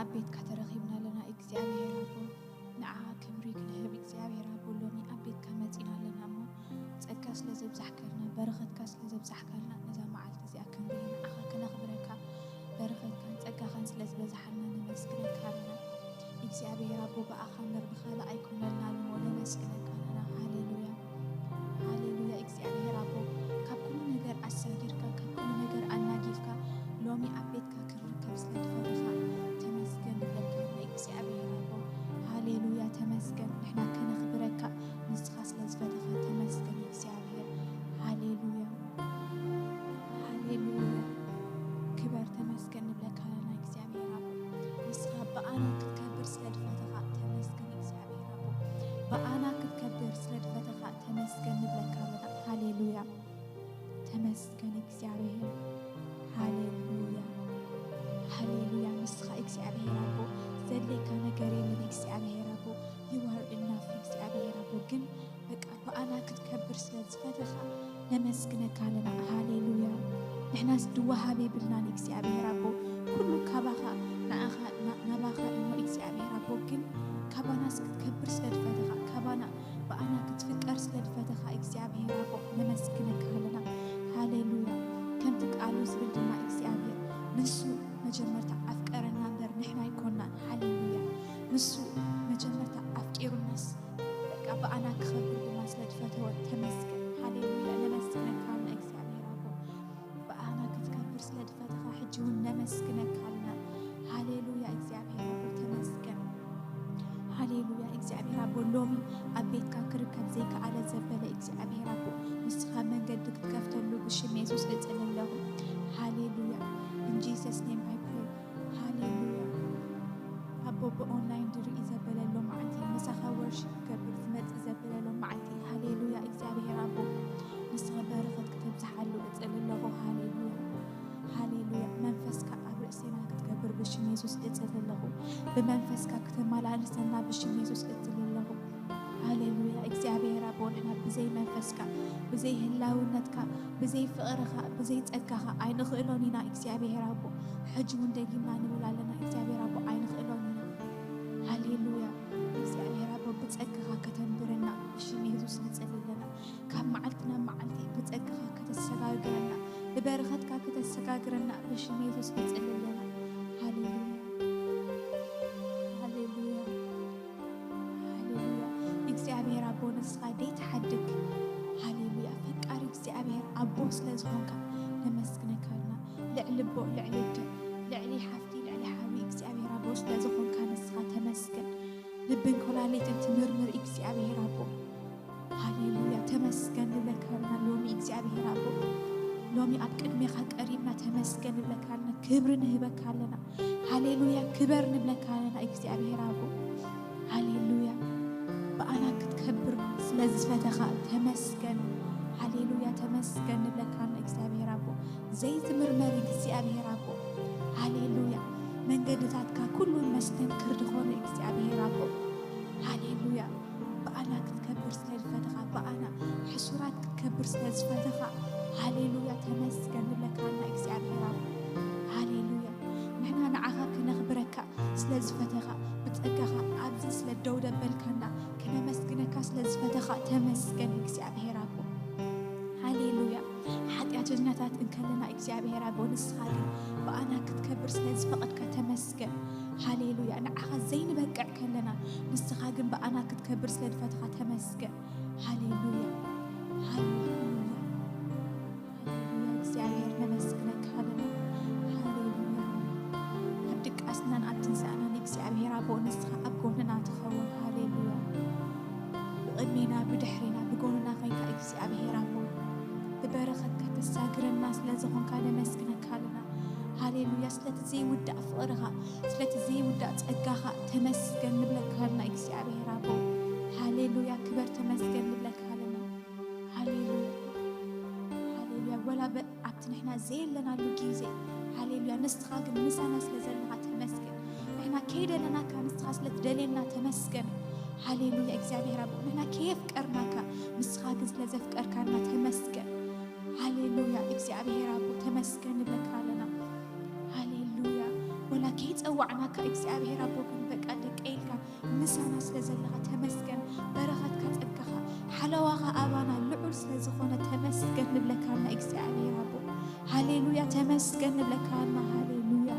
ኣብ ቤትካ ተረኺብና ኣለና እግዚኣብሔር ኣቦ። ንዓኻ ክብሪ ክንህብ እግዚኣብሔር ኣቦ፣ ሎሚ ኣብ ቤትካ መጺና ኣለና እሞ፣ ጸጋ ስለ ዘብዛሕካልና፣ በረኸትካ ስለ ዘብዛሕካልና፣ ነዛ መዓልቲ እዚኣ ክንርኢ ንዓኻ ከነኽብረካ፣ በረኸትካን ጸጋኻን ስለ ዝበዝሓልና ነመስግነካ ኣለና። እግዚኣብሔር ኣቦ፣ ብኣኻ እምበር ብኻልእ ኣይኮነልናን እሞ ነመስግነካ ኣለና። ሃሌሉያ፣ ሃሌሉያ። እግዚኣብሔር ኣቦ፣ ካብ ኩሉ ነገር ኣሳጊርካ፣ ካብ ኩሉ ነገር ኣናጊፍካ፣ ሎሚ ኣብ ቤትካ ክንርከብ ስለ ዝፈተኻ ተመስገን ንብለካ ኣለና እግዚኣብሔር ኣቦ። ሃሌሉያ፣ ተመስገን። ንሕና ከነኽብረካ ንስኻ ስለ ዝፈተኻ ተመስገን እግዚኣብሔር። ሃሌሉያ፣ ሃሌሉያ። ክበር ተመስገን ንብለካ ኣለና እግዚኣብሔር ኣቦ። ንስኻ ብኣና ክትከብር ስለ ዝፈተኻ ተመስገን እግዚኣብሔር ኣቦ። ብኣና ክትከብር ስለ ዝፈተኻ ተመስገን ንብለካ ኣለና። ሃሌሉያ፣ ተመስገን እግዚኣብሔር። ሃሌሉያ፣ ሃሌሉያ። ንስኻ እግዚኣብሔር ኣቦ፣ ዘድልየካ ነገር የለን እግዚኣብሔር ኣቦ። You are enough እግዚኣብሔር ኣቦ። ግን በቃ ብኣና ክትከብር ስለ ዝፈተኻ ነመስግነካ ኣለና። ሃሌሉያ። ንሕናስ ድወሃብ የብልናን እግዚኣብሔር ኣቦ። ኩሉ ካባኻ ንኣኻ፣ ና-፣ ናባኻ እሞ እግዚኣብሔር ኣቦ። ግን ካባናስ ክትከብር ስለ ዝፈተኻ፣ ካባና ብኣና ክትፍቀር ስለ ዝፈተኻ እግዚኣብሔር ኣቦ ነመስግነካ ኣለና። ሃሌሉያ። ከምቲ ቃሉ ዝብል ድማ እግዚኣብሔር ንሱ መጀመርታ ኣፍቀረና እምበር ንሕና ኣይኮናን። ሃሌሉያ። ንሱ መጀመርታ ኣፍቂሩናስ በቃ ብኣና ክኸብር ድማ ስለ ዝፈተወ ተመስገን። ሃሌሉያ። ነመስግነካ ኣለና እግዚኣብሔር ኣቦ። ብኣና ክትከብር ስለ ዝፈተኻ ሕጂ እውን ነመስግነካ ኣለና። ሃሌሉያ እግዚኣብሔር ኣቦ ተመስገን። ሃሌሉያ እግዚኣብሔር ኣቦ ሎሚ ኣብ ቤትካ ክርከብ ዘይከኣለ ዘበለ እግዚኣብሔር ኣቦ ንስኻ መንገዲ ክትከፍተሉ ብሽም የሱስ እጽሊ ኣለኹ። ሃሌሉያ። In Jesus name I pray። ሃሌሉያ ኣቦ ብኦንላይን ዝርኢ ዘበለ ሎማዓንቲ ምሳኻ ወርሺፕ ክገብር ዝመጽእ ዘበለ ሎማዓንቲ ሃሌሉያ እግዚኣብሔር ኣቦ ንስኻ በረኸት ክተብዝሓሉ እጽሊ ኣለኹ። ሃሌሉያ ሃሌሉያ መንፈስካ ኣብ ርእሴና ክትገብር ብሽም የሱስ እጽሊ ኣለኹ። ብመንፈስካ ክተመላልሰና ብሽም የሱስ እጽሊ ኣለኹ። ሃሌሉያ እግዚኣብሔር ኣቦ ንሕና ብዘይ መንፈስካ ብዘይ ህላውነትካ ብዘይ ፍቕርኻ ብዘይ ጸጋኻ ኣይንኽእሎን ኢና እግዚኣብሔር ኣቦ። ሕጂ እውን ደጊምና ንብል ኣለና እግዚኣብሔር ኣቦ ኣይንኽእሎን ኢና። ሃሌሉያ እግዚኣብሔር ኣቦ ብጸጋኻ ከተንብረና ብሽም የሱስ ንጸሊ ኣለና። ካብ መዓልቲ ናብ መዓልቲ ብጸጋኻ ከተሰጋግረና ብበረኸትካ ከተሰጋግረና ብሽም የሱስ ንጸሊ ኣለና። ሃሌሉያ ሃሌሉያ ሃሌሉያ እግዚኣብሔር ኣቦ ንስኻ ደይ ትሓድግ። ሃሌሉያ ፈቃሪ እግዚኣብሔር ኣቦ ስለ ዝኾንካ ነመስግነካ ኣለና። ልዕሊ ኣቦ ልዕሊ ኣደ ልዕሊ ሓፍቲ ልዕሊ ሓዊ እግዚኣብሔር ኣቦ ስለ ዝኾንካ ንስኻ ተመስገን። ልብን ኮላሊትን ትምርምር እግዚኣብሔር ኣቦ ሃሌሉያ ተመስገን ንብለካ ኣለና። ሎሚ እግዚኣብሔር ኣቦ ሎሚ ኣብ ቅድሜኻ ቀሪብና ተመስገን ንብለካ ኣለና። ክብሪ ንህበካ ኣለና። ሃሌሉያ ክበር ንብለካ ኣለና እግዚኣብሔር ኣቦ። ሃሌሉያ ብኣና ክትከብር ስለ ዝፈተኻ ተመስገን። ሃሌሉያ ተመስገን ንብለካ ኣለና እግዚኣብሔር ኣቦ። ዘይትምርመር እግዚኣብሔር ኣቦ። ሃሌሉያ መንገድታትካ ኩሉን መስተንክር ዝኾነ እግዚኣብሔር ኣቦ። ሃሌሉያ ብኣና ክትከብር ስለ ዝፈተኻ ብኣና ሕሱራት ክትከብር ስለ ዝፈተኻ ሃሌሉያ ተመስገን ንብለካ ኣለና እግዚኣብሔር ኣቦ። ሃሌሉያ ንሕና ንዓኻ ክነኽብረካ ስለ ዝፈተኻ ብጸጋኻ ኣብዚ ስለ ደው ደበልካና ክነመስግነካ ስለ ዝፈተኻ ተመስገን እግዚኣብሔር ኣቦ። ሃሌሉያ ሓጢኣተኛታት እንከለና እግዚኣብሔር ኣቦ ንስኻ ግን ብኣና ክትከብር ስለ ዝፈቐድካ ተመስገን። ሃሌሉያ ንዓኻ ዘይንበቅዕ ከለና ንስኻ ግን ብኣና ክትከብር ስለ ዝፈተኻ ተመስገን። ሃሌሉያ ሃሌሉያ ሃሌሉያ እግዚኣብሔር ነመስግነካ ኣለና። ሃሌሉያ ኣብ ድቃስናን ኣብ ትንሳእናን እግዚኣብሔር ኣቦ ንስኻ ኣብ ጎንና ትኸውን። ሃሌሉያ ብቕድሜና ብድሕሬና ብጎንና ኮይንካ እግዚኣብሔር ኣቦ ብበረኸትካ ተሳግረና ስለ ዝኾንካ ነመስግነካ ኣለና። ሃሌሉያ ስለቲ ዘይውዳእ ፍቕርኻ ስለቲ ዘይውዳእ ጸጋኻ ተመስገን ንብለካ ኣለና እግዚኣብሔር ኣቦ። ሃሌሉያ ክበር ተመስገን ንብለካ ኣለና። ሃሌሉያ ሃሌሉያ ወላ በ- ኣብቲ ንሕና ዘየለናሉ ግዜ ሃሌሉያ ንስኻ ግን ምሳና ስለ ዘለኻ ተመስገን። ንሕና ከይደለናካ ንስኻ ስለ ትደልየና ተመስገን። ሃሌሉያ እግዚኣብሔር ኣቦ ንሕና ከየፍቀርናካ ንስኻ ግን ስለ ዘፍቀርካና ተመስገን። ሃሌሉያ እግዚኣብሔር ኣቦ ተመስገን ንብለካ ኣለና። ሃሌሉያ ወላ ከይጸዋ ዋዕናካ እግዚኣብሔር ኣቦ ግን በቃ ደቀ ኢልካ ምሳና ስለ ዘለኻ ተመስገን። በረኸትካ ጸጋኻ ሓለዋኻ ኣባና ልዑል ስለ ዝኾነ ተመስገን ንብለካ ኣለና እግዚኣብሔር ኣቦ። ሃሌሉያ ተመስገን ንብለካ ኣለና። ሃሌሉያ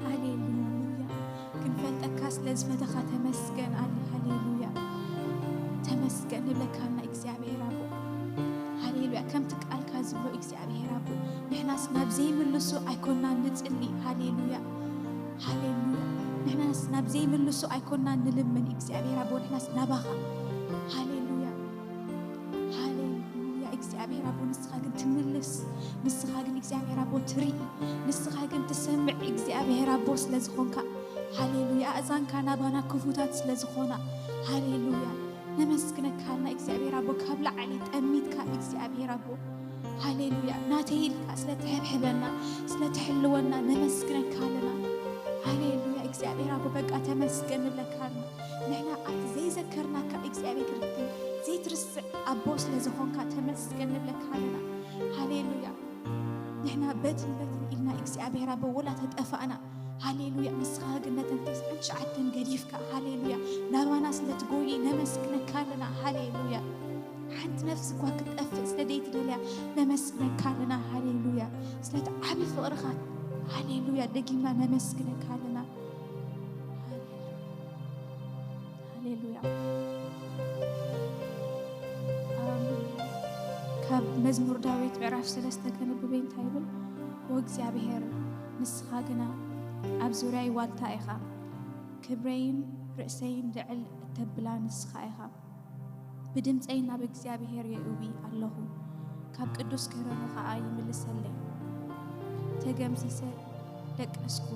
ሃሌሉያ ክንፈልጠካ ስለ ዝፈተኻ ተመስገን ኣለ። ሃሌሉያ ተመስገን ንብለካ ኣለና እግዚኣብሔር ኣቦ። ሃሌሉያ ከምቲ ቃልካ ዝብሎ እግዚኣብሔር ኣቦ ንሕናስ ናብ ዘይምልሱ ኣይኮናን ንጽሊ። ሃሌሉያ ሃሌሉያ ንሕናስ ናብ ዘይምልሱ ኣይኮናን ንልምን እግዚኣብሔር ኣቦ ንሕናስ ናባኻ። ሃሌሉያ ሃሌሉያ እግዚኣብሔር ኣቦ ንስኻ ግን ትምልስ። ንስኻ ግን እግዚኣብሔር ኣቦ ትርኢ። ንስኻ ግን ትሰምዕ እግዚኣብሔር ኣቦ ስለ ዝኾንካ። ሃሌሉያ ኣእዛንካ ናባና ክፉታት ስለ ዝኾና። ሃሌሉያ ነመስግነካ ኣለና እግዚኣብሔር ኣቦ ካብ ላዕሊ ጠሚትካ እግዚኣብሔር ኣቦ። ሃሌሉያ ናተይ ኢልካ ስለ ትሕብሕበና ስለ ትሕልወና ነመስግነካ ኣለና። ሃሌሉያ እግዚኣብሔር ኣቦ በቃ ተመስገን ንብለካ ኣለና። ንሕና ኣብቲ ዘይዘከርናካ እግዚኣብሔር ዘይትርስዕ ኣቦ ስለ ዝኾንካ ተመስገን ንብለካ ኣለና። ሃሌሉያ ንሕና በትን በትን ኢልና እግዚኣብሔር ኣቦ ወላ ተጠፋእና። ሃሌሉያ ንስኻ ግን ነተን ተስዓን ትሽዓተን ገዲፍካ ሃሌሉያ ናባና ስለ ትጎይ ነመስግነካ ኣለና። ሃሌሉያ ሓንቲ ነፍሲ እኳ ክትጠፍእ ስለ ዘይትደልያ ነመስግነካ ኣለና። ሃሌሉያ ስለቲ ዓቢ ፍቕርኻ ሃሌሉያ ደጊምና ነመስግነካ ኣለና። ሃሌሉያ ካብ መዝሙር ዳዊት ምዕራፍ ሰለስተ ከነብበ እንታይ ይብል? ኦ እግዚኣብሔር ንስኻ ግና ኣብ ዙርያይ ዋልታ ኢኻ፣ ክብረይን ርእሰይን ልዕል እተብላ ንስኻ ኢኻ። ብድምፀይ ናብ እግዚኣብሔር የእዊ ኣለኹ፣ ካብ ቅዱስ ክህረኑ ኸዓ ይምልሰለይ። ተገምሲሰ ደቀስኩ፣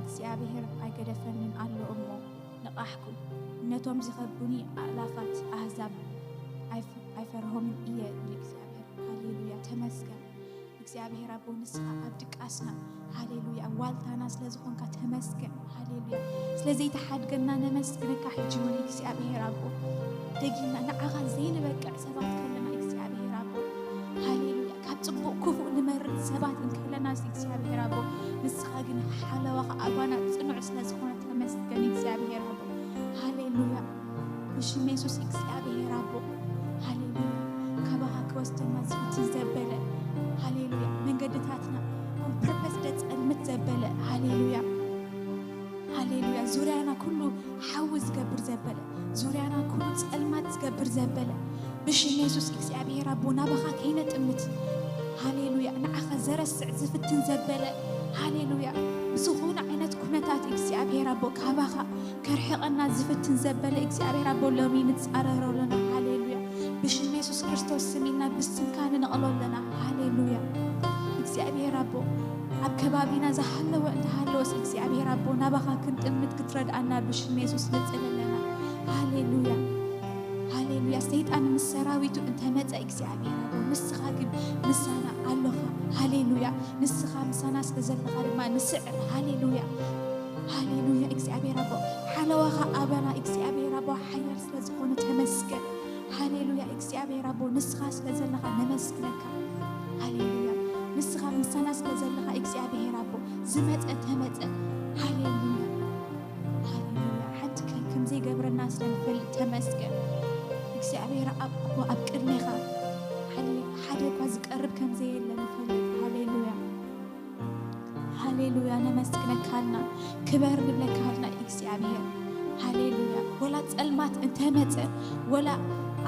እግዚኣብሔር ኣይገደፈንን ኣሎ እሞ ንቓሕኩ። ነቶም ዝኸቡኒ ኣእላፋት ኣህዛብ ኣይፈርሆምን እየ ይብል እግዚኣብሔር። ሃሌሉያ ተመስገን እግዚኣብሔር ኣቦ ንስኻ ኣብ ድቃስና ሃሌሉያ ዋልታና ስለ ዝኾንካ ተመስገን። ሃሌሉያ ስለ ዘይተሓድገና ነመስግነካ። ሕጂ እውን እግዚኣብሔር ኣቦ ደጊምና ንዓኻ ዘይንበቅዕ ሰባት ከለና እግዚኣብሔር ኣቦ ሃሌሉያ ካብ ጽቡቕ ክፉእ ንመርጽ ሰባት እንከለና እግዚኣብሔር ኣቦ ንስኻ ግን ሓለዋኻ ኣባና ጽኑዕ ስለ ዝኾነ ተመስገን እግዚኣብሔር ኣቦ። ሃሌሉያ ብሽም የሱስ እግዚኣብሔር ኣቦ ሃሌሉያ ካባኻ ክወስደና ዝፍትን ዘበለ ሃሌሉያ መንገድታትና on purpose ደጸልምት ዘበለ ሃሌሉያ ሃሌሉያ ዙርያና ኩሉ ሓዊ ዝገብር ዘበለ ዙርያና ኩሉ ጸልማት ዝገብር ዘበለ ብሽም የሱስ እግዚኣብሔር ኣቦ ናባኻ ከይነጥምት ሃሌሉያ ንዓኻ ዘረስዕ ዝፍትን ዘበለ ሃሌሉያ ብዝኾነ ዓይነት ኩነታት እግዚኣብሔር ኣቦ ካባኻ ከርሕቐና ዝፍትን ዘበለ እግዚኣብሔር ኣቦ ሎሚ ንጻረሮ ኣለና። ሃሌሉያ ብሽም የሱስ ክርስቶስ ስም ኢልና ብስምካ ንነቕሎ ኣለና። ሃሌሉያ እግዚኣብሔር ኣቦ ኣብ ከባቢና ዝሃለወ እንተሃለወስ እግዚኣብሔር ኣቦ ናባኻ ክንጥምት ክትረድኣና ብሽም የሱስ ንጽል ኣለና። ሃሌሉያ ሃሌሉያ ሰይጣን ምስ ሰራዊቱ እንተመጸ እግዚኣብሔር ኣቦ ንስኻ ግን ምሳና ኣሎኻ። ሃሌሉያ ንስኻ ምሳና ስለ ዘለኻ ድማ ንስዕር። ሃሌሉያ ሃሌሉያ እግዚኣብሔር ኣቦ ሓለዋኻ ኣባና እግዚኣብሔር ኣቦ ሓያል ስለ ዝኾነ ተመስገን። ሃሌሉያ እግዚኣብሔር ኣቦ ንስኻ ስለ ዘለኻ ነመስግነካ። ሃሌሉያ ንስኻ ምሳና ስለ ዘለኻ እግዚኣብሔር ኣቦ ዝመጸ ተመጸ ሃሌሉያ ሃሌሉያ ሓንቲ ከም ዘይገብረና ስለ ንፈልጥ ተመስገን። እግዚኣብሔር ኣቦ ኣብ ቅድሜኻ ሓደ እኳ ዝቀርብ ከም ዘየለ ንፈልጥ። ሃሌሉያ ሃሌሉያ ነመስግነካልና ክበር ንብለካልና እግዚኣብሔር። ሃሌሉያ ወላ ጸልማት እንተመጸ ወላ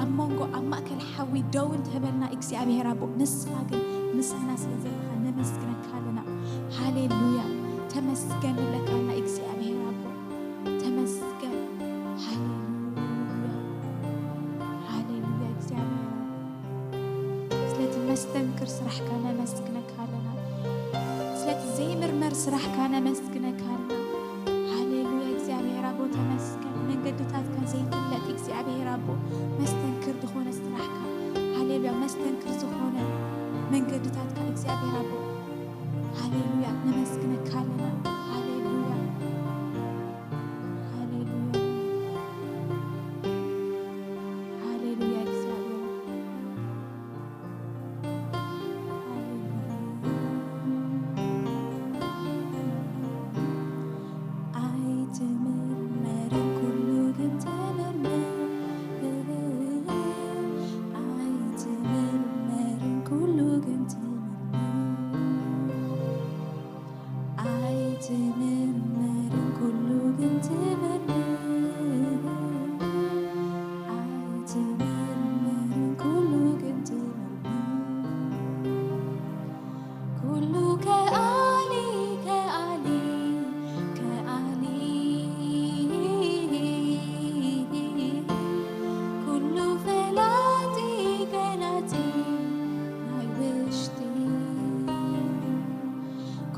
ኣብ መንጎ ኣብ ማእከል ሓዊ ደው እንተበልና እግዚኣብሔር ኣቦ ንስኻ ግን ምሳና ስለ ዘለኻ ነመስግነካ ኣለና። ሃሌሉያ ተመስገን ንብለካልና እግዚኣብሔር ኣቦ ተመስገን። ሃሌሉያ ሃሌሉያ እግዚኣብሔር ስለቲ መስተንክር ስራሕካ ነመስግነካ ኣለና። ስለቲ ዘይምርመር ስራሕካ ነመስግነካ ኣለና። ሃሌሉያ እግዚኣብሔር ኣቦ ተመስገን። መንገድታትካ ዘይፍለጥ እግዚኣብሔር ኣቦ መስተንክር ዝኾነ ስራሕካ ሃሌሉያ መስተንክር ዝኾነ መንገድታትካ እግዚኣብሔር ኣቦ ሃሌሉያ ነመስግነካ ኣለና። ሃሌሉያ ሃሌሉያ ሃሌሉያ እግዚኣብሔር ሃሌሉያ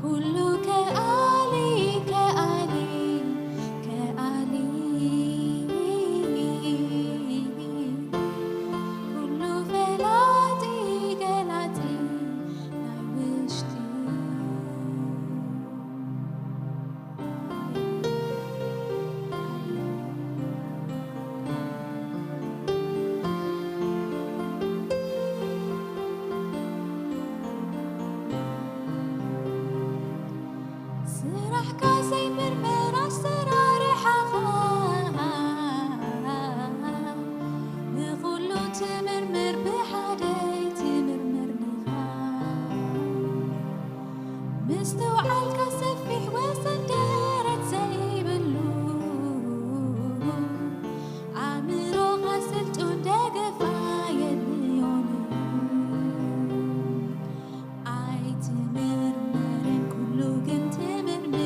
ኩሉ ከኣሊ ከኣሊ ከኣሊ፣ ኩሉ ፈላጢ ገላጺ ናይ ውሽጢ። ስራሕካ ዘይምርመር ኣሰራርሓኻ፣ ንኹሉ ትምርምር ብሓደ ትምርምር ንኻ። ምስትውዓልካ ሰፊሕ ወሰን ደረት ዘይብሉ፣ ኣእምሮኻ ስልጡን ደገፋ የድልዮን። ኣይትምርመርን ኩሉ ግን ትምርምር።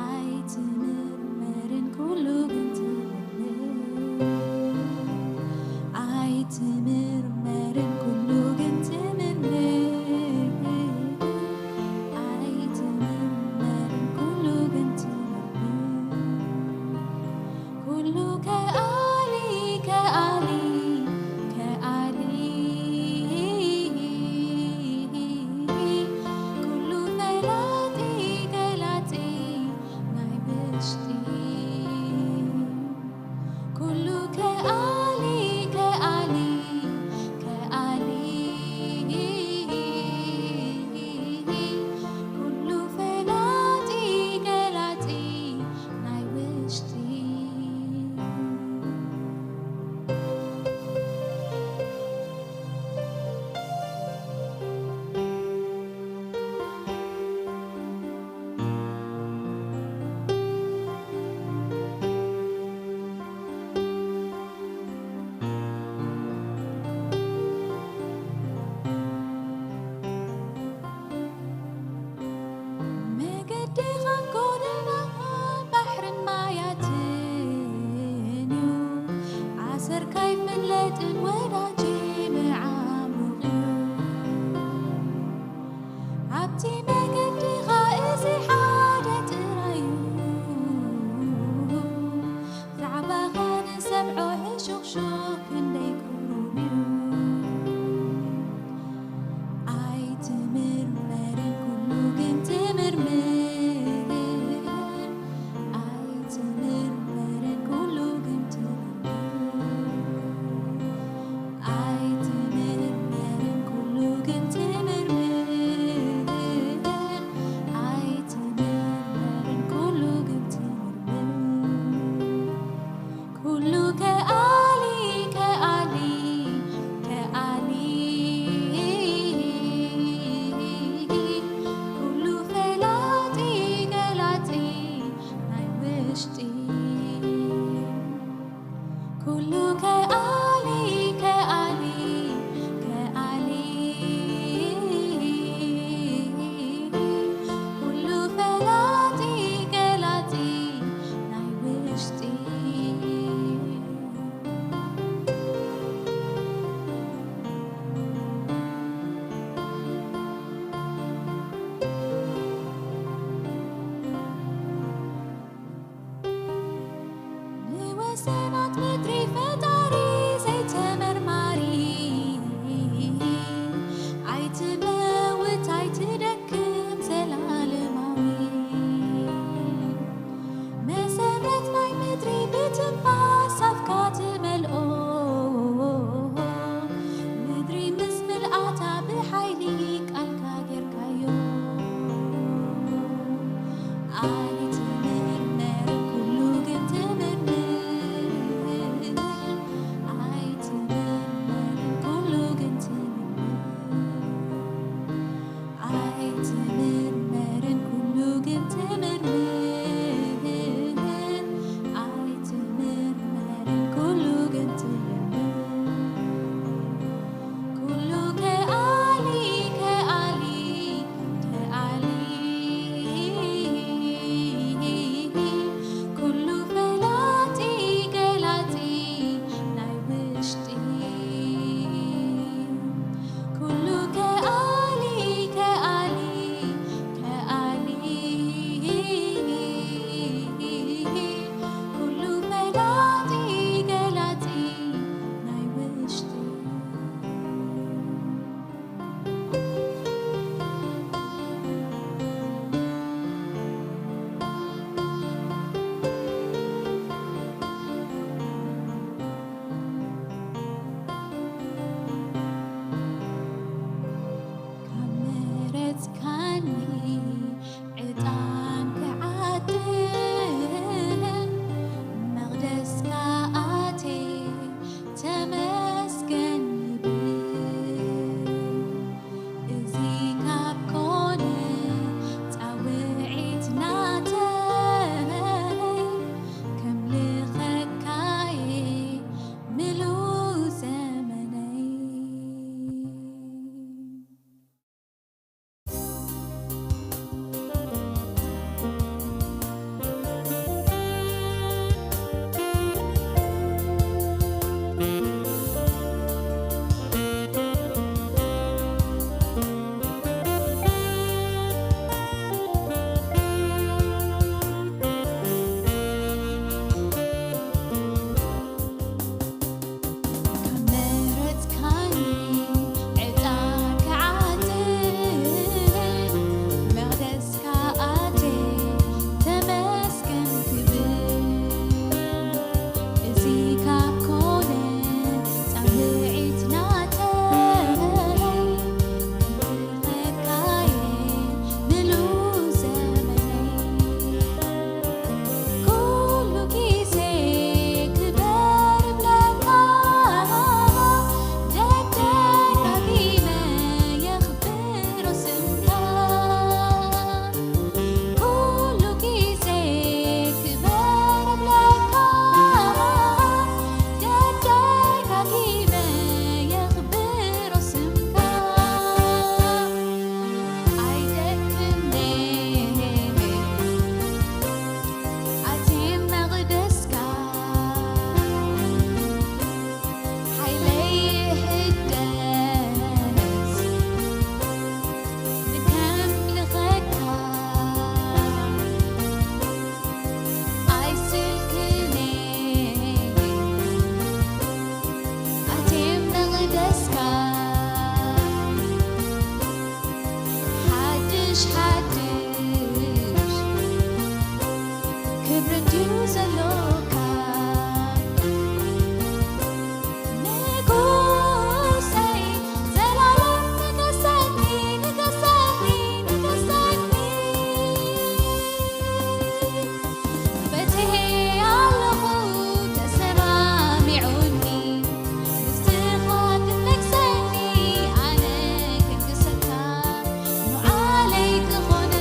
ኣይትምርመርን ኩሉ ግን ትምርምር። ኣይትምርመርን ኩሉ ግን ትምርምር። ሓድሽ ክብሪ እንድዩ ዘሎካ። ንጉሰይ ዘላለም ንገሰኒ፣ ንገሰኒ፣ ንገሰኒ። በትሔ ኣለኹ ተሰማሚዑኒ፣ ንስኻ ክትነግሰኒ ኣነ ክንግሰካ፣ ንዓለይ ክኾነ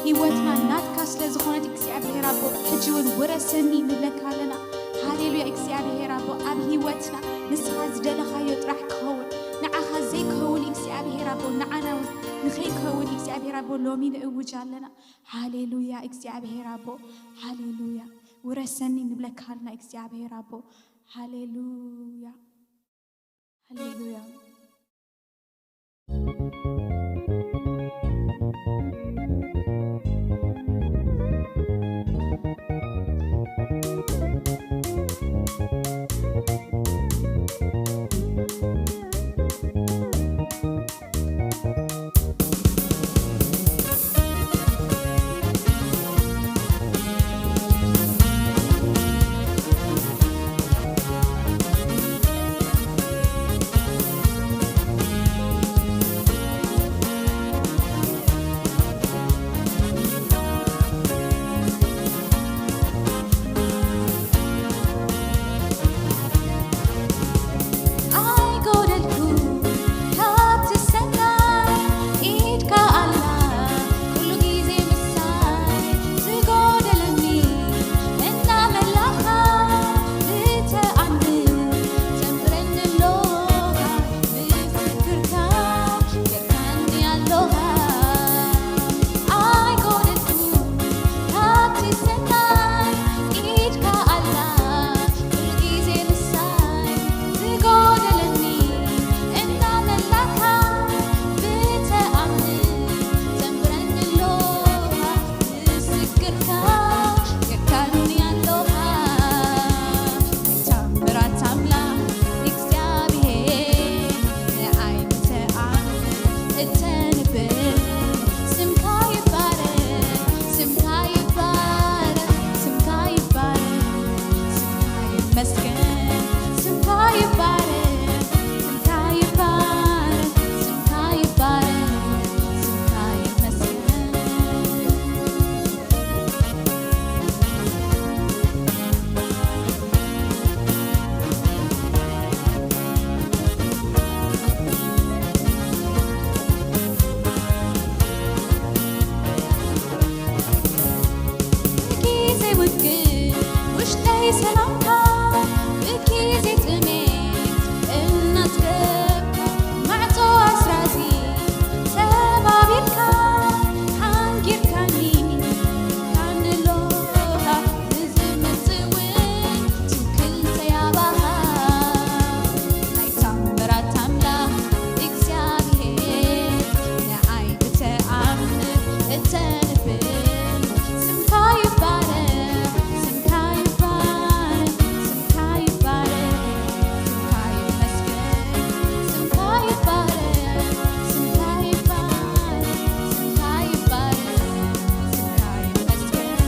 ህይወትና ናትካ ስለ ዝኾነት እግዚኣብሔር ኣቦ፣ ሕጂ እውን ውረሰኒ ንብለካ ኣለና። ሃሌሉያ እግዚኣብሔር ኣቦ፣ ኣብ ህይወትና ንስኻ ዝደለኻዮ ጥራሕ ክኸውን፣ ንዓኻ ዘይከውን እግዚኣብሔር ኣቦ፣ ንዓና እውን ንኸይከውን እግዚኣብሔር ኣቦ፣ ሎሚ ንእውጅ ኣለና። ሃሌሉያ እግዚኣብሔር ኣቦ፣ ሃሌሉያ። ውረሰኒ ንብለካ ኣለና እግዚኣብሔር ኣቦ። ሃሌሉያ፣ ሃሌሉያ። ኣይጎደልኩ ካብቲ ሰናይ ኢድካ ኣላ ኩሉ ግዜ ምሳይ። ዝጎደለኒ እናመላኻ ብተኣምር ዘምረኒ ኣሎኻ። ምስክርካ ጌርካኒ ኣሎኻ። ኣይጎደልኩ ካብቲ ሰናይ ኢድካ ኣላ ኩሉ ግዜ ምሳይ። ዝጎደለኒ እናመላካ ብተኣምር ዘምረኒ ኣሎኻ። ምስክርካ ጌርካኒ ኣሎኻ። ናይ ታምራት ኣምላኽ እግዚኣብሔር ንኣይ ብተኣምር እተንብር። ስምካ ይባረክ፣ ስምካ ይባረክ፣ ስምካ ይባረክ፣ ስምካ ይመስገን፣ ስምካ ይባረክ፣ ስምካ ይባረክ፣ ስምካ ይባረክ፣ ስምካ ይመስገን። ብግዜ ውግእ ውሽጠይ ሰላምካ፣ ብግዜ ጥሜት እናጽገብካ፣ ማዕጾ ኣስራዚ ሰባቢርካ፣ ሓንጊርካኒ፣ ካንሎኻ ንዝመጽእ እውን ትውክል ሰያባኻ። ናይ ታምራት ኣምላኽ እግዚኣብሔር፣ ንኣይ ብተኣምር እተንብር። ስምካ ይባረኽ፣ ስምካ ይባረኽ፣ ስምካ ይባረኽ፣ ስምካ ይመስገን። ስምካ ይባረኽ፣ ስምካ ይባረኽ፣ ስምካ ይባረኽ፣ ስምካ ይመስገን።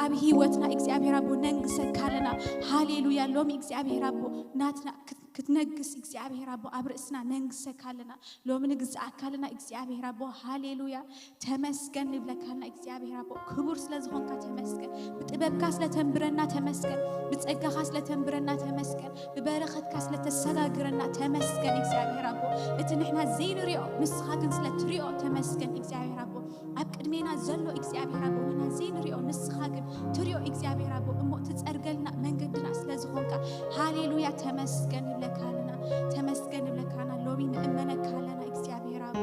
ኣብ ህይወትና እግዚኣብሔር ኣቦ ነንግሰካ ኣለና። ሃሌሉያ። ሎሚ እግዚኣብሔር ኣቦ ናትና ክት- ክትነግስ እግዚኣብሔር ኣቦ ኣብ ርእስና ነንግሰካ ኣለና። ሎሚ ንግዛኣካ ኣለና እግዚኣብሔር ኣቦ። ሃሌሉያ። ተመስገን ንብለካ ኣለና እግዚኣብሔር ኣቦ። ክቡር ስለ ዝኾንካ ተመስገን። ብጥበብካ ስለ ተንብረና ተመስገን። ብጸጋኻ ስለ ተንብረና ተመስገን። ብበረኸትካ ስለ ተሰጋግረና ተመስገን እግዚኣብሔር ኣቦ። እቲ ንሕና ዘይንሪኦ ንስኻ ግን ስለ ትሪኦ ተመስገን እግዚኣብሔር ኣቦ። ኣብ ቅድሜና ዘሎ እግዚኣብሔር ኣቦ ንሕና ዘይንሪኦ ንስኻ ግን ትሪኦ እግዚኣብሔር ኣቦ እሞ ትጸርገልና መንገድና ስለ ዝኾንካ ሃሌሉያ ተመስገን ንብለካ ኣለና። ተመስገን ንብለካ ኣለና። ሎሚ ንእመነካ ኣለና እግዚኣብሔር ኣቦ።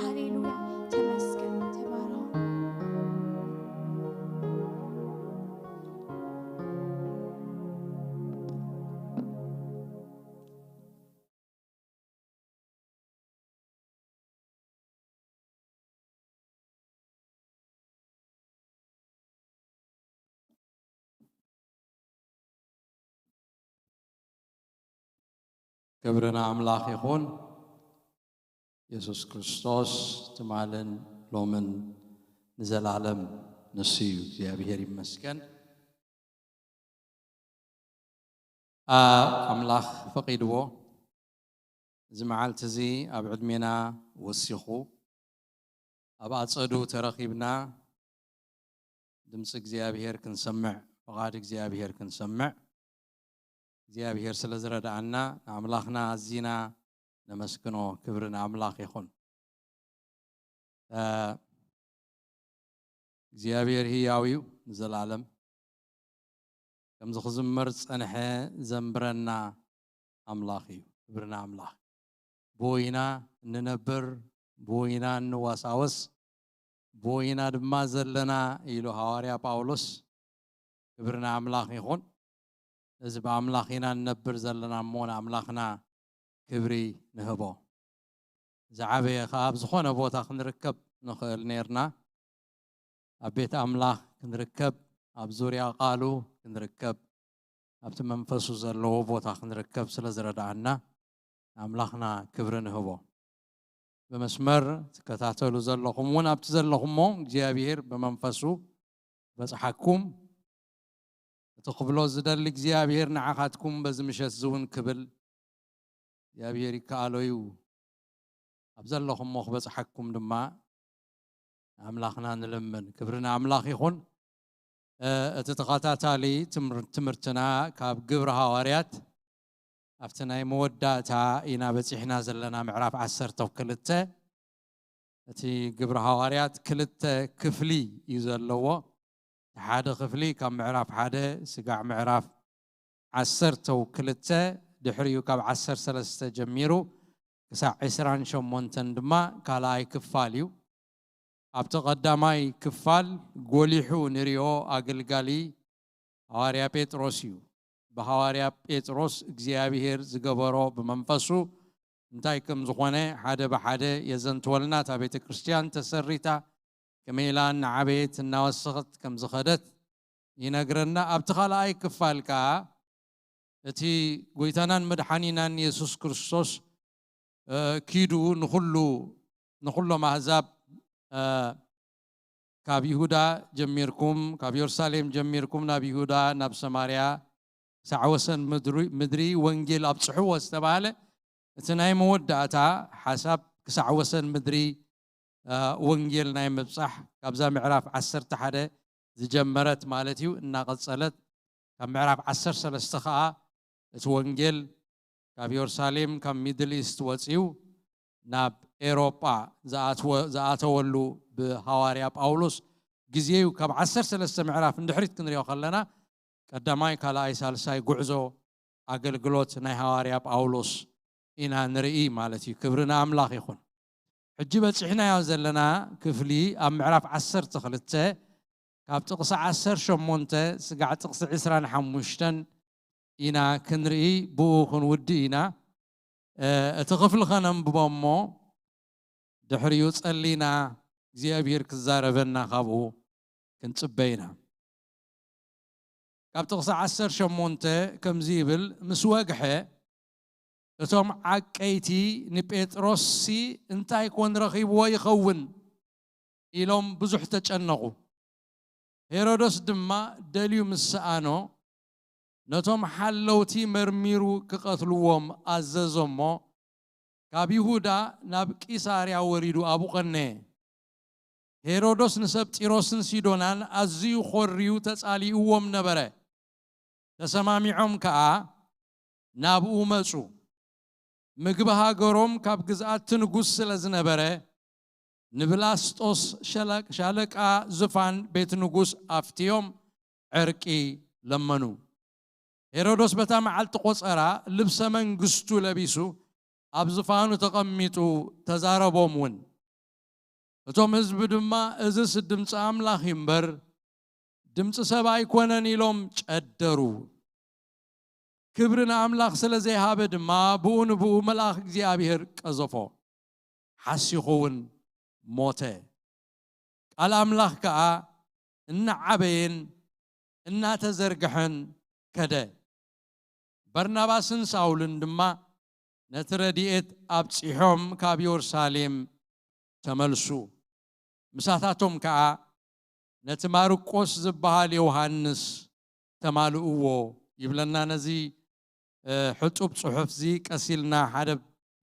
ሃሌሉያ ተመስገን። ተባረኹ። ክብሪ ንኣምላኽ ይኹን። የሱስ ክርስቶስ ትማልን ሎምን ንዘላለም ንሱ እዩ። እግዚኣብሔር ይመስገን። ኣምላኽ ፈቒድዎ እዚ መዓልቲ እዚ ኣብ ዕድሜና ወሲኹ ኣብ ኣጸዱ ተረኺብና ድምፂ እግዚኣብሔር ክንሰምዕ ፍቓድ እግዚኣብሔር ክንሰምዕ እግዚኣብሔር ስለ ዝረድኣና ንኣምላኽና ኣዚና ነመስግኖ። ክብሪ ንኣምላኽ ይኹን። እግዚኣብሔር ህያው እዩ ንዘላለም። ከምዚ ክዝመር ዝጸንሐ ዘንብረና ኣምላኽ እዩ። ክብሪ ንኣምላኽ። ብኡ ኢና እንነብር፣ ብኡ ኢና እንዋሳወስ፣ ብኡ ኢና ድማ ዘለና ኢሉ ሃዋርያ ጳውሎስ። ክብሪ ንኣምላኽ ይኹን። እዚ ብኣምላኽ ኢና እንነብር ዘለና እሞ ንኣምላኽና ክብሪ ንህቦ። ዝዓበየ ኸዓ ኣብ ዝኾነ ቦታ ክንርከብ ንኽእል ነርና። ኣብ ቤት ኣምላኽ ክንርከብ፣ ኣብ ዙርያ ቃሉ ክንርከብ፣ ኣብቲ መንፈሱ ዘለዎ ቦታ ክንርከብ ስለ ዝረድኣና ንኣምላኽና ክብሪ ንህቦ። ብመስመር ትከታተሉ ዘለኹም እውን ኣብቲ ዘለኹሞ እግዚኣብሔር ብመንፈሱ በጽሓኩም። እቲ ክብሎ ዝደሊ እግዚኣብሔር ንዓኻትኩም በዚ ምሸት እዚ እውን ክብል እግዚኣብሔር ይከኣሎ እዩ። ኣብ ዘለኹሞ ክበጽሓኩም ድማ ንኣምላኽና ንልምን። ክብሪ ንኣምላኽ ይኹን። እቲ ተኸታታሊ ትምህርትና ካብ ግብሪ ሃዋርያት ኣብቲ ናይ መወዳእታ ኢና በጺሕና ዘለና ምዕራፍ ዓሰርተ ክልተ። እቲ ግብሪ ሃዋርያት ክልተ ክፍሊ እዩ ዘለዎ። ሓደ ክፍሊ ካብ ምዕራፍ ሓደ ስጋዕ ምዕራፍ ዓሰርተው ክልተ ድሕሪኡ ካብ ዓሰርተ ሰለስተ ጀሚሩ ክሳዕ ዕስራን ሸሞንተን ድማ ካልኣይ ክፋል እዩ። ኣብቲ ቀዳማይ ክፋል ጎሊሑ ንሪኦ ኣገልጋሊ ሃዋርያ ጴጥሮስ እዩ። ብሃዋርያ ጴጥሮስ እግዚኣብሔር ዝገበሮ ብመንፈሱ እንታይ ከም ዝኾነ ሓደ ብሓደ የዘንትወልና። እታ ቤተ ክርስቲያን ተሰሪታ ከመይ ኢላ እናዓበየት እናወሰኸት ከም ዝኸደት ይነግረና። ኣብቲ ካልኣይ ክፋል ከዓ እቲ ጎይታናን መድሓኒናን የሱስ ክርስቶስ ኪዱ ንኹሉ ንኹሎም ኣህዛብ ካብ ይሁዳ ጀሚርኩም ካብ የሩሳሌም ጀሚርኩም ናብ ይሁዳ ናብ ሰማርያ ክሳዕ ወሰን ምድሪ ወንጌል ኣብፅሕዎ ዝተባህለ እቲ ናይ መወዳእታ ሓሳብ ክሳዕ ወሰን ምድሪ ወንጌል ናይ ምብፃሕ ካብዛ ምዕራፍ ዓሰርተ ሓደ ዝጀመረት ማለት እዩ እናቐፀለት ካብ ምዕራፍ ዓሰርተ ሰለስተ ከዓ እቲ ወንጌል ካብ የሩሳሌም ካብ ሚድል ኢስት ወፂኡ ናብ ኤሮጳ ዝኣተወሉ ብሃዋርያ ጳውሎስ ግዜ እዩ። ካብ ዓሰርተ ሰለስተ ምዕራፍ እንድሕሪት ክንሪኦ ከለና ቀዳማይ ካልኣይ ሳልሳይ ጉዕዞ ኣገልግሎት ናይ ሃዋርያ ጳውሎስ ኢና ንርኢ ማለት እዩ። ክብሪ ንኣምላኽ ይኹን። ሕጂ በፂሕናዮ ዘለና ክፍሊ ኣብ ምዕራፍ ዓሰርተ ክልተ ካብ ጥቕሲ ዓሰርተ ሸሞንተ ስጋዕ ጥቕሲ ዕስራን ሓሙሽተን ኢና ክንርኢ ብኡ ክንውድእ ኢና። እቲ ክፍሊ ከነንብቦ እሞ ድሕሪኡ ጸሊና እግዚኣብሔር ክዛረበና ካብኡ ክንጽበ ኢና። ካብ ጥቕሲ ዓሰርተ ሸሞንተ ከምዚ ይብል፣ ምስ ወግሐ እቶም ዓቀይቲ ንጴጥሮስሲ እንታይ ኮን ረኺብዎ ይኸውን ኢሎም ብዙሕ ተጨነቑ። ሄሮዶስ ድማ ደልዩ ምስ ሰኣኖ፣ ነቶም ሓለውቲ መርሚሩ ክቐትልዎም ኣዘዞ እሞ፣ ካብ ይሁዳ ናብ ቂሳርያ ወሪዱ ኣብኡ ቐነየ። ሄሮዶስ ንሰብ ጢሮስን ሲዶናን ኣዝዩ ኾርዩ ተጻሊእዎም ነበረ። ተሰማሚዖም ከኣ ናብኡ መጹ። ምግቢ ሃገሮም ካብ ግዝኣት እቲ ንጉስ ስለ ዝነበረ፣ ንብላስጦስ ሸለ-፣ ሻለቃ ዝፋን ቤት ንጉስ ኣፍትዮም ዕርቂ ለመኑ። ሄሮዶስ በታ መዓልቲ ቆጸራ ልብሰ መንግስቱ ለቢሱ ኣብ ዝፋኑ ተቐሚጡ ተዛረቦም እውን። እቶም ህዝቢ ድማ፣ "እዝስ ድምፂ ኣምላኽ እዩ እምበር ድምፂ ሰብ ኣይኮነን" ኢሎም ጨደሩ። ክብሪ ንኣምላኽ ስለ ዘይሃበ ድማ ብኡ ንብኡ መልኣኽ እግዚኣብሔር ቀዘፎ። ሓሲኹ እውን ሞተ። ቃል ኣምላኽ ከኣ እናዓበየን እናተዘርግሐን ከደ። በርናባስን ሳውልን ድማ ነቲ ረድኤት ኣብጺሖም ካብ የሩሳሌም ተመልሱ። ምሳታቶም ከኣ ነቲ ማርቆስ ዝበሃል ዮሃንስ ተማልእዎ ይብለና። ነዚ፣ እ፣ ሕጡብ ጽሑፍዚ ቀስ ኢልና ሓደ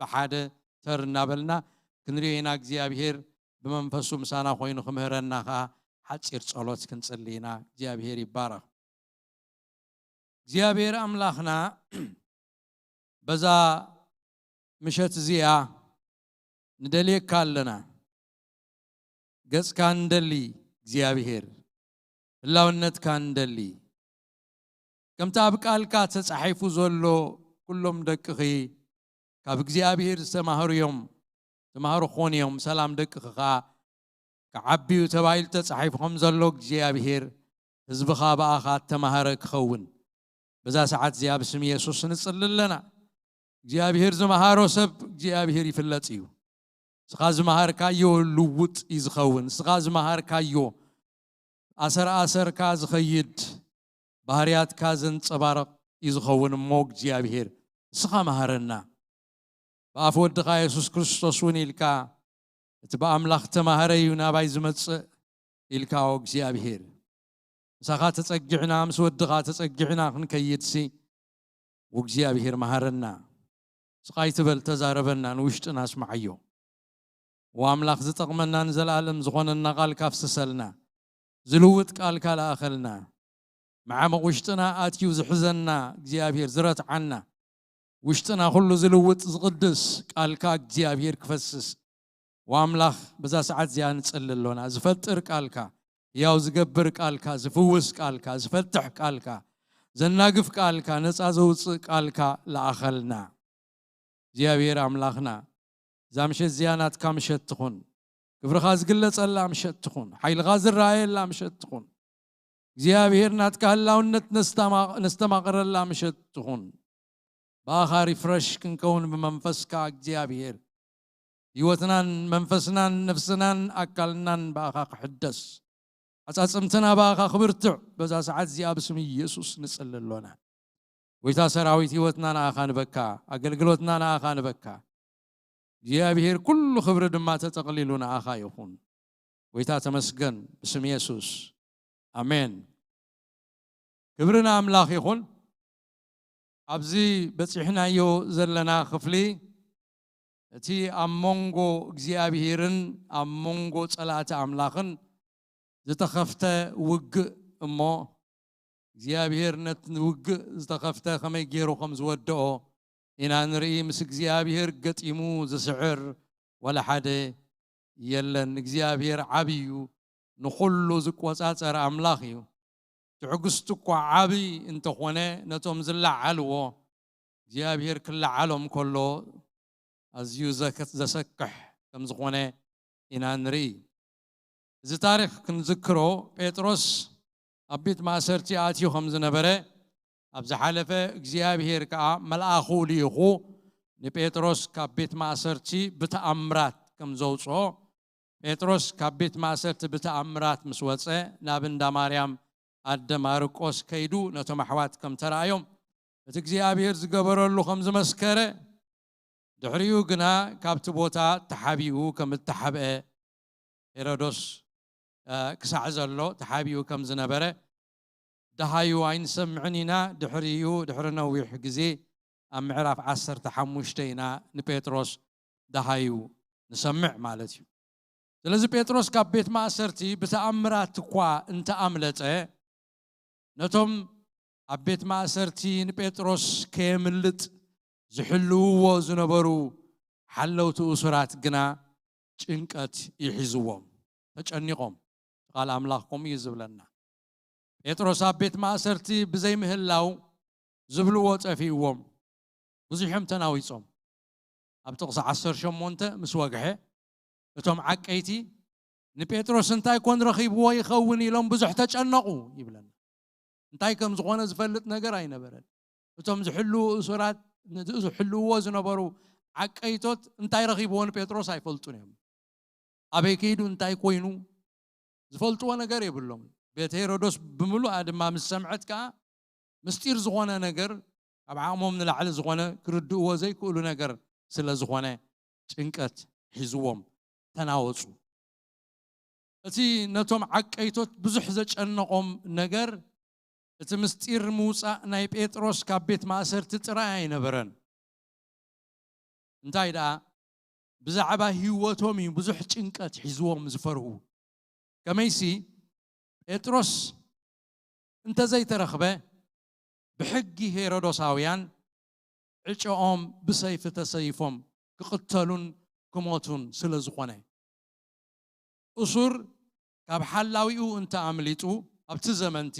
ብሓደ ተር እናበልና ክንሪኦ ኢና። እግዚኣብሔር ብመንፈሱ ምሳና ኮይኑ ክምህረና ከኣ ሓጺር ጸሎት ክንጽሊ ኢና። እግዚኣብሔር ይባረኽ። እግዚኣብሔር ኣምላኽና በዛ ምሸት እዚኣ ንደልየካ ኣለና። ገጽካ ንደሊ እግዚኣብሔር፣ ህላውነትካ ንደሊ። ከምቲ ኣብ ቃልካ ተጻሒፉ ዘሎ፣ "ኩሎም ደቅኺ ካብ እግዚኣብሔር ዝተማህሩ እዮም፣ ተማህሩ ክኾኑ እዮም፣ ሰላም ደቅኺ ከኣ ክዓቢ እዩ" ተባሂሉ ተጻሒፉ ከም ዘሎ፣ እግዚኣብሔር ህዝብኻ ብኣኻ እተማህረ ክኸውን በዛ ሰዓት እዚኣ ብስም የሱስ ንጽሊ ኣለና። እግዚኣብሔር ዝመሃሮ ሰብ እግዚኣብሔር ይፍለጥ እዩ። ንስኻ ዝመሃርካዮ ልውጥ እዩ ዝኸውን። ንስኻ ዝመሃርካዮ ኣሰር ኣሰርካ ዝኸይድ፣ ባህርያትካ ዘንጸባርቕ እዩ ዝኸውን። እሞ እግዚኣብሔር ንስኻ መሃረና። ብኣፍ ወድኻ የሱስ ክርስቶስ እውን ኢልካ፣ "እቲ ብኣምላኽ ተማህረ እዩ ናባይ ዝመጽእ" ኢልካ፣ ኦ እግዚኣብሔር። ምሳኻ ተጸጊዕና፣ ምስ ወድኻ ተጸጊዕና ክንከይድሲ፣ ኦ እግዚኣብሔር መሃረና። ስቓይ ትበል፣ ተዛረበና፣ ንውሽጥና ኣስምዓዮ። ኦ ኣምላኽ፣ ዝጠቕመና ንዘለኣለም ዝኾነና ቃልካ ኣፍስሰልና። ዝልውጥ ቃልካ ለኣኸልና። መዓሙቕ ውሽጥና ኣትዩ ዝሕዘና እግዚኣብሔር፣ ዝረትዓና፣ ውሽጥና ኩሉ ዝልውጥ ዝቕድስ ቃልካ እግዚኣብሔር ክፈስስ፣ ኦ ኣምላኽ፣ በዛ ሰዓት እዚኣ ንጽሊ ኣሎና። ዝፈጥር ቃልካ፣ ህያው ዝገብር ቃልካ፣ ዝፍውስ ቃልካ፣ ዝፈትሕ ቃልካ፣ ዘናግፍ ቃልካ፣ ነጻ ዘውጽእ ቃልካ ለኣኸልና። እግዚኣብሔር ኣምላኽና፣ እዛ ምሸት እዚኣ ናትካ ምሸት ትኹን። ክብርኻ ዝግለጸላ ምሸት ትኹን። ሓይልኻ ዝረኣየላ ምሸት ትኹን። እግዚኣብሔር ናትካ ህላውነት ነስተማ-፣ ነስተማቕረላ ምሸት ትኹን። ብኣኻ ሪፍረሽ ክንከውን ብመንፈስካ እግዚኣብሔር፣ ህይወትናን መንፈስናን ነፍስናን ኣካልናን ብኣኻ ክሕደስ፣ ዓጻጽምትና ብኣኻ ክብርትዕ በዛ ሰዓት እዚኣ ብስም ኢየሱስ ንጽሊ ኣሎና። ጎይታ ሰራዊት፣ ህይወትና ንኣኻ ንበካ፣ ኣገልግሎትና ንኣኻ ንበካ። እግዚኣብሔር፣ ኩሉ ክብሪ ድማ ተጠቕሊሉ ንኣኻ ይኹን። ጎይታ ተመስገን፣ ብስም የሱስ፣ ኣሜን። ክብሪ ንኣምላኽ ይኹን። ኣብዚ በጺሕናዮ ዘለና ክፍሊ፣ እቲ ኣብ መንጎ እግዚኣብሔርን ኣብ መንጎ ጸላእቲ ኣምላኽን ዝተኸፍተ ውግእ እሞ፣ እግዚኣብሔር ነቲ ውግእ ዝተኸፍተ ከመይ ገይሩ ከም ዝወድኦ ኢና ንርኢ። ምስ እግዚኣብሔር ገጢሙ ዝስዕር ዋላ ሓደ የለን። እግዚኣብሔር ዓቢ እዩ፣ ንኹሉ ዝቆጻጸር ኣምላኽ እዩ። ትዕግስቱ እኳ ዓቢ እንተኾነ፣ ነቶም ዝለዓልዎ እግዚኣብሔር ክለዓሎም ከሎ ኣዝዩ ዘክ-፣ ዘሰክሕ ከም ዝኾነ ኢና ንርኢ። እዚ ታሪኽ ክንዝክሮ፣ ጴጥሮስ ኣብ ቤት ማእሰርቲ ኣትዩ ከም ዝነበረ፣ ኣብ ዝሓለፈ እግዚኣብሔር ከኣ መልኣኹ ልኢኹ ንጴጥሮስ ካብ ቤት ማእሰርቲ ብተኣምራት ከም ዘውጽኦ፣ ጴጥሮስ ካብ ቤት ማእሰርቲ ብተኣምራት ምስ ወጸ፣ ናብ እንዳ ማርያም ኣደ ማርቆስ ከይዱ ነቶም ኣሕዋት ከም ተራእዮም፣ እቲ እግዚኣብሔር ዝገበረሉ ከም ዝመስከረ፣ ድሕሪኡ ግና ካብቲ ቦታ ተሓቢኡ ከም እተሓብአ ሄሮዶስ ክሳዕ ዘሎ ተሓቢኡ ከም ዝነበረ ደሃዩ ኣይንሰምዕን ኢና። ድሕሪኡ ድሕሪ ነዊሕ ግዜ ኣብ ምዕራፍ ዓሰርተ ሓሙሽተ ኢና ንጴጥሮስ ደሃዩ ንሰምዕ ማለት እዩ። ስለዚ ጴጥሮስ ካብ ቤት ማእሰርቲ ብተኣምራት እኳ እንተኣምለጠ፣ ነቶም ኣብ ቤት ማእሰርቲ ንጴጥሮስ ከየምልጥ ዝሕልውዎ ዝነበሩ ሓለውቲ እሱራት ግና ጭንቀት ይሒዝዎም፣ ተጨኒቖም። ቃል ኣምላኽ ከምኡ እዩ ዝብለና። ጴጥሮስ ኣብ ቤት ማእሰርቲ ብዘይምህላው ዝብልዎ ጠፊእዎም፣ ብዙሕ እዮም ተናዊጾም። ኣብ ጥቕሲ ዓሰርተ ሸሞንተ ምስ ወግሐ፣ እቶም ዓቀይቲ ንጴጥሮስ እንታይ ኮን ረኺብዎ ይኸውን ኢሎም ብዙሕ ተጨነቑ ይብለና። እንታይ ከም ዝኾነ ዝፈልጥ ነገር ኣይነበረን። እቶም ዝሕልዉ እሱራት፣ ዝሕልውዎ ዝነበሩ ዓቀይቶት እንታይ ረኺብዎ ንጴጥሮስ ኣይፈልጡን እዮም። ኣበይ ከይዱ እንታይ ኮይኑ ዝፈልጥዎ ነገር የብሎም። ቤት ሄሮዶስ ብምሉኣ ድማ ምስ ሰምዐት ከኣ ምስጢር ዝኾነ ነገር፣ ካብ ዓቕሞም ንላዕሊ ዝኾነ ክርድእዎ ዘይክእሉ ነገር ስለ ዝኾነ ጭንቀት ሒዝዎም ተናወጹ። እቲ ነቶም ዓቀይቶት ብዙሕ ዘጨነቖም ነገር እቲ ምስጢር ምውጻእ ናይ ጴጥሮስ ካብ ቤት ማእሰርቲ ጥራይ ኣይነበረን። እንታይ ደኣ ብዛዕባ ህይወቶም እዩ ብዙሕ ጭንቀት ሒዝዎም ዝፈርሁ። ከመይሲ ጴጥሮስ እንተዘይተረኽበ ብሕጊ ሄሮዶሳውያን ዕጨኦም ብሰይፊ ተሰይፎም ክቕተሉን ክሞቱን ስለ ዝኾነ። እሱር ካብ ሓላዊኡ እንተ ኣምሊጡ ኣብቲ ዘመንቲ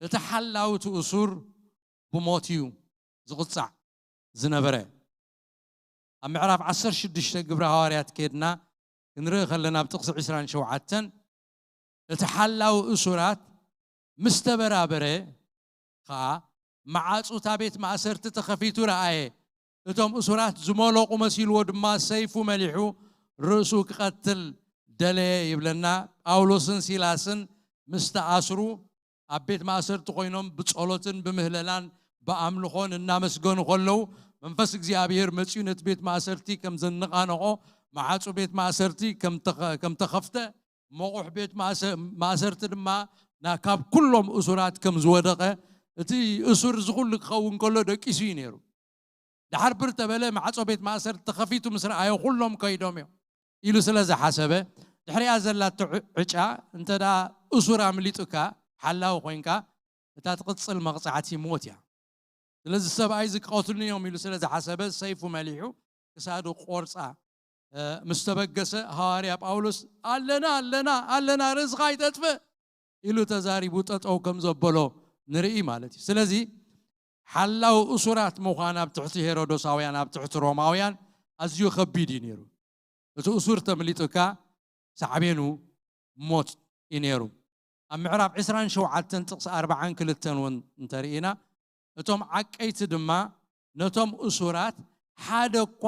እቲ ሓላዊ እቲ እሱር ብሞት እዩ ዝቕጻዕ ዝነበረ። ኣብ ምዕራፍ ዓሰርተ ሽዱሽተ ግብሪ ሃዋርያት ከድና ክንርኢ ከለና ኣብ ጥቕሲ ዕስራን ሸውዓተን እቲ ሓላዊ እሱራት ምስ ተበራበረ ኸኣ መዓጹ እታ ቤት ማእሰርቲ ተኸፊቱ ረኣየ። እቶም እሱራት ዝመለቑ መሲልዎ ድማ ሰይፉ መሊሑ ርእሱ ክቐትል ደለየ ይብለና። ጳውሎስን ሲላስን ምስ ተኣስሩ ኣብ ቤት ማእሰርቲ ኮይኖም ብጸሎትን ብምህለላን ብኣምልኾን እናመስገኑ ከለዉ መንፈስ እግዚኣብሔር መጺኡ ነቲ ቤት ማእሰርቲ ከም ዘነቓነቖ መዓጹ ቤት ማእሰርቲ ከም ተኸ-፣ ከም ተኸፍተ መቑሕ ቤት ማእሰ-፣ ማእሰርቲ ድማ ና-፣ ካብ ኩሎም እሱራት ከም ዝወደቐ፣ እቲ እሱር እዚ ኩሉ ክኸውን ከሎ ደቂሱ እዩ ነይሩ። ደሓር ብር ተበለ፣ ማዕጾ ቤት ማእሰርቲ ተኸፊቱ ምስ ረኣዮ ኩሎም ከይዶም እዮም ኢሉ ስለ ዝሓሰበ፣ ድሕሪኣ ዘላቶ ዕ-፣ ዕጫ እንተ ደኣ እሱር ኣምሊጡካ፣ ሓላዊ ኮይንካ፣ እታ ትቕጽል መቕጻዕቲ ሞት እያ። ስለዚ ሰብኣይ እዚ ክቐትሉኒ እዮም ኢሉ ስለ ዝሓሰበ ሰይፉ መሊሑ ክሳዱ ቆርጻ፣ እ፣ ምስ ተበገሰ ሃዋርያ ጳውሎስ ኣለና፣ ኣለና፣ ኣለና፣ ርእስኻ ኣይተጥፍእ ኢሉ ተዛሪቡ ጠጠው ከም ዘበሎ ንርኢ ማለት እዩ። ስለዚ ሓላው እሱራት ምዃን ኣብ ትሕቲ ሄሮዶሳውያን፣ ኣብ ትሕቲ ሮማውያን ኣዝዩ ከቢድ እዩ ነይሩ። እቲ እሱር ተምሊጡካ ሳዕቤኑ ሞት እዩ ነይሩ። ኣብ ምዕራፍ ዕስራን ሸውዓተን ጥቕሲ ኣርባዓን ክልተን እውን እንተርኢና፣ እቶም ዓቀይቲ ድማ ነቶም እሱራት ሓደ እኳ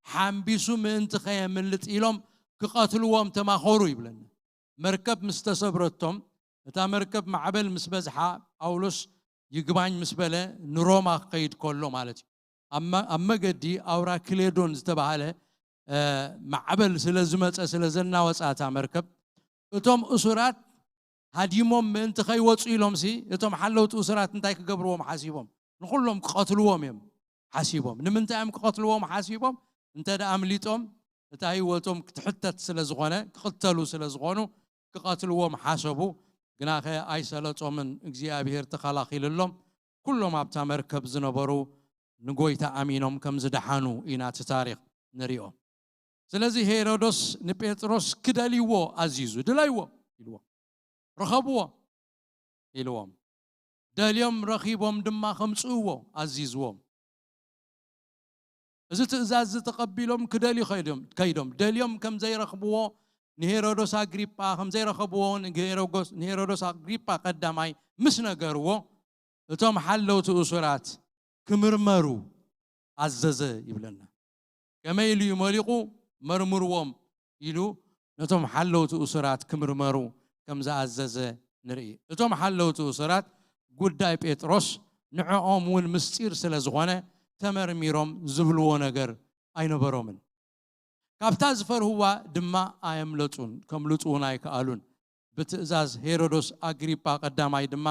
ሓምቢሱ ምእንቲ ከየምልጥ ኢሎም ክቐትልዎም ተማኸሩ ይብለና። መርከብ ምስ ተሰብረቶም፣ እታ መርከብ ማዕበል ምስ በዝሓ፣ ጳውሎስ ይግባኝ ምስ በለ ንሮማ ክኸይድ ከሎ ማለት እዩ። ኣብ መ-፣ ኣብ መገዲ ኣውራ ክሌዶን ዝተባህለ፣ እ፣ ማዕበል ስለ ዝመጸ፣ ስለ ዘናወጻ እታ መርከብ፣ እቶም እሱራት ሃዲሞም ምእንቲ ከይወጹ ኢሎምሲ፣ እቶም ሓለውቲ እሱራት እንታይ ክገብርዎም ሓሲቦም? ንኹሎም ክቐትልዎም እዮም ሓሲቦም። ንምንታይ እዮም ክቐትልዎም ሓሲቦም? እንተ ደኣ ኣምሊጦም፣ እታ ህይወቶም ክትሕተት ስለ ዝኾነ፣ ክቕተሉ ስለ ዝኾኑ፣ ክቐትልዎም ሓሰቡ። ግናኸ ኣይሰለጦምን፣ እግዚኣብሔር ተኸላኺልሎም። ኩሎም ኣብታ መርከብ ዝነበሩ ንጎይታ ኣሚኖም ከም ዝደሓኑ ኢና እቲ ታሪኽ ንሪኦ። ስለዚ ሄሮዶስ ንጴጥሮስ ክደልይዎ ኣዚዙ፣ "ድለይዎ" ኢልዎም፣ "ርኸብዎ" ኢልዎም። ደልዮም ረኺቦም ድማ ከምጽእዎ ኣዚዝዎም። እዚ ትእዛዝ እዚ ተቐቢሎም ክደልዩ ከይዶም፣ ከይዶም፣ ደልዮም ከም ዘይረኽብዎ ንሄሮዶስ ኣግሪጳ፣ ከም ዘይረኸብዎ ንሄሮጎስ-፣ ንሄሮዶስ ኣግሪጳ ቀዳማይ ምስ ነገርዎ፣ እቶም ሓለውቲ እሱራት ክምርመሩ ኣዘዘ ይብለና። ከመይ ኢሉ እዩ መሊቑ? "መርምርዎም" ኢሉ ነቶም ሓለውቲ እሱራት ክምርመሩ ከም ዝኣዘዘ ንርኢ። እቶም ሓለውቲ እሱራት ጉዳይ ጴጥሮስ ንዕኦም እውን ምስጢር ስለ ዝኾነ፣ ተመርሚሮም ዝብልዎ ነገር ኣይነበሮምን። ካብታ ዝፈርህዋ ድማ ኣየምለጡን፣ ከምልጡ እውን ኣይከኣሉን። ብትእዛዝ ሄሮዶስ ኣግሪጳ ቀዳማይ ድማ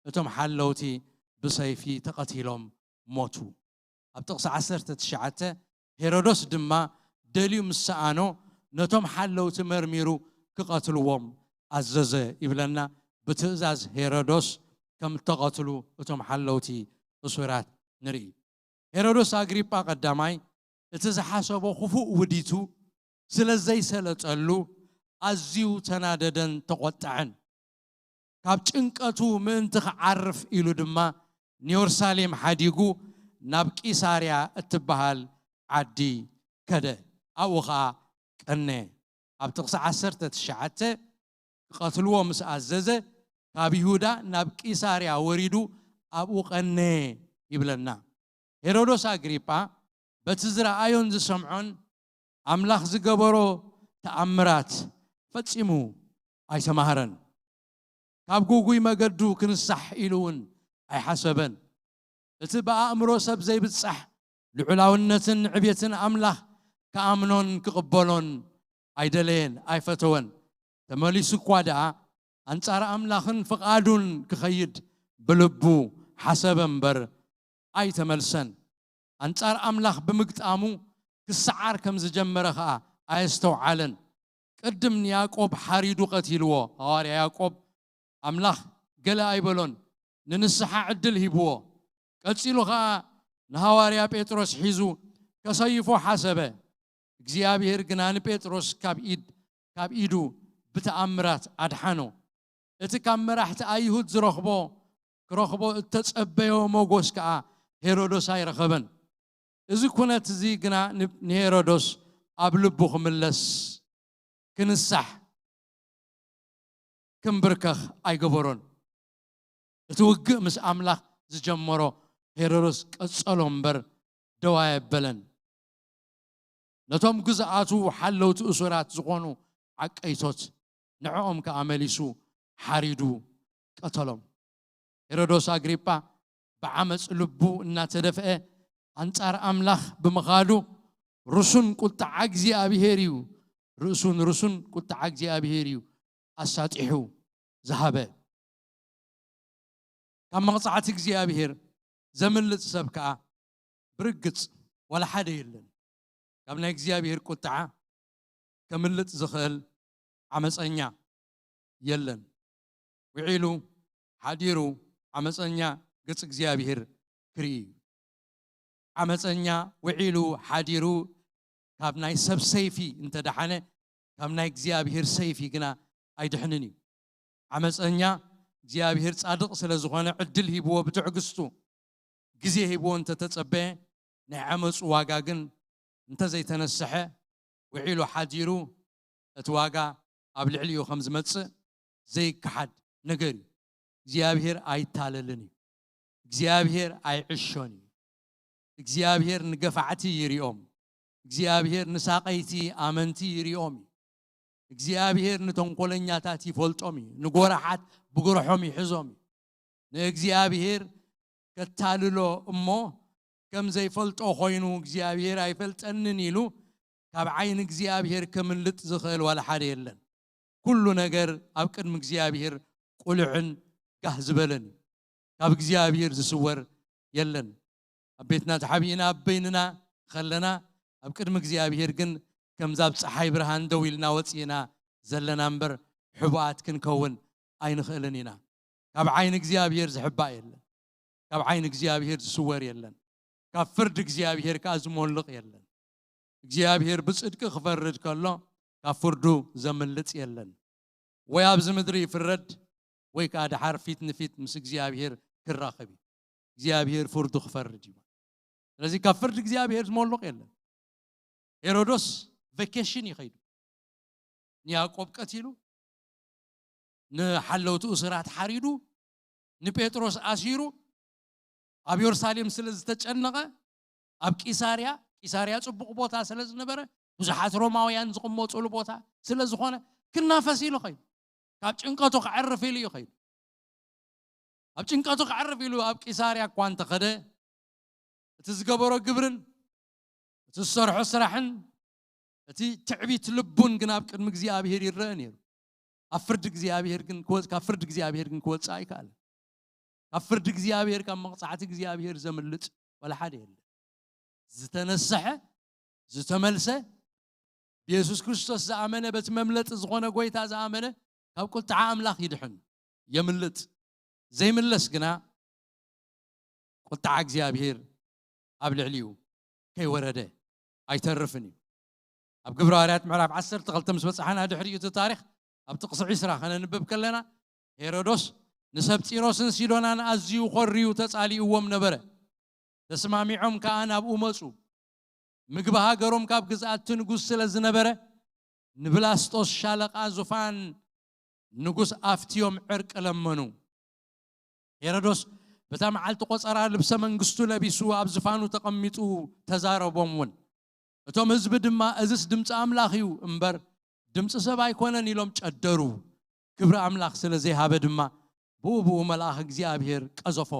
እቶም ሓለውቲ ብሰይፊ ተቐቲሎም ሞቱ። ኣብ ጥቕሲ ዓሰርተ ትሽዓተ፣ ሄሮዶስ ድማ ደልዩ ምስ ሰኣኖ፣ ነቶም ሓለውቲ መርሚሩ ክቐትልዎም ኣዘዘ ይብለና። ብትእዛዝ ሄሮዶስ ከም እተቐትሉ እቶም ሓለውቲ እሱራት ንርኢ። ሄሮዶስ ኣግሪጳ ቀዳማይ እቲ ዝሓሰቦ ክፉእ ውዲቱ ስለ ዘይሰለጠሉ ኣዝዩ ተናደደን ተቖጥዐን። ካብ ጭንቀቱ ምእንቲ ክዓርፍ ኢሉ ድማ ንየሩሳሌም ሓዲጉ ናብ ቂሳርያ እትበሃል ዓዲ ከደ። ኣብኡ ኸኣ ቀነ። ኣብ ጥቕሲ ዓሰርተ ትሽዓተ ክቐትልዎ ምስ ኣዘዘ፣ ካብ ይሁዳ ናብ ቂሳርያ ወሪዱ ኣብኡ ቀነ ይብለና። ሄሮዶስ ኣግሪጳ በቲ ዝረኣዮን ዝሰምዖን ኣምላኽ ዝገበሮ ተኣምራት ፈጺሙ ኣይተማህረን። ካብ ጉጉይ መገዱ ክንሳሕ ኢሉ እውን ኣይሓሰበን። እቲ ብኣእምሮ ሰብ ዘይብጻሕ ልዑላውነትን ዕቤትን ኣምላኽ ክኣምኖን ክቕበሎን ኣይደለየን፣ ኣይፈተወን። ተመሊሱ እኳ ደኣ ኣንጻር ኣምላኽን ፍቓዱን ክኸይድ ብልቡ ሓሰበ እምበር ኣይተመልሰን። ኣንጻር ኣምላኽ ብምግጣሙ ክሰዓር ከም ዝጀመረ ኸኣ ኣየስተውዓለን። ቅድም ንያዕቆብ ሓሪዱ ቀቲልዎ። ሃዋርያ ያዕቆብ ኣምላኽ ገለ ኣይበሎን፣ ንንስሓ ዕድል ሂብዎ። ቀጺሉ ኸኣ ንሃዋርያ ጴጥሮስ ሒዙ ከሰይፎ ሓሰበ። እግዚኣብሔር ግና ንጴጥሮስ ካብ ኢድ፣ ካብ ኢዱ ብተኣምራት ኣድሓኖ። እቲ ካብ መራሕቲ ኣይሁድ ዝረኽቦ፣ ክረኽቦ እተጸበዮ ሞጎስ ከኣ ሄሮዶስ ኣይረኸበን። እዚ ኩነት እዚ ግና ን-፣ ንሄሮዶስ ኣብ ልቡ ክምለስ፣ ክንሳሕ፣ ክንብርከኽ ኣይገበሮን። እቲ ውግእ ምስ ኣምላኽ ዝጀመሮ ሄሮዶስ ቀጸሎ እምበር ደው ኣየበለን። ነቶም ግዝኣቱ ሓለውቲ እሱራት ዝኾኑ ዓቀይቶት፣ ንዕኦም ከኣ መሊሱ ሓሪዱ ቀተሎም። ሄሮዶስ ኣግሪጳ ብዓመጽ ልቡ እናተደፍአ ኣንጻር ኣምላኽ ብምኻዱ ርሱን ቁጥዓ እግዚኣብሔር እዩ፣ ርእሱን ርሱን ቁጥዓ እግዚኣብሔር እዩ ኣሳጢሑ ዝሃበ። ካብ መቕጻዕቲ እግዚኣብሔር ዘምልጥ ሰብ ከኣ ብርግጽ ዋላ ሓደ የለን። ካብ ናይ እግዚኣብሔር ቁጥዓ ከምልጥ ዝኽእል ዓመጸኛ የለን። ውዒሉ ሓዲሩ ዓመጸኛ ገጽ እግዚኣብሔር ክርኢ እዩ። ዓመጸኛ ውዒሉ ሓዲሩ ካብ ናይ ሰብ ሰይፊ እንተደሓነ፣ ካብ ናይ እግዚኣብሔር ሰይፊ ግና ኣይድሕንን እዩ። ዓመጸኛ እግዚኣብሔር ጻድቕ ስለ ዝኾነ ዕድል ሂብዎ ብትዕግስቱ ግዜ ሂብዎ እንተተጸበየ፣ ናይ ዓመጹ ዋጋ ግን እንተዘይተነስሐ፣ ውዒሉ ሓዲሩ እቲ ዋጋ ኣብ ልዕሊኡ ከም ዝመጽእ ዘይከሓድ ነገር እዩ። እግዚኣብሔር ኣይታለልን እዩ። እግዚኣብሔር ኣይዕሾን እዩ። እግዚኣብሔር ንገፋዕቲ ይሪኦም። እግዚኣብሔር ንሳቐይቲ ኣመንቲ ይሪኦም እዩ። እግዚኣብሔር ንተንኮለኛታት ይፈልጦም እዩ። ንጎራሓት ብጉርሖም ይሕዞም እዩ። ንእግዚኣብሔር ከታልሎ እሞ ከም ዘይፈልጦ ኮይኑ እግዚኣብሔር ኣይፈልጠንን ኢሉ ካብ ዓይኒ እግዚኣብሔር ከምልጥ ዝኽእል ዋላ ሓደ የለን። ኩሉ ነገር ኣብ ቅድሚ እግዚኣብሔር ቁሉዕን ጋህ ዝበለን እዩ። ካብ እግዚኣብሔር ዝስወር የለን። ኣብ ቤትና ተሓቢእና ኣብ በይንና ከለና ኣብ ቅድሚ እግዚኣብሔር ግን ከምዛ ኣብ ጸሓይ ብርሃን ደው ኢልና ወጺእና ዘለና እምበር ሕቡኣት ክንከውን ኣይንኽእልን ኢና። ካብ ዓይኒ እግዚኣብሔር ዝሕባእ የለን። ካብ ዓይኒ እግዚኣብሔር ዝስወር የለን። ካብ ፍርዲ እግዚኣብሔር ከኣ ዝሞልቕ የለን። እግዚኣብሔር ብጽድቂ ክፈርድ ከሎ ካብ ፍርዱ ዘምልጥ የለን። ወይ ኣብዚ ምድሪ ይፍረድ ወይ ከኣ ደሓር ፊት ንፊት ምስ እግዚኣብሔር ክራኸብ እዩ። እግዚኣብሔር ፍርዱ ክፈርድ እዩ። ስለዚ ካብ ፍርዲ እግዚኣብሔር ዝሞልቕ የለን። ሄሮዶስ ቬኬሽን ይኸይዱ። ንያዕቆብ ቀቲሉ፣ ንሓለውቲ እሱራት ሓሪዱ፣ ንጴጥሮስ ኣሲሩ፣ ኣብ የሩሳሌም ስለ ዝተጨነቐ፣ ኣብ ቂሳርያ፣ ቂሳርያ ጽቡቕ ቦታ ስለ ዝነበረ፣ ብዙሓት ሮማውያን ዝቕመጡሉ ቦታ ስለ ዝኾነ፣ ክናፈስ ኢሉ ኸይዱ። ካብ ጭንቀቱ ክዕርፍ ኢሉ እዩ ኸይዱ። ኣብ ጭንቀቱ ክዕርፍ ኢሉ ኣብ ቂሳርያ እኳ እንተኸደ፣ እቲ ዝገበሮ ግብርን እቲ ዝሰርሖ ስራሕን እቲ ትዕቢት ልቡን ግን ኣብ ቅድሚ እግዚኣብሔር ይረአ ነይሩ። ኣብ ፍርዲ እግዚኣብሔር ግን ክወ- ካብ ፍርዲ እግዚኣብሔር ግን ክወፅእ ኣይከኣለን። ካብ ፍርዲ እግዚኣብሔር፣ ካብ መቕፃዕቲ እግዚኣብሔር ዘምልጥ ዋላ ሓደ የለን። ዝተነስሐ፣ ዝተመልሰ፣ ብየሱስ ክርስቶስ ዝኣመነ፣ በቲ መምለጢ ዝኾነ ጎይታ ዝኣመነ ካብ ቁጥዓ ኣምላኽ ይድሕን፣ የምልጥ። ዘይምለስ ግና ቁጥዓ እግዚኣብሔር ኣብ ልዕሊኡ ከይወረደ ኣይተርፍን እዩ። ኣብ ግብረ ሃዋርያት ምዕራፍ ዓሰርተ ክልተ ምስ በጻሕና ድሕሪኡ እቲ ታሪኽ ኣብ ጥቕሲ ዒስራ ከነንብብ ከለና፣ ሄሮዶስ ንሰብ ጢሮስን ሲዶናን ኣዝዩ ኾርዩ ተጻሊእዎም ነበረ። ተስማሚዖም ከኣ ናብኡ መጹ። ምግቢ ሃገሮም ካብ ግዝኣት እቲ ንጉስ ስለ ዝነበረ፣ ንብላስጦስ ሻለቃ ዙፋን ንጉስ ኣፍትዮም ዕርቂ ለመኑ። ሄሮዶስ በታ መዓልቲ ቆጸራ ልብሰ መንግስቱ ለቢሱ ኣብ ዝፋኑ ተቐሚጡ ተዛረቦም እውን። እቶም ህዝቢ ድማ፣ "እዝስ ድምፂ ኣምላኽ እዩ እምበር ድምፂ ሰብ ኣይኮነን" ኢሎም ጨደሩ። ክብሪ ኣምላኽ ስለ ዘይሃበ ድማ ብኡ ብኡ መልኣኽ እግዚኣብሔር ቀዘፎ፣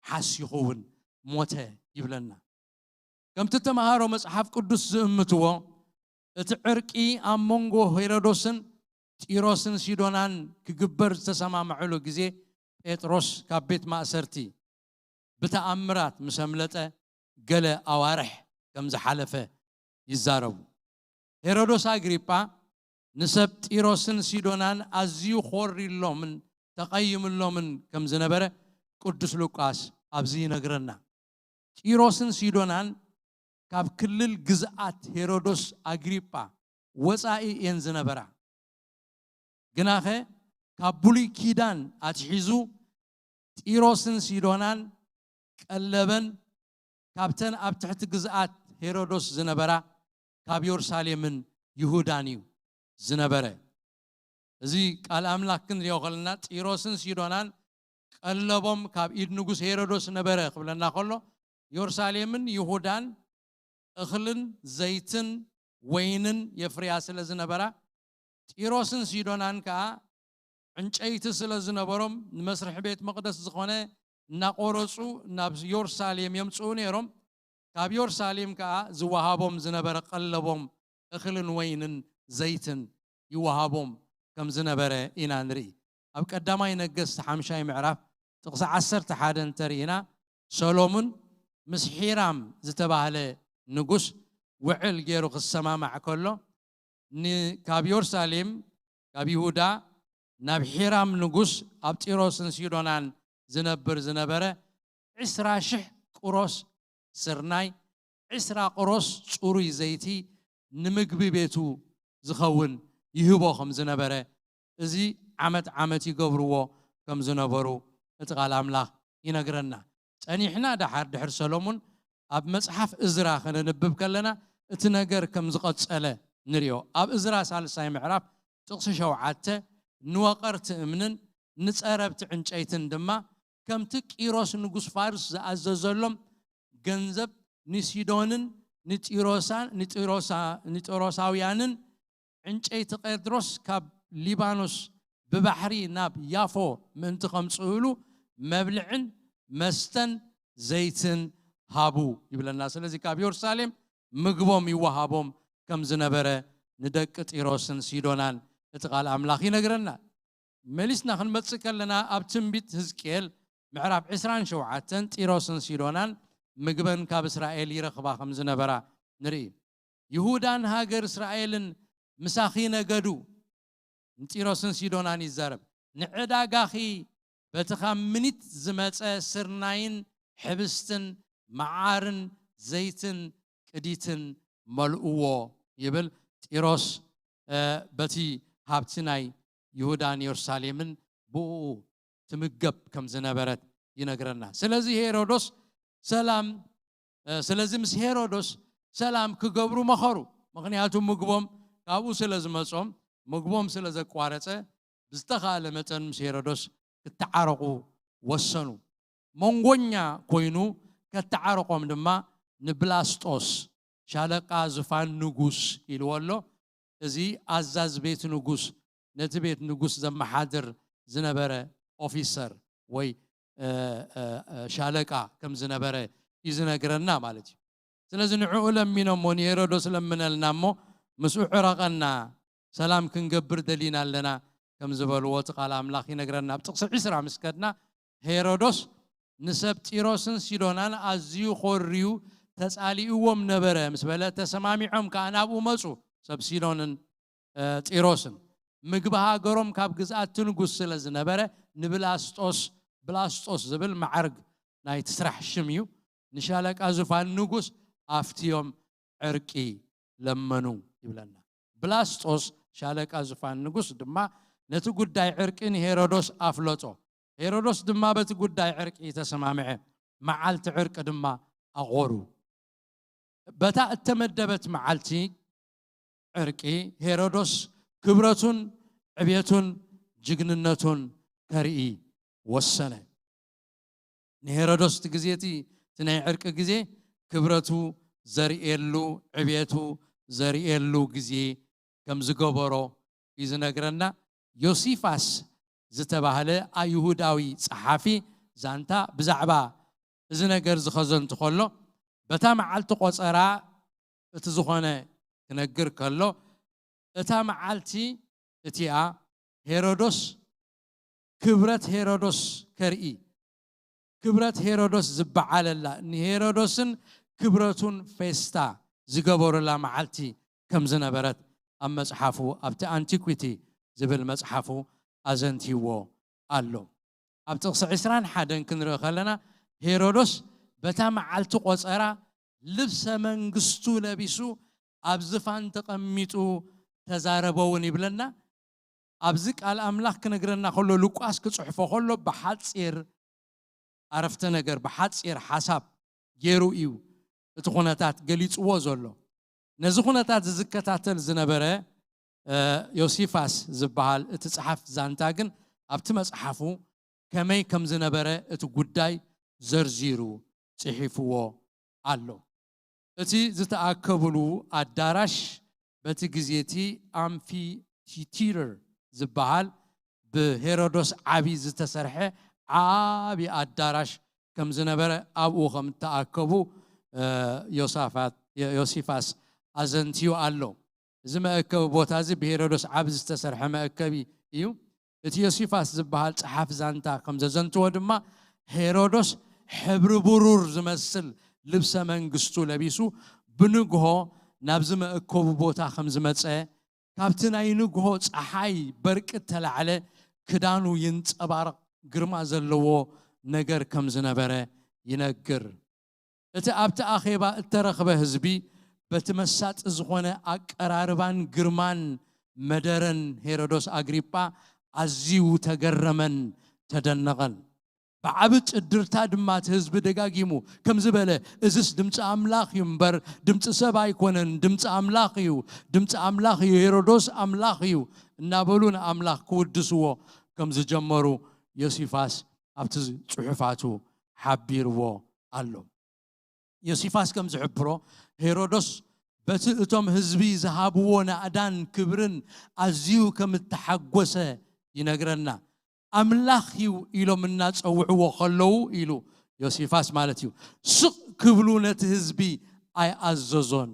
ሓሲኹ እውን ሞተ ይብለና። ከምቲ ተምሃሮ መጽሓፍ ቅዱስ ዝእምትዎ፣ እቲ ዕርቂ ኣብ መንጎ ሄሮዶስን ጢሮስን ሲዶናን ክግበር ዝተሰማምዐሉ ግዜ፣ ጴጥሮስ ካብ ቤት ማእሰርቲ ብተኣምራት ምስ ኣምለጠ፣ ገለ ኣዋርሕ ከም ዝሓለፈ ይዛረቡ። ሄሮዶስ ኣግሪጳ ንሰብ ጢሮስን ሲዶናን ኣዝዩ ኾሪሎምን ተቐይምሎምን ከም ዝነበረ ቅዱስ ሉቃስ ኣብዚ ይነግረና። ጢሮስን ሲዶናን ካብ ክልል ግዝኣት ሄሮዶስ ኣግሪጳ ወጻኢ እየን ዝነበራ። ግናኸ ካብ ብሉይ ኪዳን ኣትሒዙ ጢሮስን ሲዶናን ቀለበን ካብተን ኣብ ትሕቲ ግዝኣት ሄሮዶስ ዝነበራ ካብ የሩሳሌምን ይሁዳን እዩ ዝነበረ። እዚ ቃል ኣምላኽ ክንሪኦ ከለና፣ ጢሮስን ሲዶናን ቀለቦም ካብ ኢድ ንጉስ ሄሮዶስ ነበረ ክብለና ከሎ፣ የሩሳሌምን ይሁዳን እኽልን ዘይትን ወይንን የፍርያ ስለ ዝነበራ፣ ጢሮስን ሲዶናን ከኣ ዕንጨይቲ ስለ ዝነበሮም፣ ንመስርሒ ቤት መቕደስ ዝኾነ እናቖረጹ ናብ የሩሳሌም የምጽኡ ነይሮም። ካብ የሩሳሌም ከኣ ዝወሃቦም ዝነበረ ቀለቦም እኽልን ወይንን ዘይትን ይወሃቦም ከም ዝነበረ ኢና ንርኢ። ኣብ ቀዳማይ ነገስት ሓምሻይ ምዕራፍ ጥቕሲ ዓሰርተ ሓደ እንተርኢና፣ ሰሎሙን ምስ ሒራም ዝተባህለ ንጉስ ውዕል ገይሩ ክሰማማዕ ከሎ፣ ን-፣ ካብ የሩሳሌም፣ ካብ ይሁዳ ናብ ሒራም ንጉስ ኣብ ጢሮስን ሲዶናን ዝነብር ዝነበረ ዕስራ ሽሕ ቁሮስ ስርናይ፣ ዕስራ ቁሮስ ጽሩይ ዘይቲ ንምግቢ ቤቱ ዝኸውን ይህቦ ከም ዝነበረ፣ እዚ ዓመት ዓመት ይገብርዎ ከም ዝነበሩ እቲ ቃል ኣምላኽ ይነግረና። ጸኒሕና ደሓር ድሕሪ ሰሎሙን ኣብ መጽሓፍ እዝራ ከነንብብ ከለና፣ እቲ ነገር ከም ዝቐጸለ ንሪኦ። ኣብ እዝራ ሳልሳይ ምዕራፍ ጥቕሲ ሸውዓተ፣ ንወቐርቲ እምንን ንጸረብቲ ዕንጨይትን ድማ፣ ከምቲ ቂሮስ ንጉስ ፋርስ ዝኣዘዘሎም፣ ገንዘብ ንሲዶንን ንጢሮሳ-፣ ንጢሮሳ-፣ ንጢሮሳውያንን፣ ዕንጨይቲ ቄድሮስ ካብ ሊባኖስ ብባሕሪ ናብ ያፎ ምእንቲ ከምጽእሉ፣ መብልዕን መስተን ዘይትን ሃቡ ይብለና። ስለዚ ካብ የሩሳሌም ምግቦም ይወሃቦም ከም ዝነበረ ንደቂ ጢሮስን ሲዶናን እቲ ቃል ኣምላኽ ይነግረና። መሊስና ክንመጽእ ከለና፣ ኣብ ትንቢት ህዝቅኤል ምዕራፍ ዕስራን ሸውዓተን ጢሮስን ሲዶናን ምግበን ካብ እስራኤል ይረኽባ ከም ዝነበራ ንርኢ። ይሁዳን ሃገር እስራኤልን ምሳኺ ነገዱ፣ ንጢሮስን ሲዶናን ይዛረብ። ንዕዳጋኺ በቲ ካብ ምኒት ዝመጸ ስርናይን ሕብስትን መዓርን ዘይትን ቅዲትን መልእዎ ይብል። ጢሮስ፣ እ፣ በቲ ሃብቲ ናይ ይሁዳን የሩሳሌምን ብኡ ትምገብ ከም ዝነበረት ይነግረና። ስለዚ ሄሮዶስ ሰላም፣ እ፣ ስለዚ ምስ ሄሮዶስ ሰላም ክገብሩ መኸሩ። ምኽንያቱ ምግቦም ካብኡ ስለ ዝመጾም፣ ምግቦም ስለ ዘቋረጸ፣ ብዝተኻእለ መጠን ምስ ሄሮዶስ ክተዓረቑ ወሰኑ። መንጎኛ ኮይኑ ከተዓረቖም ድማ ንብላስጦስ፣ ሻለቃ ዝፋን ንጉስ ኢልዎ ኣሎ። እዚ ኣዛዚ ቤት ንጉስ፣ ነቲ ቤት ንጉስ ዘመሓድር ዝነበረ ኦፊሰር ወይ፣ እ፣ እ፣ እ፣ ሻለቃ ከም ዝነበረ እዩ ዝነግረና ማለት እዩ። ስለዚ ንዕኡ ለሚኖሞ፣ ንሄሮዶስ ለምነልና እሞ፣ ምስኡ ዕረቐና፣ ሰላም ክንገብር ደሊና ኣለና፣ ከም ዝበልዎ እቲ ቃል ኣምላኽ ይነግረና። ኣብ ጥቕሲ ዕስራ ምስ ከድና፣ ሄሮዶስ ንሰብ ጢሮስን ሲዶናን ኣዝዩ ኾርዩ ተጻሊእዎም ነበረ ምስ በለ፣ ተሰማሚዖም ከኣ ናብኡ መጹ። ሰብ ሲዶንን እ፣ ጢሮስን ምግቢ ሃገሮም ካብ ግዝኣት እቲ ንጉስ ስለ ዝነበረ፣ ንብላስጦስ፣ ብላስጦስ ዝብል መዓርግ ናይቲ ስራሕ ሽም እዩ፣ ንሻለቃ ዙፋን ንጉስ ኣፍትዮም ዕርቂ ለመኑ ይብለና። ብላስጦስ ሻለቃ ዙፋን ንጉስ ድማ ነቲ ጉዳይ ዕርቂ ንሄሮዶስ ኣፍለጦ። ሄሮዶስ ድማ በቲ ጉዳይ ዕርቂ ተሰማምዐ። መዓልቲ ዕርቂ ድማ ኣቖሩ። በታ እተመደበት መዓልቲ ዕርቂ ሄሮዶስ ክብረቱን ዕብየቱን ጅግንነቱን ከርኢ ወሰነ። ንሄሮዶስ እቲ ግዜ እቲ፣ እቲ ናይ ዕርቂ ግዜ ክብረቱ ዘርእየሉ፣ ዕብየቱ ዘርእየሉ ግዜ ከም ዝገበሮ እዩ ዝነግረና። ዮሲፋስ ዝተባህለ ኣይሁዳዊ ጸሓፊ ዛንታ ብዛዕባ እዚ ነገር እዚ ኸዘንቱ ከሎ፣ በታ መዓልቲ ቆጸራ እቲ ዝኾነ ክነግር ከሎ፣ እታ መዓልቲ እቲኣ ሄሮዶስ ክብረት ሄሮዶስ ከርኢ፣ ክብረት ሄሮዶስ ዝበዓለላ፣ ንሄሮዶስን ክብረቱን ፌስታ ዝገበሩላ መዓልቲ ከም ዝነበረት ኣብ መጽሓፉ፣ ኣብቲ ኣንቲኩዊቲ ዝብል መጽሓፉ ኣዘንትይዎ ኣሎ። ኣብ ጥቕሲ ዕስራን ሓደን ክንርኢ ከለና፣ ሄሮዶስ በታ መዓልቲ ቆጸራ ልብሰ መንግስቱ ለቢሱ ኣብ ዝፋን ተቐሚጡ ተዛረበ እውን ይብለና። ኣብዚ ቃል ኣምላኽ ክነግረና ከሎ፣ ሉቃስ ክጽሕፎ ከሎ ብሓጺር ዓረፍተ ነገር፣ ብሓጺር ሓሳብ ገይሩ እዩ እቲ ኩነታት ገሊጽዎ ዘሎ። ነዚ ኩነታት ዝከታተል ዝነበረ፣ እ፣ ዮሲፋስ ዝበሃል እቲ ጸሓፍ ዛንታ ግን ኣብቲ መጽሓፉ ከመይ ከም ዝነበረ እቲ ጉዳይ ዘርዚሩ ጽሒፍዎ ኣሎ። እቲ ዝተኣከብሉ ኣዳራሽ በቲ ግዜ እቲ ኣምፊቲቲዩተር ዝበሃል ብሄሮዶስ ዓቢ ዝተሰርሐ ዓቢ ኣዳራሽ ከም ዝነበረ ኣብኡ ከም እተኣከቡ፣ እ፣ ዮሳፋት፣ ዮ-፣ ዮሲፋስ ኣዘንትዩ ኣሎ። እዚ መእከቢ ቦታ እዚ ብሄሮዶስ ዓቢ ዝተሰርሐ መእከቢ እዩ። እቲ ዮሲፋስ ዝበሃል ጸሓፊ ዛንታ ከም ዘዘንትዎ ድማ፣ ሄሮዶስ ሕብሪ ብሩር ዝመስል ልብሰ መንግስቱ ለቢሱ ብንግሆ ናብዚ መእከቢ ቦታ ከም ዝመጸ፣ ካብቲ ናይ ንግሆ ጸሓይ በርቂ እተላዕለ ክዳኑ ይንጸባረቕ፣ ግርማ ዘለዎ ነገር ከም ዝነበረ ይነግር። እቲ ኣብቲ ኣኼባ እተረኽበ ህዝቢ በቲ መሳጢ ዝኾነ ኣቀራርባን ግርማን መደረን ሄሮዶስ ኣግሪጳ ኣዝዩ ተገረመን ተደነቐን። ብዓቢ ጽድርታ ድማ እቲ ህዝቢ ደጋጊሙ ከምዚ በለ፣ "እዝስ ድምጺ ኣምላኽ እዩ እምበር ድምጺ ሰብ ኣይኮነን፣ ድምጺ ኣምላኽ እዩ፣ ድምጺ ኣምላኽ እዩ፣ ሄሮዶስ ኣምላኽ እዩ" እናበሉ ንኣምላኽ ክውድስዎ ከም ዝጀመሩ ዮሲፋስ ኣብቲ ጽሑፋቱ ሓቢርዎ ኣሎ። ዮሲፋስ ከም ዝሕብሮ፣ ሄሮዶስ በቲ እቶም ህዝቢ ዝሃብዎ ናእዳን ክብርን ኣዝዩ ከም እተሓጎሰ ይነግረና። "ኣምላኽ እዩ" ኢሎም እናጸውዕዎ ከለዉ፣ ኢሉ ዮሲፋስ ማለት እዩ፣ ስቕ ክብሉ ነቲ ህዝቢ ኣይኣዘዞን።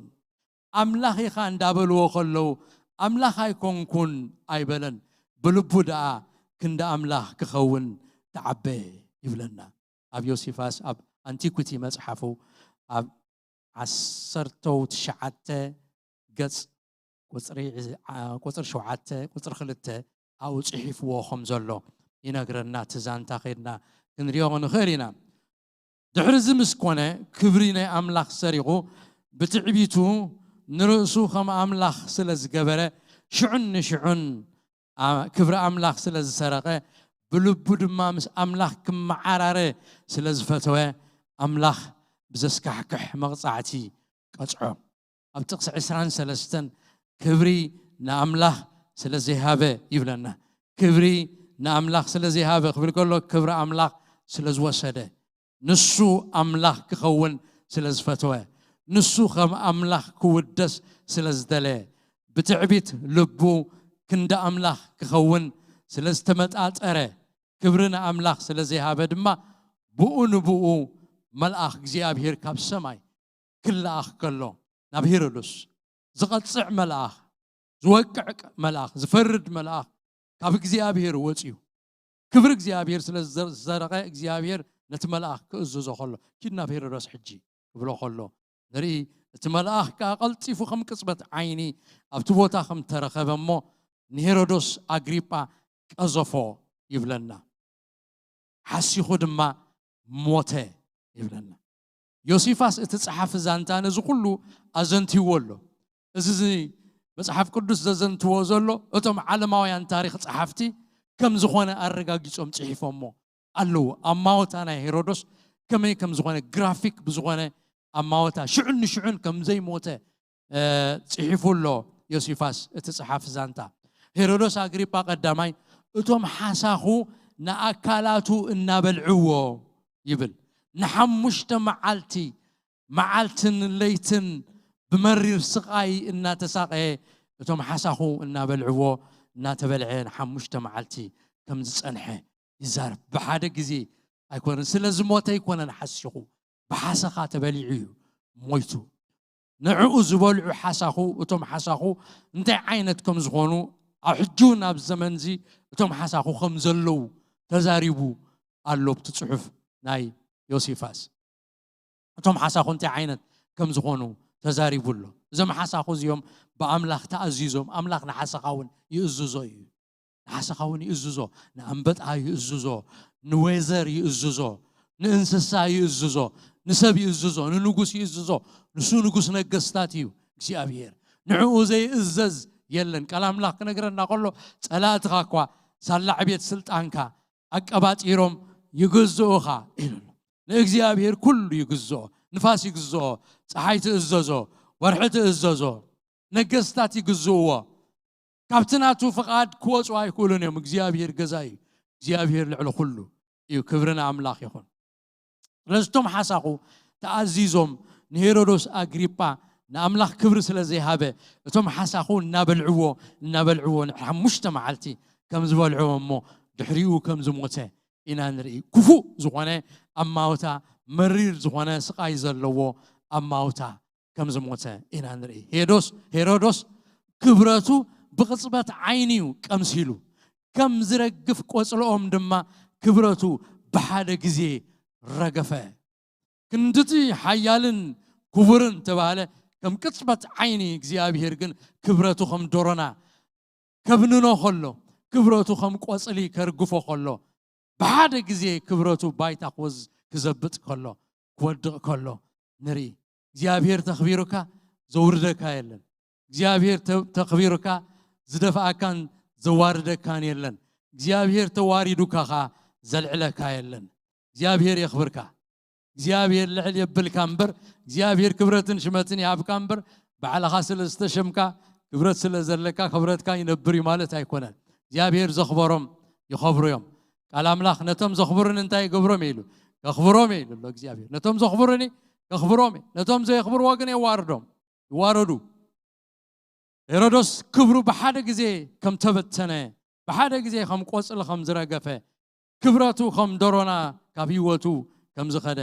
"ኣምላኽ ኢኻ" እንዳበልዎ ከለዉ፣ "ኣምላኽ ኣይኮንኩን" ኣይበለን። ብልቡ ደኣ ክንዲ ኣምላኽ ክኸውን ተዓበ ይብለና። ኣብ ዮሲፋስ ኣብ ኣንቲኩቲ መጽሓፉ ኣብ ዓሰርተው ትሽዓተ ገጽ ቁጽሪ፣ ዓ-፣ ቁጽሪ ሸውዓተ፣ ቁጽሪ ክልተ ኣብኡ ጽሒፍዎ ከም ዘሎ ይነግረና። እቲ ዛንታ ኸይድና ክንሪኦ ንኽእል ኢና። ድሕሪ እዚ ምስ ኮነ፣ ክብሪ ናይ ኣምላኽ ሰሪቑ፣ ብትዕቢቱ ንርእሱ ከም ኣምላኽ ስለ ዝገበረ፣ ሽዑን ንሽዑን ኣ-፣ ክብሪ ኣምላኽ ስለ ዝሰረቐ፣ ብልቡ ድማ ምስ ኣምላኽ ክመዓራረ ስለ ዝፈተወ፣ ኣምላኽ ብዘስካሕክሕ መቕጻዕቲ ቀጽዖ። ኣብ ጥቕሲ ዕስራን ሰለስተን፣ "ክብሪ ንኣምላኽ ስለ ዘይሃበ" ይብለና። ክብሪ ንኣምላኽ ስለ ዘይሃበ ክብል ከሎ፣ ክብሪ ኣምላኽ ስለ ዝወሰደ፣ ንሱ ኣምላኽ ክኸውን ስለ ዝፈተወ፣ ንሱ ከም ኣምላኽ ክውደስ ስለ ዝደለየ፣ ብትዕቢት ልቡ ክንዲ ኣምላኽ ክኸውን ስለ ዝተመጣጠረ፣ ክብሪ ንኣምላኽ ስለ ዘይሃበ ድማ፣ ብኡ ንብኡ መልኣኽ እግዚኣብሄር ካብ ሰማይ ክለኣኽ ከሎ፣ ናብ ሄሮዶስ ዝቐጽዕ መልኣኽ፣ ዝወቅዕ መልኣኽ፣ ዝፈርድ መልኣኽ ካብ እግዚኣብሔር ወፅዩ። ክብሪ እግዚኣብሔር ስለ ዝሰረቐ እግዚኣብሔር ነቲ መልኣኽ ክእዝዞ ከሎ፣ ኪድ ናብ ሄሮዶስ ሕጂ ክብሎ ከሎ ንርኢ። እቲ መልኣኽ ከኣ ቀልጢፉ ከም ቅጽበት ዓይኒ ኣብቲ ቦታ ከም ተረኸበ እሞ ንሄሮዶስ ኣግሪጳ ቀዘፎ ይብለና። ሓሲኹ ድማ ሞተ ይብለና። ዮሲፋስ እቲ ጸሓፊ ዛንታ ነዚ ኩሉ ኣዘንትይዎ ኣሎ። እዚ እዚ መጽሓፍ ቅዱስ ዘዘንትዎ ዘሎ እቶም ዓለማውያን ታሪኽ ጸሓፍቲ ከም ዝኾነ ኣረጋጊጾም ጽሒፎሞ ኣለዉ። ኣማወታ ናይ ሄሮዶስ ከመይ ከም ዝኾነ ግራፊክ ብዝኾነ ኣማወታ ሽዑን ንሽዑን ከም ዘይሞተ እ፣ ጽሒፉ ኣሎ ዮሲፋስ እቲ ጸሓፊ ዛንታ። ሄሮዶስ ኣግሪጳ ቀዳማይ እቶም ሓሳኹ ንኣካላቱ እናበልዕዎ ይብል። ንሓሙሽተ መዓልቲ፣ መዓልትን ለይትን ብመሪር ስቓይ እናተሳቐየ እቶም ሓሳኹ እናበልዕዎ እናተበልዐ ንሓሙሽተ መዓልቲ ከም ዝጸንሐ ይዛረብ። ብሓደ ግዜ ኣይኮነን፣ ስለ ዝሞተ ኣይኮነን ሓሲኹ፣ ብሓሰኻ ተበሊዑ እዩ ሞይቱ። ንዕኡ ዝበልዑ ሓሳኹ፣ እቶም ሓሳኹ እንታይ ዓይነት ከም ዝኾኑ ኣብ ሕጂ እውን ኣብ ዘመንዚ እቶም ሓሳኹ ከም ዘለዉ ተዛሪቡ ኣሎ ኣብቲ ጽሑፍ ናይ ዮሲፋስ። እቶም ሓሳኹ እንታይ ዓይነት ከም ዝኾኑ ተዛሪቡ ኣሎ። እዞም ሓሳኹ እዚኦም ብኣምላኽ ተኣዚዞም፣ ኣምላኽ ንሓሳኻ እውን ይእዝዞ እዩ። ንሓሳኻ እውን ይእዝዞ፣ ንኣንበጣ ይእዝዞ፣ ንዌዘር ይእዝዞ፣ ንእንስሳ ይእዝዞ፣ ንሰብ ይእዝዞ፣ ንንጉስ ይእዝዞ። ንሱ ንጉስ ነገስታት እዩ እግዚኣብሔር። ንዕኡ ዘይእዘዝ የለን። ቃል ኣምላኽ ክነግረና ከሎ ጸላእትኻ እኳ ሳላ ዕቤት ስልጣንካ ኣቀባጢሮም ይግዝኡኻ ኢሉ ኣሎ። ንእግዚኣብሔር ኩሉ ይግዝኦ። ንፋስ ይግዝኦ፣ ፀሓይ ትእዘዞ፣ ወርሒ ትእዘዞ፣ ነገስታት ይግዝእዎ። ካብቲ ናቱ ፍቓድ ክወፁ ኣይክእሉን እዮም። እግዚኣብሔር ገዛ እዩ። እግዚኣብሔር ልዕሊ ኩሉ እዩ። ክብሪ ንኣምላኽ ይኹን። ስለዚ እቶም ሓሳኹ ተኣዚዞም ንሄሮዶስ ኣግሪጳ ንኣምላኽ ክብሪ ስለ ዘይሃበ እቶም ሓሳኹ እናበልዕዎ እናበልዕዎ ንሓሙሽተ መዓልቲ ከም ዝበልዕዎ እሞ ድሕሪኡ ከም ዝሞተ ኢና ንርኢ። ክፉእ ዝኾነ ኣማውታ፣ መሪር ዝኾነ ስቓይ ዘለዎ ኣማውታ ከም ዝሞተ ኢና ንርኢ። ሄዶስ ሄሮዶስ ክብረቱ ብቕጽበት ዓይኒ እዩ ቀምሲሉ። ከም ዝረግፍ ቆጽሊ ኦም ድማ ክብረቱ ብሓደ ግዜ ረገፈ። ክንድቲ ሓያልን ክቡርን ተባህለ፣ ከም ቅጽበት ዓይኒ እግዚኣብሔር ግን ክብረቱ ከም ዶሮና ከብንኖ ከሎ፣ ክብረቱ ከም ቆጽሊ ከርግፎ ከሎ፣ ብሓደ ግዜ ክብረቱ ባይታ ክወዝ ክዘብጥ ከሎ፣ ክወድቕ ከሎ ንርኢ። እግዚኣብሔር ተኽቢሩካ ዘውርደካ የለን። እግዚኣብሔር ተ-፣ ተኽቢሩካ ዝደፍኣካን ዘዋርደካን የለን። እግዚኣብሔር ተዋሪዱካ ኸኣ ዘልዕለካ የለን። እግዚኣብሔር የኽብርካ። እግዚኣብሔር ልዕል የብልካ እምበር፣ እግዚኣብሔር ክብረትን ሽመትን ይሃብካ እምበር፣ ባዕልኻ ስለ ዝተሸምካ፣ ክብረት ስለ ዘለካ፣ ክብረትካ ይነብር እዩ ማለት ኣይኮነን። እግዚኣብሔር ዘኽበሮም ይኸብሩ እዮም። ቃል ኣምላኽ ነቶም ዘኽብሩኒ እንታይ ይገብሮም እዩ ኢሉ? ከኽብሮም እዩ ኢሉ ኣሎ እግዚኣብሔር። ነቶም ዘኽብሩኒ ከኽብሮም እዩ፣ ነቶም ዘየኽብርዎ ግን የዋርዶም፣ ይዋረዱ። ሄሮዶስ ክብሩ ብሓደ ግዜ ከም ተበተነ፣ ብሓደ ግዜ ከም ቆጽሊ ከም ዝረገፈ፣ ክብረቱ ከም ደሮና ካብ ህይወቱ ከም ዝኸደ፣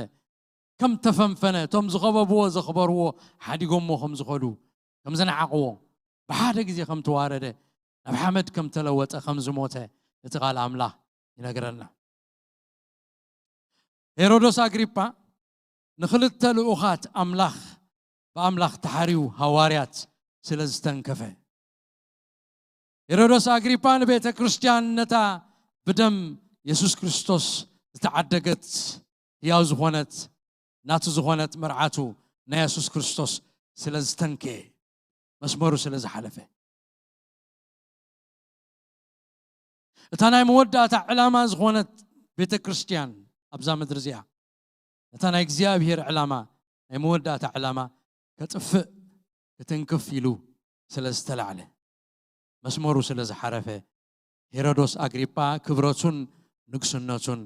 ከም ተፈንፈነ፣ እቶም ዝኸበብዎ ዘኽበርዎ ሓዲጎሞ ከም ዝኸዱ፣ ከም ዝነዓቕዎ፣ ብሓደ ግዜ ከም ተዋረደ፣ ናብ ሓመድ ከም ተለወጠ፣ ከም ዝሞተ እቲ ቃል ኣምላኽ ይነግረና። ሄሮዶስ ኣግሪጳ ንኽልተ ልኡኻት ኣምላኽ ብኣምላኽ ተሓርዩ ሃዋርያት ስለ ዝተንከፈ፣ ሄሮዶስ ኣግሪጳ ንቤተ ክርስቲያን ነታ ብደም የሱስ ክርስቶስ ዝተዓደገት ህያው ዝኾነት ናቱ ዝኾነት መርዓቱ ናይ የሱስ ክርስቶስ ስለ ዝተንከየ፣ መስመሩ ስለ ዝሓለፈ፣ እታ ናይ መወዳእታ ዕላማ ዝኾነት ቤተ ክርስቲያን ኣብዛ ምድሪ እዚኣ፣ እታ ናይ እግዚኣብሔር ዕላማ፣ ናይ መወዳእታ ዕላማ ከጥፍእ ክትንክፍ ኢሉ ስለ ዝተላዕለ፣ መስመሩ ስለ ዝሓረፈ፣ ሄሮዶስ ኣግሪጳ ክብረቱን ንግስነቱን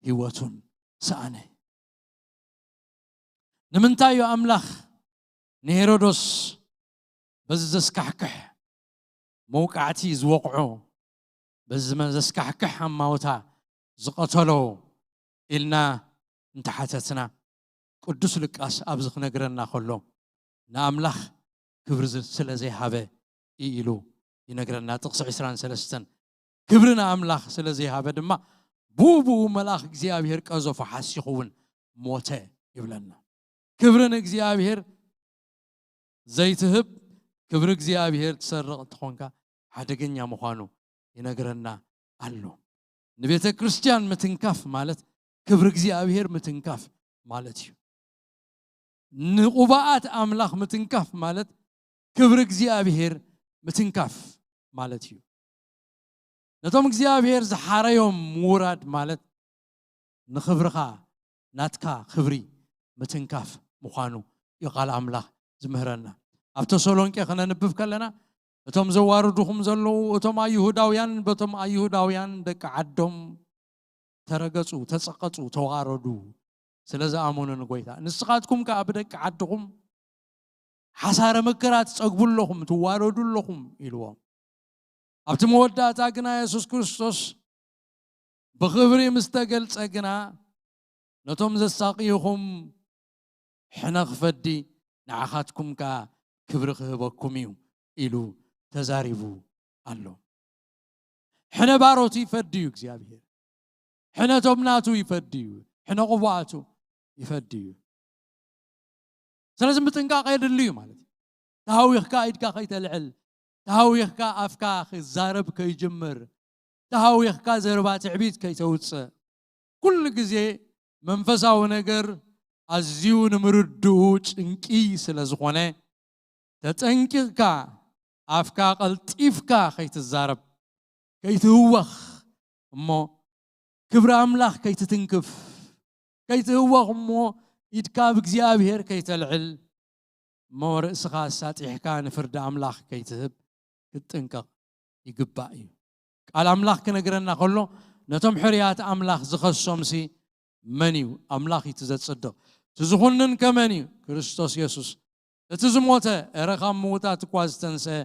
ህይወቱን ሰኣነ። ንምንታይ እዩ ኣምላኽ ንሄሮዶስ በዚ ዘስካሕክሕ መውቃዕቲ ዝወቕዖ፣ በዚ ዘስካሕክሕ ኣማውታ ዝቐተሎ ኢልና እንተሓተትና፣ ቅዱስ ሉቃስ ኣብዚ ክነግረና ከሎ፣ ንኣምላኽ ክብሪ ዝ-፣ ስለ ዘይሃበ እዩ ኢሉ ይነግረና። ጥቕሲ ዕስራን ሰለስተን፣ ክብሪ ንኣምላኽ ስለ ዘይሃበ ድማ፣ ብኡ ብኡ መልኣኽ እግዚኣብሔር ቀዘፎ፣ ሓሲኹ እውን ሞተ ይብለና። ክብሪ ንእግዚኣብሔር ዘይትህብ፣ ክብሪ እግዚኣብሔር ትሰርቕ እንተኾንካ ሓደገኛ ምዃኑ ይነግረና ኣሎ። ንቤተ ክርስቲያን ምትንካፍ ማለት ክብሪ እግዚኣብሔር ምትንካፍ ማለት እዩ። ንቑባኣት ኣምላኽ ምትንካፍ ማለት ክብሪ እግዚኣብሔር ምትንካፍ ማለት እዩ። ነቶም እግዚኣብሔር ዝሓረዮም ምውራድ ማለት ንኽብርኻ፣ ናትካ ክብሪ ምትንካፍ ምዃኑ እዩ ቃል ኣምላኽ ዝምህረና። ኣብ ተሰሎንቄ ክነንብብ ከለና፣ እቶም ዘዋርዱኹም ዘለዉ፣ እቶም ኣይሁዳውያን በቶም ኣይሁዳውያን ደቂ ዓዶም ተረገጹ፣ ተጸቐጹ፣ ተዋረዱ፣ ስለ ዝኣመኑ ንጎይታ። ንስኻትኩም ከኣ ብደቂ ዓድኹም ሓሳረ መከራ ትጸግቡ ኣለኹም፣ ትዋረዱ ኣለኹም ኢልዎም። ኣብቲ መወዳእታ ግና የሱስ ክርስቶስ ብኽብሪ ምስ ተገልጸ ግና፣ ነቶም ዘሳቕዩኹም ሕነ ክፈዲ፣ ንዓኻትኩም ከኣ ክብሪ ክህበኩም እዩ ኢሉ ተዛሪቡ ኣሎ። ሕነ ባሮቱ ይፈዲ እዩ እግዚኣብሔር። ሕነ ቶም ናቱ ይፈዲ እዩ። ሕነ ቅቡኣቱ ይፈዲ እዩ። ስለዚ ምጥንቃቕ የድሊ እዩ ማለት እዩ። ተሃዊኽካ ኢድካ ከይተልዕል፣ ተሃዊኽካ ኣፍካ ክዛረብ ከይጅምር፣ ተሃዊኽካ ዘረባ ትዕቢት ከይተውፅእ። ኩሉ ግዜ መንፈሳዊ ነገር ኣዝዩ ንምርድኡ ጭንቂ ስለ ዝኾነ፣ ተጠንቂቕካ ኣፍካ ቀልጢፍካ ከይትዛረብ፣ ከይትህወኽ፣ እሞ ክብሪ ኣምላኽ ከይትትንክፍ፣ ከይትህወኽ እሞ ኢድካ ኣብ እግዚኣብሔር ከይተልዕል፣ እሞ ርእስኻ ኣሳጢሕካ ንፍርዲ ኣምላኽ ከይትህብ ክትጥንቀቕ ይግባእ እዩ። ቃል ኣምላኽ ክነግረና ከሎ፣ ነቶም ሕርያት ኣምላኽ ዝኸሶምሲ መን እዩ? ኣምላኽ እዩ እቲ ዘጽድቕ። እቲ ዝኹንን ከመን እዩ? ክርስቶስ የሱስ። እቲ ዝሞተ፣ እረ ካብ ምዉታት እኳ ዝተንስአ፣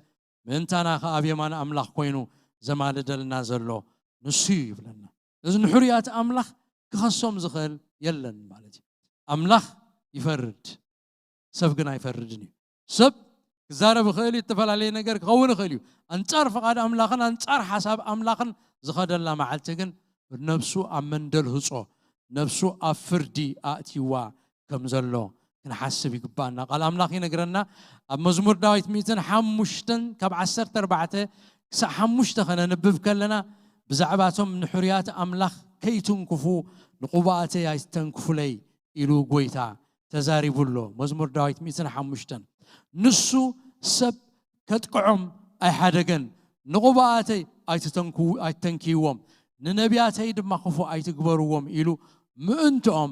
ምእንታና ከኣ ኣብ የማን ኣምላኽ ኮይኑ ዘማልደልና ዘሎ ንሱ እዩ ይብለና። እዚ ንሕሩያት ኣምላኽ ክኸሶም ዝኽእል የለን ማለት እዩ። ኣምላኽ ይፈርድ፣ ሰብ ግን ኣይፈርድን እዩ። ሰብ ክዛረብ ይኽእል እዩ፣ ዝተፈላለየ ነገር ክኸውን ይኽእል እዩ። ኣንጻር ፍቓድ ኣምላኽን ኣንጻር ሓሳብ ኣምላኽን ዝኸደላ መዓልቲ ግን ነብሱ ኣብ መንደል ህጾ፣ ነብሱ ኣብ ፍርዲ ኣእትይዋ ከም ዘሎ ክንሓስብ ይግባኣና። ቃል ኣምላኽ ይነግረና ኣብ መዝሙር ዳዊት ሚእትን ሓሙሽተን ካብ ዓሰርተ ኣርባዕተ ክሳዕ ሓሙሽተ ከነንብብ ከለና፣ ብዛዕባቶም ንሕሩያት ኣምላኽ ከይትንክፉ ንቑባኣተይ ኣይትተንክፉለይ ኢሉ ጎይታ ተዛሪቡ ኣሎ። መዝሙር ዳዊት ሚእትን ሓሙሽተን። ንሱ ሰብ ከጥቅዖም ኣይሓደገን፣ ንቑባኣተይ ኣይትተንክዉ-፣ ኣይትተንክይዎም፣ ንነቢያተይ ድማ ክፉ ኣይትግበርዎም ኢሉ ምእንትኦም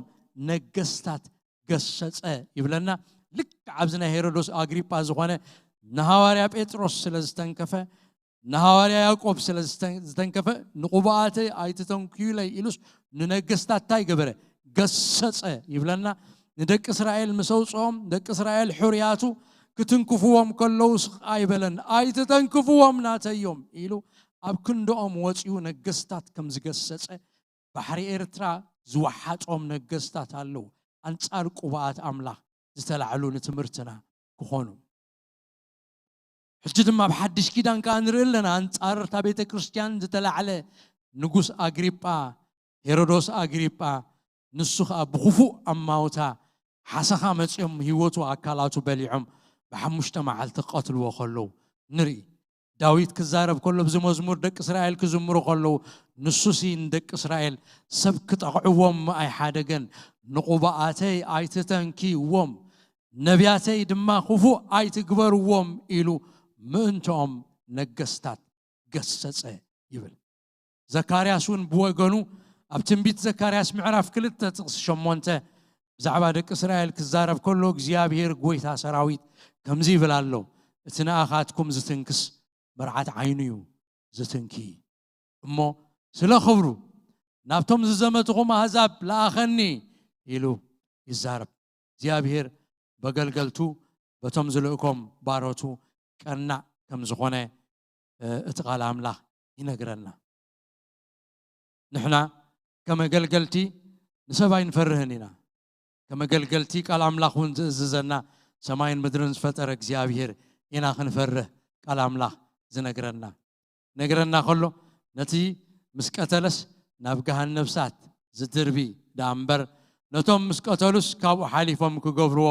ነገስታት ገሰጸ ይብለና። ልክዕ ኣብዚ ናይ ሄሮዶስ ኣግሪጳ ዝኾነ ንሃዋርያ ጴጥሮስ ስለ ዝተንከፈ፣ ንሃዋርያ ያዕቆብ ስለ ዝተ-፣ ዝተንከፈ፣ ንቑባኣተይ ኣይትተንክዩለይ ኢሉስ ንነገስታት እንታይ ገበረ? ገሰጸ ይብለና። ንደቂ እስራኤል ምስ ኣውጽኦም፣ ደቂ እስራኤል ሕሩያቱ ክትንክፍዎም ከለዉ ስቕ ኣይበለን። ኣይትተንክፍዎም ናተዮም ኢሉ ኣብ ክንድኦም ወጺኡ ነገስታት ከም ዝገሰጸ፣ ባሕሪ ኤርትራ ዝወሓጦም ነገስታት ኣለዉ። ኣንጻር ቅቡኣት ኣምላኽ ዝተላዕሉ ንትምህርትና ክኾኑ። ሕጂ ድማ ኣብ ሓድሽ ኪዳን ከኣ ንርኢ ኣለና። ኣንጻር እታ ቤተ ክርስቲያን ዝተላዕለ ንጉስ ኣግሪጳ፣ ሄሮዶስ ኣግሪጳ፣ ንሱ ከኣ ብኽፉእ ኣማውታ ሓሰኻ መጺኦም ህይወቱ ኣካላቱ በሊዖም ብሓሙሽተ መዓልቲ ክቐትልዎ ከለዉ ንርኢ። ዳዊት ክዛረብ ከሎ፣ ብዚ መዝሙር ደቂ እስራኤል ክዝምሩ ከለዉ፣ ንሱሲ ንደቂ እስራኤል ሰብ ክጠቕዕዎም ኣይሓደገን። ንቑባኣተይ ኣይትተንክይዎም፣ ነቢያተይ ድማ ክፉእ ኣይትግበርዎም ኢሉ ምእንትኦም ነገስታት ገሰጸ ይብል። ዘካርያስ እውን ብወገኑ ኣብ ትንቢት ዘካርያስ ምዕራፍ ክልተ ጥቕሲ ሸሞንተ ብዛዕባ ደቂ እስራኤል ክዛረብ ከሎ፣ እግዚኣብሔር ጎይታ ሰራዊት ከምዚ ይብል ኣሎ፣ "እቲ ንኣኻትኩም ዝትንክስ መርዓት ዓይኑ እዩ ዝትንኪ። እሞ ስለ ክብሩ ናብቶም ዝዘመትኹም ኣህዛብ ለኣኸኒ" ኢሉ ይዛረብ። እግዚኣብሔር በገልገልቱ በቶም ዝልእኮም ባሮቱ ቀናእ ከም ዝኾነ፣ እ፣ እቲ ቃል ኣምላኽ ይነግረና። ንሕና ከም ኣገልገልቲ ንሰብ ኣይንፈርህን ኢና። ከም ኣገልገልቲ ቃል ኣምላኽ እውን ዝእዝዘና ሰማይን ምድርን ዝፈጠረ እግዚኣብሔር ኢና ክንፈርህ ቃል ኣምላኽ ዝነግረና። ነግረና ከሎ ነቲ ምስ ቀተለስ ናብ ገሃነብ እሳት ዝድርቢ ደኣ እምበር፣ ነቶም ምስ ቀተሉስ ካብኡ ሓሊፎም ክገብርዎ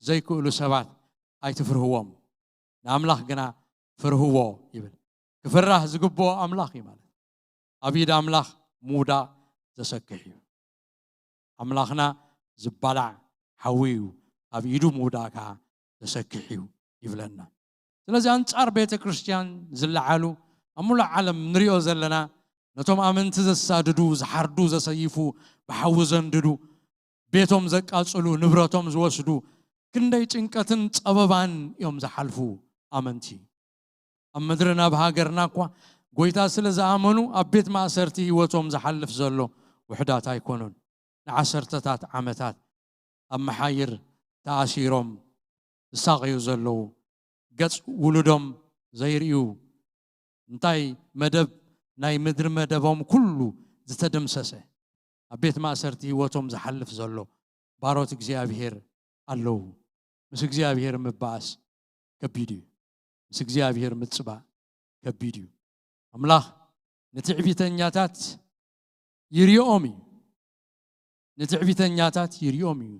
ዘይክእሉ ሰባት ኣይትፍርህዎም፣ ንኣምላኽ ግና ፍርህዎ ይብል። ክፍራህ ዝግብኦ ኣምላኽ እዩ ማለት። ኣብ ኢድ ኣምላኽ ምውዳቕ ዘሰክሕ እዩ። ኣምላኽና ዝባላዕ ሓዊ እዩ፣ ኣብ ኢዱ ምውዳቕ ከኣ ዘሰክሕ እዩ ይብለና። ስለዚ ኣንጻር ቤተ ክርስቲያን ዝለዓሉ ኣብ ሙሉእ ዓለም ንሪኦ ዘለና፣ ነቶም ኣመንቲ ዘሳድዱ፣ ዝሓርዱ፣ ዘሰይፉ፣ ብሓዊ ዘንድዱ፣ ቤቶም ዘቃጽሉ፣ ንብረቶም ዝወስዱ፣ ክንደይ ጭንቀትን ጸበባን እዮም ዝሓልፉ ኣመንቲ። ኣብ ምድርና፣ ኣብ ሃገርና እኳ፣ ጎይታ ስለ ዝኣመኑ ኣብ ቤት ማእሰርቲ ህይወቶም ዝሓልፍ ዘሎ ውሑዳት ኣይኮኑን። ንዓሰርተታት ዓመታት ኣብ መሓይር ተኣሲሮም ዝሳቐዩ ዘለዉ፣ ገጽ ውሉዶም ዘይርእዩ፣ እንታይ መደብ፣ ናይ ምድሪ መደቦም ኩሉ ዝተደምሰሰ፣ ኣብ ቤት ማእሰርቲ ህይወቶም ዝሓልፍ ዘሎ ባሮት እግዚኣብሔር ኣለዉ። ምስ እግዚኣብሔር ምባኣስ ከቢድ እዩ። ምስ እግዚኣብሔር ምጽባእ ከቢድ እዩ። ኣምላኽ ንትዕቢተኛታት ይርኦም እዩ። ንትዕቢተኛታት ይርኦም እዩ።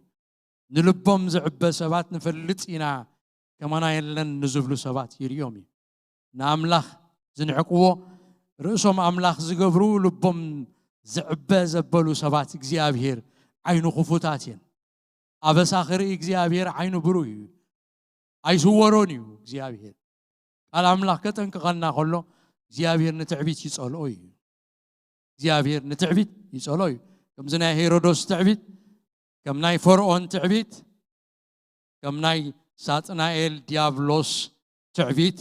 ንልቦም ዝዕበ ሰባት ንፈልጥ ኢና፣ ከማና የለን ንዝብሉ ሰባት ይርኦም እዩ። ንኣምላኽ ዝንዕቅዎ፣ ርእሶም ኣምላኽ ዝገብሩ፣ ልቦም ዝዕበ ዘበሉ ሰባት እግዚኣብሔር ዓይኑ ክፉታት እየን። ኣበሳ ክርኢ እግዚኣብሔር ዓይኑ ብሩህ እዩ። ኣይስወሮን እዩ እግዚኣብሔር። ቃል ኣምላኽ ከጠንቅቐና ከሎ እግዚኣብሔር ንትዕቢት ይጸልኦ እዩ። እግዚኣብሔር ንትዕቢት ይጸልኦ እዩ። ከምዚ ናይ ሄሮዶስ ትዕቢት፣ ከም ናይ ፈርዖን ትዕቢት፣ ከም ናይ ሳጥናኤል ዲያብሎስ ትዕቢት፣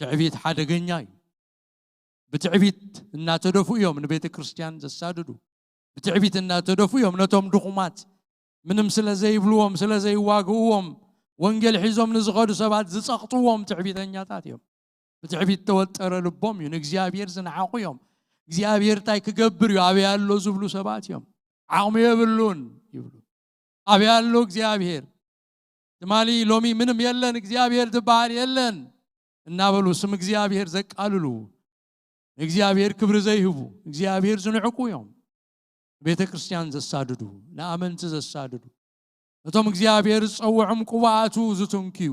ትዕቢት ሓደገኛ እዩ። ብትዕቢት እናተደፉ እዮም ንቤተ ክርስቲያን ዘሳድዱ። ብትዕቢት እናተደፉ እዮም ነቶም ድኹማት፣ ምንም ስለ ዘይብልዎም፣ ስለ ዘይዋግእዎም፣ ወንጌል ሒዞም ንዝኸዱ ሰባት ዝጸቕጥዎም ትዕቢተኛታት እዮም። ብትዕቢት ተወጠረ ልቦም እዩ፣ ንእግዚኣብሔር ዝነዓቑ እዮም። እግዚኣብሔር እንታይ ክገብር እዩ ኣበይ ኣሎ ዝብሉ ሰባት እዮም። ዓቕሚ የብሉን ይብሉ። ኣበይ ኣሎ እግዚኣብሔር? ትማሊ ሎሚ ምንም የለን፣ እግዚኣብሔር ዝበሃል የለን እናበሉ ስም እግዚኣብሔር ዘቃልሉ፣ ንእግዚኣብሔር ክብሪ ዘይህቡ፣ እግዚኣብሔር ዝንዕቁ እዮም። ቤተ ክርስቲያን ዘሳድዱ፣ ንኣመንቲ ዘሳድዱ፣ ነቶም እግዚኣብሔር ዝጸውዖም ቅቡኣቱ ዝትንክዩ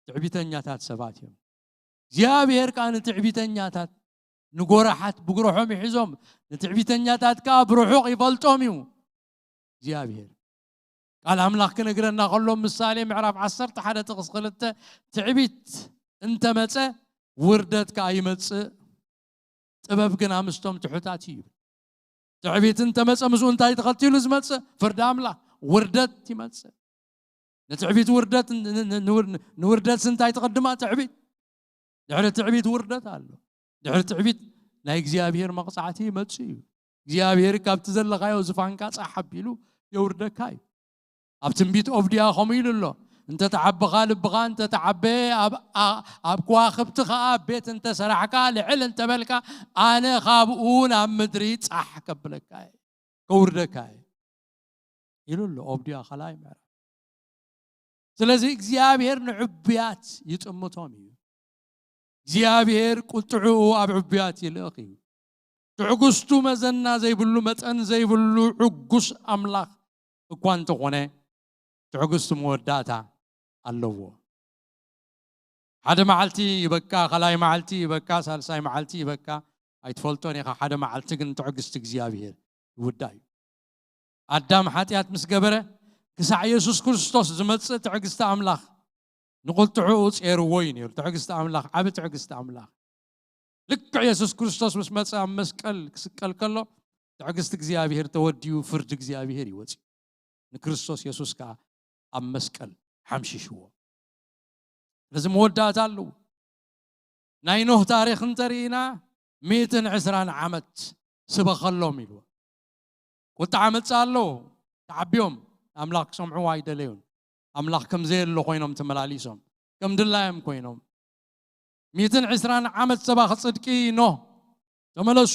ትዕቢተኛታት ሰባት እዮም። እግዚኣብሔር ከኣ ንትዕቢተኛታት፣ ንጎራሓት ብጉርሖም ይሕዞም፣ ንትዕቢተኛታት ከኣ ብርሑቕ ይፈልጦም እዩ። እግዚኣብሔር ቃል ኣምላኽ ክነግረና ከሎ፣ ምሳሌ ምዕራፍ ዓሰርተ ሓደ ጥቕስ ክልተ፣ ትዕቢት እንተመጸ ውርደት ከኣ ይመጽእ፣ ጥበብ ግና ምስቶም ትሑታት እዩ። ትዕቢት እንተመጸ ምስኡ እንታይ ተኸቲሉ ዝመጽእ? ፍርዲ ኣምላኽ፣ ውርደት ይመጽእ። ንትዕቢት ውርደት፣ ን-፣ ን-፣ ን-፣ ንውር-፣ ንውርደትስ እንታይ ትቕድማ? ትዕቢት። ድሕሪ ትዕቢት ውርደት ኣሎ። ድሕሪ ትዕቢት ናይ እግዚኣብሔር መቕጻዕቲ ይመጽእ እዩ። እግዚኣብሔር ካብቲ ዘለኻዮ ዝፋንካ ጻሕ ኣቢሉ የውርደካ እዩ። ኣብ ትንቢት ኦብድያ ከምኡ ኢሉ ኣሎ፣ "እንተ ተዓበኻ ልብኻ፣ እንተ ተዓበ ኣብ፣ ኣ-፣ ኣብ ከዋኽብቲ ኸኣ ቤት እንተ ሰራሕካ፣ ልዕል እንተ በልካ፣ ኣነ ካብኡ ናብ ምድሪ ጻሕ ከብለካ እየ፣ ከውርደካ እየ" ኢሉ ኣሎ ኦብድያ ካልኣይ ምዕራፍ። ስለዚ እግዚኣብሔር ንዕቡያት ይጥምቶም እዩ። እግዚኣብሔር ቁጥዕኡ ኣብ ዕቡያት ይልእኽ እዩ። ትዕግስቱ መዘና ዘይብሉ፣ መጠን ዘይብሉ ዕጉስ ኣምላኽ እኳ እንተኾነ፣ ትዕግስቱ መወዳእታ ኣለዎ። ሓደ መዓልቲ ይበቃ፣ ካልኣይ መዓልቲ ይበቃ፣ ሳልሳይ መዓልቲ ይበቃ፣ ኣይትፈልጦን ኢኻ። ሓደ መዓልቲ ግን ትዕግስቲ እግዚኣብሔር ይውዳእ እዩ። ኣዳም ሓጢኣት ምስ ገበረ፣ ክሳዕ የሱስ ክርስቶስ ዝመጽእ ትዕግስቲ ኣምላኽ ንቁጥዕኡ ጼርዎ እዩ ነይሩ። ትዕግስቲ ኣምላኽ፣ ዓቢ ትዕግስቲ ኣምላኽ። ልክዕ የሱስ ክርስቶስ ምስ መጸ ኣብ መስቀል ክስቀል ከሎ፣ ትዕግስቲ እግዚኣብሔር ተወዲኡ፣ ፍርዲ እግዚኣብሔር እዩ ወጺኡ። ንክርስቶስ የሱስ ከኣ ኣብ መስቀል ሓምሺሽዎ። ስለዚ መወዳእታ ኣለዎ። ናይ ኖህ ታሪኽ እንተርኢና፣ ሚእትን ዕስራን ዓመት ስበኸሎም ኢልዎ። ቁጥዓ መጽእ ኣለዎ። ተዓብዮም፣ ኣምላኽ ክሰምዕዎ ኣይደለዩን። ኣምላኽ ከም ዘየሎ ኮይኖም ተመላሊሶም፣ ከም ድላዮም ኮይኖም። ሚእትን ዕስራን ዓመት ሰባኺ ጽድቂ ኖህ፣ ተመለሱ፣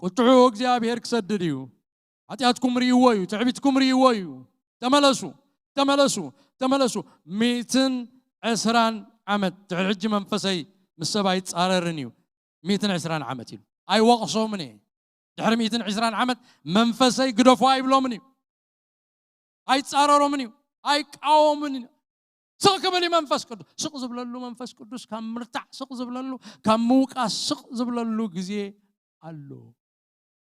ቁጥዑ እግዚኣብሔር ክሰድድ እዩ፣ ሓጢኣትኩም ርእይዎ እዩ፣ ትዕቢትኩም ርእይዎ እዩ፣ ተመለሱ፣ ተመለሱ፣ ተመለሱ። ሚእትን ዕስራን ዓመት ድሕሪ ሕጂ መንፈሰይ ምስ ሰብ ኣይጻረርን እዩ። ሚእትን ዕስራን ዓመት ኢሉ ኣይወቕሶምን እየ። ድሕሪ ሚእትን ዕስራን ዓመት መንፈሰይ ግደፎ ኣይብሎምን እዩ። ኣይጻረሮምን እዩ። ኣይቃወምን እዩ። ስቕ ክብል እዩ መንፈስ ቅዱስ። ስቕ ዝብለሉ መንፈስ ቅዱስ ካብ ምርታዕ ስቕ ዝብለሉ፣ ካብ ምውቃስ ስቕ ዝብለሉ ግዜ ኣሎ።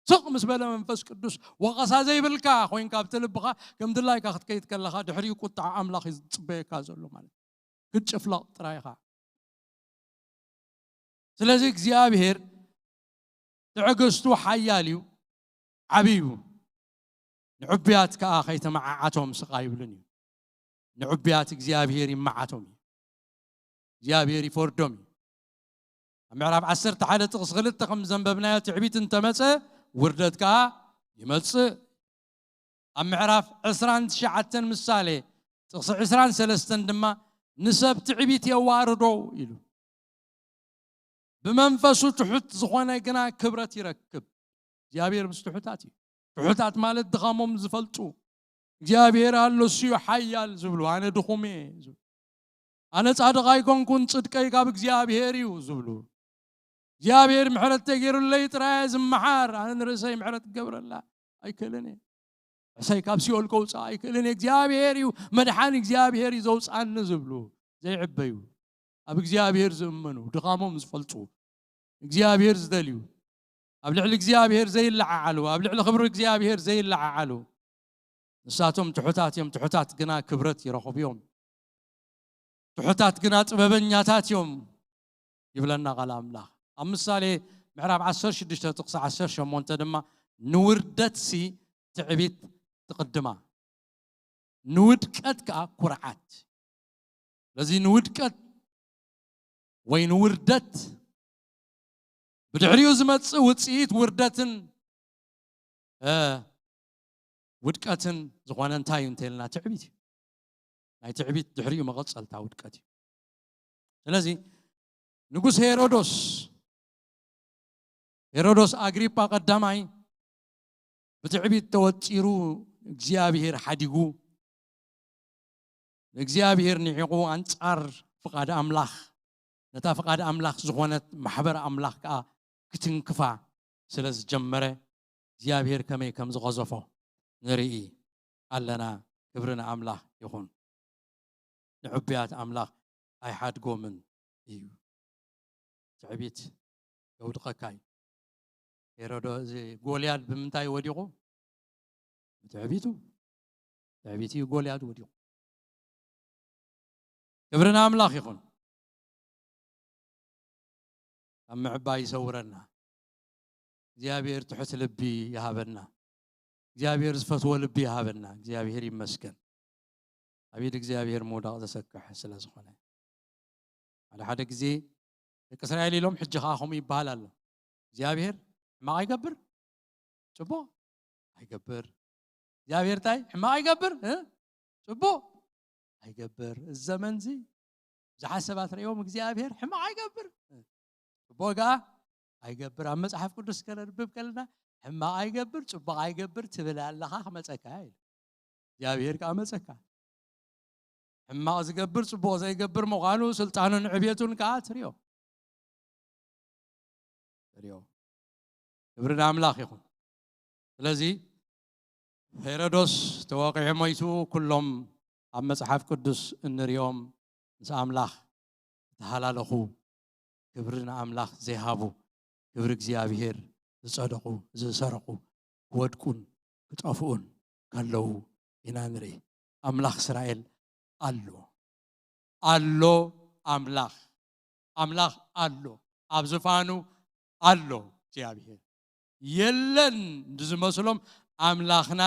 ስቕ ምስ በለ መንፈስ ቅዱስ ወቐሳ ዘይብልካ ኮይንካ ኣብቲ ልብኻ ከም ድላይካ ክትከይድ ከለኻ ድሕሪኡ ቁጥዓ ኣምላኽ እዩ ዝጽበየካ ዘሎ ማለት እዩ። ክትጭፍለቕ ጥራይ ኢኻ። ስለዚ እግዚኣብሔር ትዕግስቱ ሓያል እዩ፣ ዓብይ እዩ። ንዕቡያት ከኣ ከይተመዓዓቶም ስቕ ኣይብልን እዩ። ንዕቡያት እግዚኣብሔር ይመዓቶም እዩ። እግዚኣብሔር ይፈርዶም እዩ። ኣብ ምዕራፍ ዓሰርተ ሓደ ጥቕሲ ክልተ ከም ዘንበብናዮ ትዕቢት እንተመጸ ውርደት ከኣ ይመጽእ። ኣብ ምዕራፍ ዕስራን ትሽዓተን ምሳሌ ጥቕሲ ዕስራን ሰለስተን ድማ ንሰብ ትዕቢት የዋርዶ ኢሉ። ብመንፈሱ ትሑት ዝኾነ ግና ክብረት ይረክብ። እግዚኣብሔር ምስ ትሑታት እዩ። ትሑታት ማለት ድኻሞም ዝፈልጡ፣ እግዚኣብሔር ኣሎ፣ እሱ እዩ ሓያል ዝብሉ፣ ኣነ ድኹም እየ ዝብሉ፣ ኣነ ጻድቕ ኣይኮንኩን፣ ጽድቀይ ካብ እግዚኣብሔር እዩ ዝብሉ፣ እግዚኣብሔር ምሕረት ተገይሩለይ ጥራይ እየ ዝመሓር፣ ኣነ ንርእሰይ ምሕረት ክገብረላ ኣይክእልን እየ። ርእሰይ ካብ ሲኦል ከውፅኣ ኣይክእልን እየ። እግዚኣብሔር እዩ መድሓኒ፣ እግዚኣብሔር እዩ ዘውፅኣኒ ዝብሉ ዘይዕበዩ፣ ኣብ እግዚኣብሔር ዝእመኑ፣ ድኻሞም ዝፈልጡ፣ እግዚኣብሔር ዝደልዩ፣ ኣብ ልዕሊ እግዚኣብሔር ዘይለዓዓሉ፣ ኣብ ልዕሊ ክብሪ እግዚኣብሔር ዘይለዓዓሉ፣ ንሳቶም ትሑታት እዮም፣ ትሑታት ግና ክብረት ይረኽቡ እዮም። ትሑታት ግና ጥበበኛታት እዮም ይብለና ቃል ኣምላኽ። ኣብ ምሳሌ ምዕራፍ ዓሰርተ ሽዱሽተ ጥቕሲ ዓሰርተ ሸሞንተ ድማ ንውርደትሲ ትዕቢት ትቕድማ፣ ንውድቀት ከኣ ኩርዓት። ስለዚ ንውድቀት ወይ ንውርደት ብድሕሪኡ ዝመጽእ ውጽኢት ውርደትን እ፣ ውድቀትን ዝኾነ እንታይ እዩ እንተልና ትዕቢት እዩ። ናይ ትዕቢት ድሕሪኡ መቐጸልታ ውድቀት እዩ። ስለዚ ንጉስ ሄሮዶስ፣ ሄሮዶስ ኣግሪጳ ቀዳማይ ብትዕቢት ተወጢሩ እግዚኣብሔር ሓዲጉ፣ ንእግዚኣብሔር ንዒቑ ኣንጻር ፍቓድ ኣምላኽ፣ ነታ ፍቓድ ኣምላኽ ዝኾነት ማሕበር ኣምላኽ ከኣ ክትንክፋ ስለ ዝጀመረ እግዚኣብሔር ከመይ ከም ዝቐዘፎ ንርኢ ኣለና። ክብሪ ንኣምላኽ ይኹን። ንዕቡያት ኣምላኽ ኣይሓድጎምን እዩ። ትዕቢት የውድቐካ እዩ። ሄሮዶ፣ እዚ ጎልያድ ብምንታይ ወዲቑ? ብትዕቢቱ። ትዕቢት እዩ ጎልያድ ወዲቑ። ክብሪ ንኣምላኽ ይኹን። ኣብ ምዕባይ ይሰውረና። እግዚኣብሔር ትሑት ልቢ ይሃበና። እግዚኣብሔር ዝፈትዎ ልቢ ይሃበና። እግዚኣብሔር ይመስገን። ኣብ ኢድ እግዚኣብሔር ምውዳቕ ዘሰክሕ ስለ ዝኾነ። ሓደ ሓደ ግዜ ደቂ እስራኤል ኢሎም፣ ሕጂ ኸዓ ከምኡ ይበሃል ኣሎ። እግዚኣብሔር ሕማቕ ኣይገብር፣ ጽቡቕ ኣይገብር። እግዚኣብሔር እንታይ ሕማቕ ኣይገብር፣ እ? ጽቡቕ ኣይገብር። እዚ ዘመንዚ ብዙሓት ሰባት ርእዮም እግዚኣብሔር ሕማቕ ኣይገብር፣ ጽቡቕ ከኣ ኣይገብር። ኣብ መጽሓፍ ቅዱስ ከነንብብ ከለና ሕማቕ ኣይገብር፣ ጽቡቕ ኣይገብር ትብል ኣለኻ፣ ክመጸካ ኢሉ። እግዚኣብሔር ከኣ መጸካ። ሕማቕ ዝገብር ጽቡቕ ዘይገብር ምዃኑ፣ ስልጣኑን ዕብየቱን ከኣ ትርእዮ። ትርእዮ። ክብሪ ንኣምላኽ ይኹን። ስለዚ ሄሮዶስ ተወቒዑ ሞይቱ፣ ኩሎም ኣብ መጽሓፍ ቅዱስ እንርእዮም ምስ ኣምላኽ ዝተሃላለኹ፣ ክብሪ ንኣምላኽ ዘይሃቡ፣ ክብሪ እግዚኣብሔር ዝጸደቑ፣ ዝሰረቑ፣ ክወድቁን ክጠፍኡን ከለዉ ኢና ንርኢ። ኣምላኽ እስራኤል ኣሎ። ኣሎ ኣምላኽ። ኣምላኽ ኣሎ። ኣብ ዝፋኑ ኣሎ እግዚኣብሔር። የለን ዝመስሎም ኣምላኽና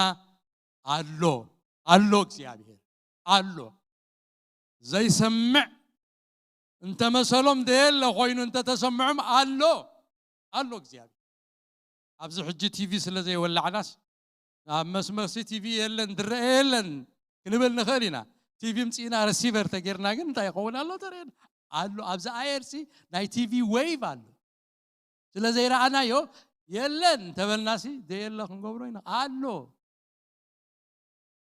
ኣሎ። ኣሎ እግዚኣብሔር። ኣሎ። ዘይሰምዕ እንተመሰሎም ደየለ ኮይኑ እንተተሰምዖም ኣሎ። ኣሎ እግዚኣብሔር። ኣብዚ ሕጂ ቲቪ ስለ ዘይወላዕናስ ኣብ መስመርሲ ቲቪ የለን፣ ድረአ የለን ክንብል ንኽእል ኢና። ቲቪ ምጽኢና ረሲቨር ተጌርና ግን እንታይ ይኸውን ኣሎ ተርእየና ኣሎ። ኣብዚ ኣየርሲ ናይ ቲቪ ዌይቭ ኣሎ። ስለ ዘይረኣናዮ የለን እንተበልናሲ ደየለ ክንገብሮ ኢና። ኣሎ።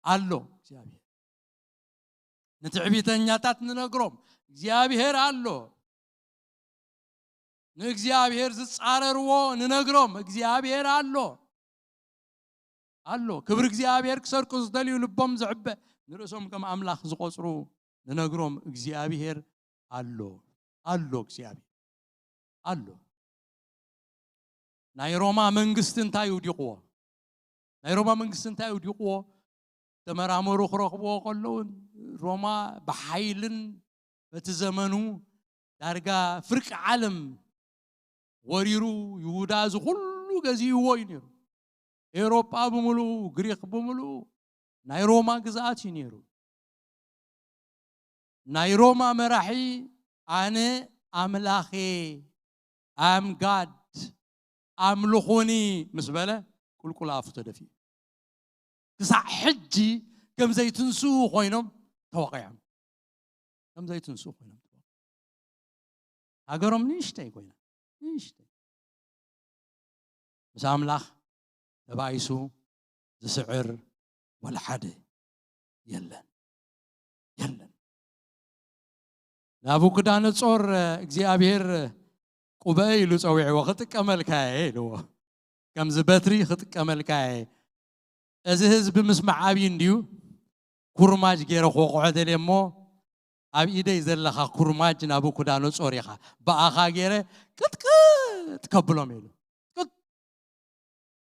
ኣሎ እግዚኣብሔር። ንትዕቢተኛታት ንነግሮም እግዚኣብሔር ኣሎ። ንእግዚኣብሔር ዝጻረርዎ ንነግሮም፣ እግዚኣብሔር ኣሎ። ኣሎ። ክብሪ እግዚኣብሔር ክሰርቁ ዝደልዩ፣ ልቦም ዝዕበ፣ ንርእሶም ከም ኣምላኽ ዝቖጽሩ ንነግሮም፣ እግዚኣብሔር ኣሎ። ኣሎ እግዚኣብሔር። ኣሎ። ናይ ሮማ መንግስቲ እንታይ ውዲቕዎ? ናይ ሮማ መንግስቲ እንታይ ውዲቕዎ? ተመራመሩ ክረኽብዎ ከለዉ፣ ሮማ ብሓይልን በቲ ዘመኑ ዳርጋ ፍርቂ ዓለም ወሪሩ፣ ይሁዳ እዚ ኩሉ ገዚእዎ እዩ ነይሩ። ኤውሮጳ ብምሉኡ፣ ግሪክ ብምሉኡ ናይ ሮማ ግዝኣት እዩ ነይሩ። ናይ ሮማ መራሒ፣ "ኣነ ኣምላኽ እየ፣ I am God፣ ኣምልኹኒ" ምስ በለ፣ ቁልቁል ኣፉ ተደፊኡ። ክሳዕ ሕጂ ከም ዘይትንስኡ ኮይኖም ተወቒዖም። ከም ዘይትንስኡ ኮይኖም ተወቒዖም። ሃገሮም ንእሽተይ ኮይና፣ ንእሽተይ። ምስ ኣምላኽ ተባኢሱ ዝስዕር ወላ ሓደ የለን። የለን። ናቡከደነጾር እግዚኣብሔር ቁበ ኢሉ ጸዊዕዎ፣ "ክጥቀመልካ እየ" ኢልዎ። ከምዚ በትሪ "ክጥቀመልካ እየ። እዚ ህዝቢ ምስማዕ ኣብዩ እንድዩ፣ ኩርማጅ ገይረ ክወቕዖ ደልየ እሞ፣ ኣብ ኢደይ ዘለኻ ኩርማጅ ናቡከደነጾር ኢኻ። ብኣኻ ገይረ ቅጥቅጥ ከብሎም" ኢሉ። ቅጥ-፣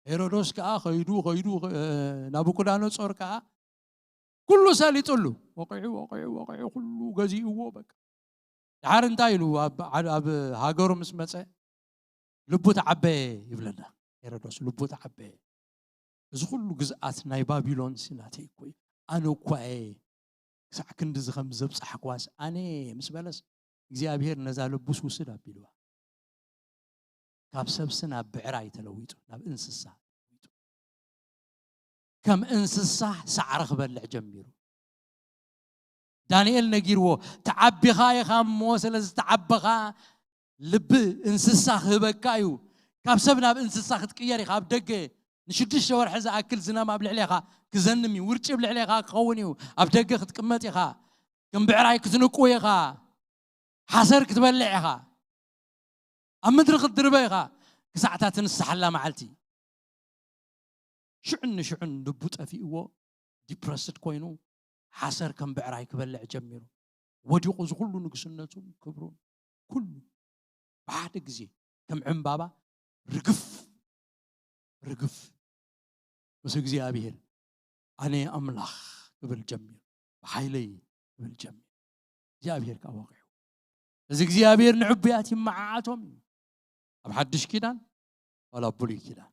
ሄሮዶስ ከኣ ከይዱ፣ ከይዱ፣ እ፣ ናቡከደነጾር ከኣ ኩሉ ሰሊጥሉ። ወቂዑ፣ ወቂዑ፣ ወቂዑ፣ ኩሉ ገዚእዎ በቃ። ድሓር እንታይ ኢሉ ኣብ፣ ኣብ ሃገሩ ምስ መጸ፣ "ልቡ ተዓበየ" ይብለና ሄሮዶስ፣ "ልቡ ተዓበየ። እዚ ኩሉ ግዝኣት ናይ ባቢሎን ሲ ናተይ እኮ እዩ። ኣነ እኳ እየ ክሳዕ ክንድዚ ከም ዘብጻሕክዋስ ኣነ እየ" ምስ በለስ፣ እግዚኣብሔር "ነዛ ልቡስ ውስድ" ኣቢልዋ። ካብ ሰብሲ ናብ ብዕራይ ተለዊጡ፣ ናብ እንስሳ ተለዊጡ። ከም እንስሳ ሳዕሪ ክበልዕ ጀሚሩ። ዳንኤል ነጊርዎ፣ "ተዓቢኻ ኢኻ እሞ፣ ስለ ዝተዓበኻ ልቢ እንስሳ ክህበካ እዩ። ካብ ሰብ ናብ እንስሳ ክትቅየር ኢኻ። ኣብ ደገ ንሽዱሽተ ወርሒ ዝኣክል ዝናም ኣብ ልዕሌኻ ክዘንም እዩ። ውርጪ ኣብ ልዕሌኻ ክኸውን እዩ። ኣብ ደገ ክትቅመጥ ኢኻ። ከም ብዕራይ ክትንቁ ኢኻ። ሓሰር ክትበልዕ ኢኻ። ኣብ ምድሪ ክትድርበ ኢኻ። ክሳዕ እታ ትንስሓላ መዓልቲ" ሽዑን ንሽዑን ልቡ ጠፊእዎ፣ ዲፕረስድ ኮይኑ፣ ሓሰር ከም ብዕራይ ክበልዕ ጀሚሩ። ወዲቑ፣ እዚ ኩሉ ንግስነቱን ክብሩን ኩሉ ብሓደ ግዜ ከም ዕምባባ ርግፍ፣ ርግፍ፣ ምስ እግዚኣብሔር "ኣነ ኣምላኽ" ክብል ጀሚሩ። "ብሓይለይ" ክብል ጀሚሩ። እግዚኣብሔር ከኣ ወቒዑ። እዚ እግዚኣብሔር ንዕቡያት ይመዓዓቶም እዩ። ኣብ ሓድሽ ኪዳን ዋላ ኣብ ብሉይ ኪዳን።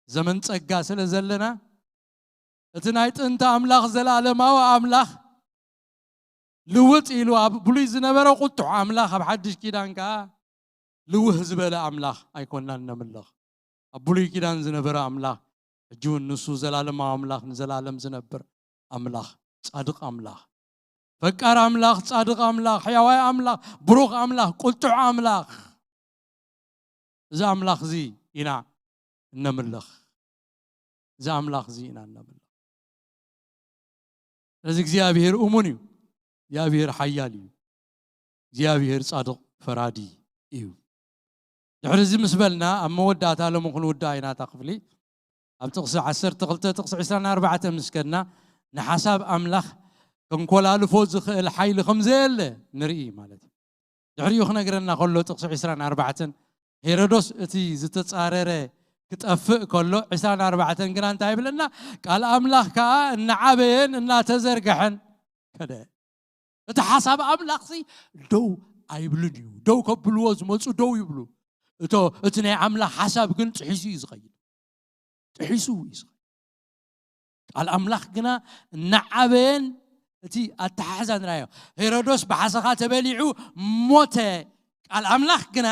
ዘመን ጸጋ ስለ ዘለና፣ እቲ ናይ ጥንቲ ኣምላኽ፣ ዘላለማዊ ኣምላኽ፣ ልውጥ ኢሉ፣ ኣብ ብሉይ ዝነበረ ቁጡዕ ኣምላኽ፣ ኣብ ሓድሽ ኪዳን ከኣ ልውህ ዝበለ ኣምላኽ ኣይኮናን ነምልኽ። ኣብ ብሉይ ኪዳን ዝነበረ ኣምላኽ፣ ሕጂ እውን ንሱ ዘላለማዊ ኣምላኽ፣ ንዘላለም ዝነብር ኣምላኽ፣ ጻድቕ ኣምላኽ፣ ፈቃር ኣምላኽ፣ ጻድቕ ኣምላኽ፣ ሕያዋይ ኣምላኽ፣ ብሩኽ ኣምላኽ፣ ቁጡዕ ኣምላኽ። እዚ ኣምላኽ እዚ ኢና እነምልኽ። እዚ ኣምላኽ እዚ ኢና እነምልኽ። ስለዚ እግዚኣብሔር እሙን እዩ። እግዚኣብሔር ሓያል እዩ። እግዚኣብሔር ጻድቕ ፈራዲ እዩ። ድሕሪ እዚ ምስ በልና፣ ኣብ መወዳእታ ሎሚ ክንውድኣ ኢና እታ ክፍሊ። ኣብ ጥቕሲ ዓሰርተ ክልተ፣ ጥቕሲ ዕስራን ኣርባዕተን ምስ ከድና፣ ንሓሳብ ኣምላኽ ከንኮላልፎ ዝኽእል ሓይሊ ከም ዘየለ ንርኢ ማለት እዩ። ድሕሪኡ ክነግረና ከሎ፣ ጥቕሲ ዕስራን ኣርባዕተን፣ ሄሮዶስ እቲ ዝተጻረረ ክጠፍእ ከሎ፣ ዕስራን ኣርባዕተን ግና እንታይ ይብለና? "ቃል ኣምላኽ ከኣ እናዓበየን እናተዘርግሐን ከደ።" እቲ ሓሳብ ኣምላኽሲ ደው ኣይብልን እዩ። ደው ከብልዎ ዝመጹ ደው ይብሉ። እቶ፣ እቲ ናይ ኣምላኽ ሓሳብ ግን ጥሒሱ እዩ ዝኸይድ። ጥሒሱ እዩ ዝኸይድ። ቃል ኣምላኽ ግና እናዓበየን፣ እቲ ኣተሓሕዛ ንራዮ። ሄሮዶስ ብሓሰኻ ተበሊዑ ሞተ። ቃል ኣምላኽ ግና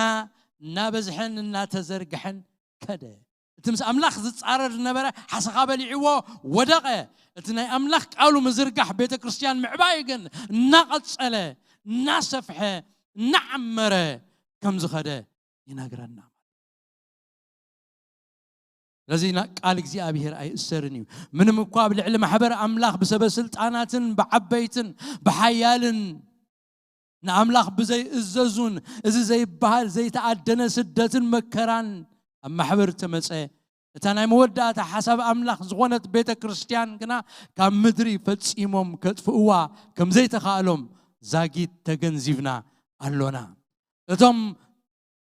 እናበዝሐን እናተዘርግሐን ከደ። እቲ ምስ ኣምላኽ ዝጻረር ዝነበረ ሓሰኻ በሊዕዎ ወደቐ። እቲ ናይ ኣምላኽ ቃሉ ምዝርጋሕ፣ ቤተ ክርስቲያን ምዕባይ ግን እናቐጸለ፣ እናሰፍሐ፣ እናዓመረ ከም ዝኸደ ይነግረና። ስለዚ ና-፣ ቃል እግዚኣብሔር ኣይእሰርን እዩ። ምንም እኳ ኣብ ልዕሊ ማሕበር ኣምላኽ ብሰበ ስልጣናትን ብዓበይትን ብሓያልን ንኣምላኽ ብዘይእዘዙን እዚ ዘይበሃል ዘይተኣደነ ስደትን መከራን ኣብ ማሕበር ተመጸ። እታ ናይ መወዳእታ ሓሳብ ኣምላኽ ዝኾነት ቤተ ክርስቲያን ግና ካብ ምድሪ ፈጺሞም ከጥፍእዋ ከም ዘይተኻእሎም ዛጊት ተገንዚብና ኣሎና። እቶም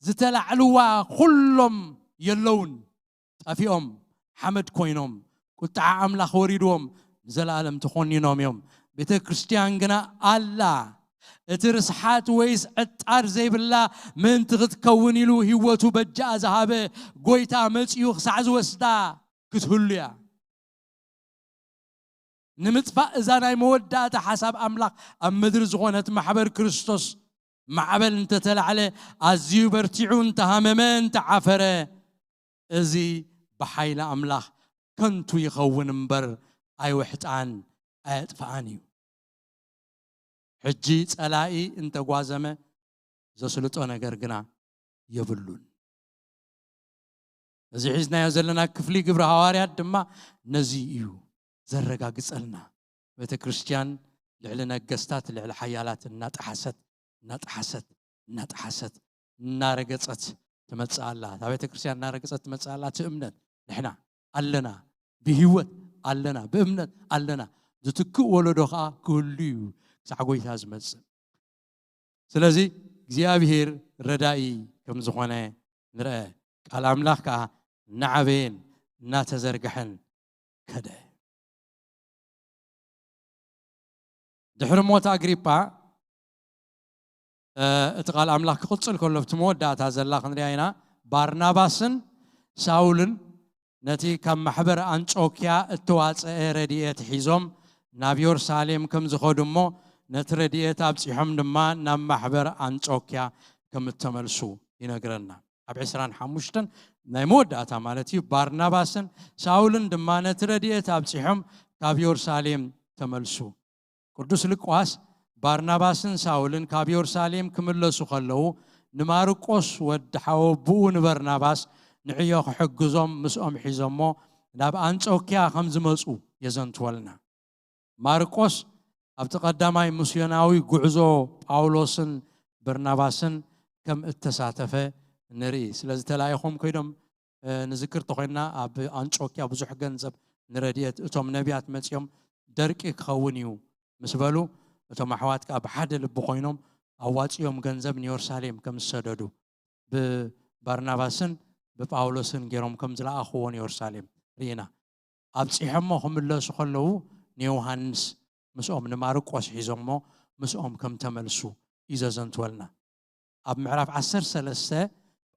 ዝተላዕልዋ ኩሎም የለውን፣ ጠፊኦም፣ ሓመድ ኮይኖም፣ ቁጥዓ ኣምላኽ ወሪድዎም ንዘለኣለም ተኾኒኖም እዮም። ቤተ ክርስቲያን ግና ኣላ። እቲ ርስሓት ወይስ ዕጣር ዘይብላ ምእንቲ ክትከውን ኢሉ ህይወቱ በጃ ዝሃበ ጎይታ መጺኡ ክሳዕ ዝወስዳ ክትህሉ እያ። ንምጥፋእ እዛ ናይ መወዳእታ ሓሳብ ኣምላኽ ኣብ ምድሪ ዝኾነት ማሕበር ክርስቶስ ማዕበል እንተተላዕለ፣ ኣዝዩ በርቲዑ እንተሃመመ፣ እንተዓፈረ፣ እዚ ብሓይሊ ኣምላኽ ከንቱ ይኸውን እምበር ኣይውሕጣን ኣየጥፍኣን እዩ። ሕጂ ጸላኢ እንተጓዘመ ዘስልጦ ነገር ግና የብሉን። እዚ ሒዝናዮ ዘለና ክፍሊ ግብሪ ሃዋርያት ድማ ነዚ እዩ ዘረጋግጸልና። ቤተ ክርስቲያን ልዕሊ ነገስታት፣ ልዕሊ ሓያላት እናጠሓሰት፣ እናጠሓሰት፣ እናጠሓሰት፣ እናረገጸት ትመጽእ ኣላ። እታ ቤተ ክርስቲያን እናረገጸት ትመጽእ ኣላ። እቲ እምነት ንሕና ኣለና፣ ብህይወት ኣለና፣ ብእምነት ኣለና። ዝትክእ ወለዶ ኸኣ ክህሉ እዩ ክሳዕ ጎይታ ዝመጽእ። ስለዚ እግዚኣብሔር ረዳኢ ከም ዝኾነ ንርአ። ቃል ኣምላኽ ከኣ እናዓበየን እናተዘርግሐን ከደ። ድሕሪ ሞት ኣግሪጳ፣ እ፣ እቲ ቃል ኣምላኽ ክቕጽል ከሎ፣ ኣብቲ መወዳእታ ዘላ ክንሪኣ ኢና። ባርናባስን ሳውልን ነቲ ካብ ማሕበር ኣንጾክያ እተዋጽአ ረድኤት ሒዞም ናብ የሩሳሌም ከም ዝኸዱ እሞ፣ ነቲ ረድኤት ኣብጺሖም ድማ ናብ ማሕበር ኣንጾክያ ከም እተመልሱ ይነግረና። ኣብ ዕስራን ሓሙሽተን ናይ መወዳእታ ማለት እዩ። ባርናባስን ሳውልን ድማ ነቲ ረድኤት ኣብጺሖም ካብ የሩሳሌም ተመልሱ። ቅዱስ ሉቃስ፣ ባርናባስን ሳውልን ካብ የሩሳሌም ክምለሱ ከለዉ፣ ንማርቆስ ወዲ ሓወቦኡ ንበርናባስ ንዕዮ ክሕግዞም ምስኦም ሒዞሞ ናብ ኣንጾክያ ከም ዝመጹ የዘንትወልና። ማርቆስ ኣብቲ ቀዳማይ ምስዮናዊ ጉዕዞ ጳውሎስን በርናባስን ከም እተሳተፈ ንርኢ። ስለዚ ተላኢኾም ከይዶም፣ እ፣ ንዝክር ተኾይንና፣ ኣብ ኣንጾክያ ብዙሕ ገንዘብ ንረድኤት እቶም ነቢያት መጺኦም ደርቂ ክኸውን እዩ ምስ በሉ፣ እቶም ኣሕዋት ከኣ ብሓደ ልቢ ኮይኖም ኣዋጺኦም ገንዘብ ንየሩሳሌም ከም ዝሰደዱ ብባርናባስን ብጳውሎስን ገይሮም ከም ዝለኣኽዎ ንየሩሳሌም ርኢና። ኣብጺሖሞ ክምለሱ ከለዉ ንዮሃንስ ምስኦም፣ ንማርቆስ ሒዞሞ ምስኦም ከም ተመልሱ እዩ ዘዘንትወልና። ኣብ ምዕራፍ ዓሰርተ ሰለስተ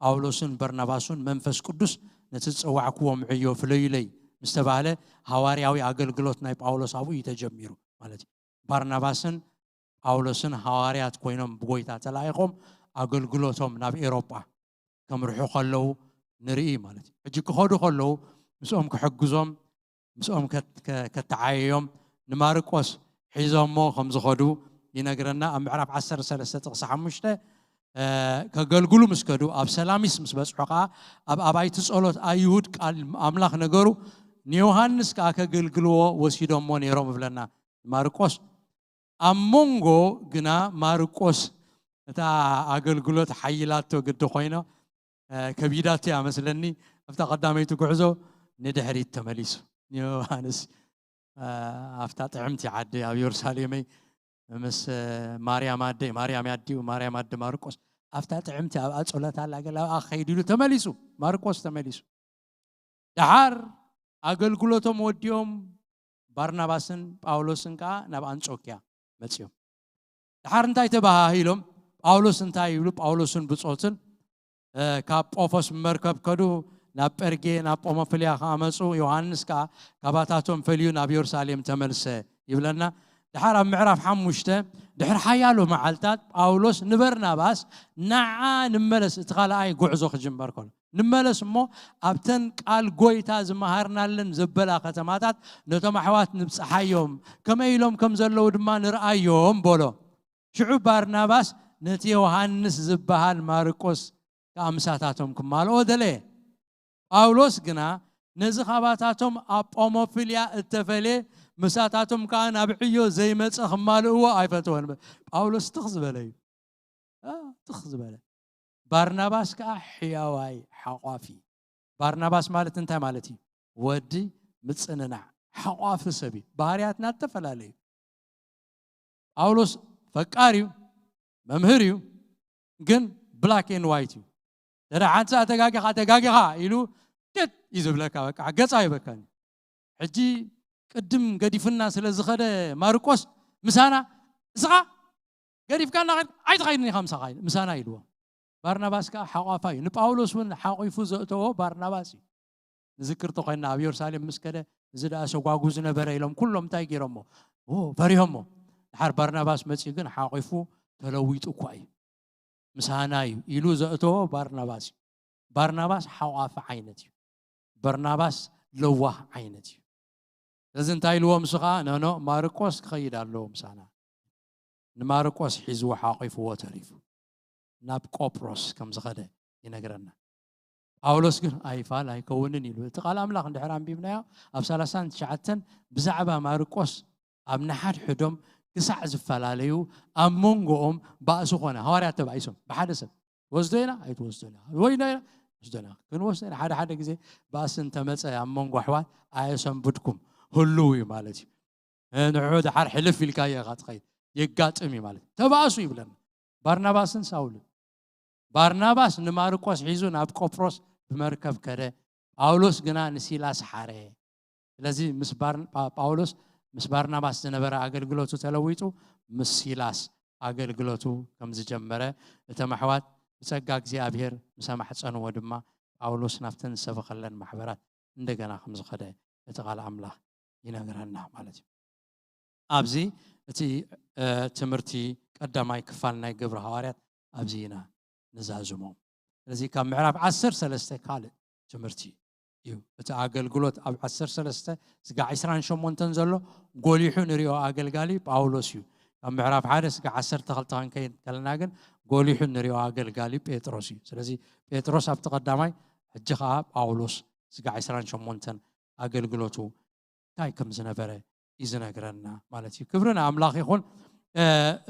ጳውሎስን በርናባስን መንፈስ ቅዱስ ነቲ ዝጸዋዕክዎም ዕዮ ፍለዩለይ ምስ ተባህለ፣ ሃዋርያዊ ኣገልግሎት ናይ ጳውሎስ ኣብኡ እዩ ተጀሚሩ ማለት እዩ። ባርናባስን ጳውሎስን ሃዋርያት ኮይኖም ብጎይታ ተላኢኾም ኣገልግሎቶም ናብ ኤውሮጳ ከምርሑ ከለዉ ንርኢ ማለት እዩ። ሕጂ ክኸዱ ከለዉ ምስኦም ክሕግዞም፣ ምስኦም ከት-፣ ከ-፣ ከተዓየዮም ንማርቆስ ሒዞሞ ከም ዝኸዱ ይነግረና። ኣብ ምዕራፍ ዓሰርተ ሰለስተ ጥቕሲ ሓሙሽተ፣ እ፣ ከገልግሉ ምስ ከዱ፣ ኣብ ሰላሚስ ምስ በጽሑ ከኣ፣ ኣብ ኣባይቲ ጸሎት ኣይሁድ ቃል ኣምላኽ ነገሩ፣ ንዮሃንስ ከኣ ከገልግልዎ ወሲዶሞ ነይሮም ይብለና ማርቆስ። ኣብ መንጎ ግና ማርቆስ እታ ኣገልግሎት ሓይላቶ ግዲ ኮይኖ፣ እ፣ ከቢዳቶ እያ መስለኒ። ኣብታ ቀዳመይቲ ጉዕዞ ንድሕሪት ተመሊሱ። ዮሃንስ፣ እ፣ ኣብታ ጥዕምቲ ዓዲ ኣብ የሩሳሌመይ ምስ፣ እ፣ ማርያም ኣደይ፣ ማርያም ኣዲኡ፣ ማርያም ኣደ ማርቆስ፣ ኣብታ ጥዕምቲ ኣብኣ ጸሎት ኣላ፣ ገለ ኣብኣ ክኸይድ ኢሉ ተመሊሱ። ማርቆስ ተመሊሱ። ደሓር ኣገልግሎቶም ወዲኦም ባርናባስን ጳውሎስን ከኣ ናብ ኣንጾክያ መጺኦም። ደሓር እንታይ ተባሃሂሎም? ጳውሎስ እንታይ ይብሉ? ጳውሎስን ብጾትን፣ እ፣ ካብ ጳፎስ ብመርከብ ከዱ፣ ናብ ጴርጌ፣ ናብ ጳሞፍልያ ከኣ መጹ። ዮሃንስ ከኣ ካባታቶም ፈልዩ ናብ የሩሳሌም ተመልሰ ይብለና። ደሓር ኣብ ምዕራፍ ሓሙሽተ፣ ድሕሪ ሓያሎ መዓልታት ጳውሎስ ንበርናባስ፣ "ንዓ ንመለስ፣ እቲ ካልኣይ ጉዕዞ ክጅመር ከሎ፣ ንመለስ እሞ ኣብተን ቃል ጎይታ ዝመሃርናለን ዘበላ ከተማታት ነቶም ኣሕዋት ንብጽሓዮም፣ ከመይ ኢሎም ከም ዘለዉ ድማ ንርኣዮም" በሎ። ሽዑ ባርናባስ ነቲ ዮሃንስ ዝበሃል ማርቆስ ከኣ ምሳታቶም ክማልኦ ደለየ። ጳውሎስ ግና ነዚ ኻባታቶም ኣብ ጳሞፍልያ እተፈልየ ምሳታቶም ከዓ ናብ ዕዮ ዘይመፀ ክማልእዎ ኣይፈተወን። ጳውሎስ ትኽ ዝበለ እዩ። ትኽ ዝበለ። ባርናባስ ከዓ ሕያዋይ ሓቋፊ። ባርናባስ ማለት እንታይ ማለት እዩ? ወዲ ምፅንናዕ፣ ሓቋፊ ሰብ እዩ። ባህርያትና ዝተፈላለዩ። ጳውሎስ ፈቃር እዩ፣ መምህር እዩ፣ ግን black and white እዩ። ደደ ሓንሳ ተጋጊኻ ተጋጊኻ ኢሉ ጭት እዩ ዝብለካ። በቃ ገፃ ይበካኒ። ሕጂ ቅድም ገዲፍና ስለ ዝኸደ ማርቆስ ምሳና፣ እስኻ ገዲፍካና ኣይትኸይድን ኢኻ ምሳና ኢልዎ። ባርናባስ ከዓ ሓቋፋ እዩ። ንጳውሎስ እውን ሓቂፉ ዘእተዎ ባርናባስ እዩ። ንዝክር ተኮይና ኣብ የሩሳሌም ምስ ከደ፣ እዚ ደኣ ሰጓጉ ዝነበረ ኢሎም ኩሎም እንታይ ገይሮሞ? ፈሪሆሞ። ድሓር ባርናባስ መፂኡ ግን ሓቂፉ ተለዊጡ እኳ እዩ። ምሳና እዩ ኢሉ ዘእተዎ ባርናባስ እዩ። ባርናባስ ሓቋፊ ዓይነት እዩ። ባርናባስ ለዋህ ዓይነት እዩ። ስለዚ እንታይ ኢልዎ? ምስ ከዓ ነኖ ማርቆስ ክኸይድ ኣለዎ ምሳና። ንማርቆስ ሒዝዎ ሓቂፍዎ ተሪፉ ናብ ቆጵሮስ ከም ዝኸደ ይነግረና። ጳውሎስ ግን ኣይፋል ኣይከውንን ኢሉ። እቲ ቃል ኣምላኽ እንድሕር ኣንቢብናዮ ኣብ ሰላሳን ትሽዓተን ብዛዕባ ማርቆስ ኣብ ንሓድሕዶም ክሳዕ ዝፈላለዩ ኣብ መንጎኦም ባእሲ ኮነ። ሃዋርያት ተባኢሶም ብሓደ ሰብ ወስዶ ኢና ኣይትወስዶና ወይና ኢና ወስዶና ክንወስዶ ኢና። ሓደ ሓደ ግዜ ባእሲ እንተመፀ ኣብ መንጎ ኣሕዋት ኣየሰንብድኩም ህልው እዩ ማለት እዩ። ንዑ ድሓር ሕልፍ ኢልካ ኢኻ ትኸይድ። የጋጥም እዩ ማለት እዩ። ተባእሱ ይብለና ባርናባስን ሳውልን። ባርናባስ ንማርቆስ ሒዙ ናብ ቆፕሮስ ብመርከብ ከደ። ጳውሎስ ግና ንሲላስ ሓረ። ስለዚ ምስ ባር- ጳ- ጳውሎስ ምስ ባርናባስ ዝነበረ ኣገልግሎቱ ተለዊጡ ምስ ሲላስ ኣገልግሎቱ ከም ዝጀመረ እቶም ኣሕዋት ብጸጋ እግዚኣብሔር ምስ ኣማሕጸንዎ ድማ ጳውሎስ ናብተን ዝሰበኸለን ማሕበራት እንደገና ከም ዝኸደ እቲ ቃል ኣምላኽ ይነግረና ማለት እዩ። ኣብዚ እቲ ትምህርቲ ቀዳማይ ክፋል ናይ ግብሪ ሃዋርያት ኣብዚ ኢና ንዛዝሞ። ስለዚ ካብ ምዕራፍ ዓሰርተ ሰለስተ ካልእ ትምህርቲ እዩ። እቲ ኣገልግሎት ኣብ ዓሰርተ ሰለስተ ስጋዕ ዕስራን ሸሞንተን ዘሎ ጎሊሑ ንሪኦ ኣገልጋሊ ጳውሎስ እዩ። ካብ ምዕራፍ ሓደ ስጋዕ ዓሰርተ ክልተ ክንከይድ ከለና ግን ጎሊሑ ንሪኦ ኣገልጋሊ ጴጥሮስ እዩ። ስለዚ ጴጥሮስ ኣብቲ ቀዳማይ፣ ሕጂ ከዓ ጳውሎስ ስጋዕ ዕስራን ሸሞንተን ኣገልግሎቱ እንታይ ከም ዝነበረ እዩ ዝነግረና ማለት እዩ። ክብሪ ንኣምላኽ ይኹን።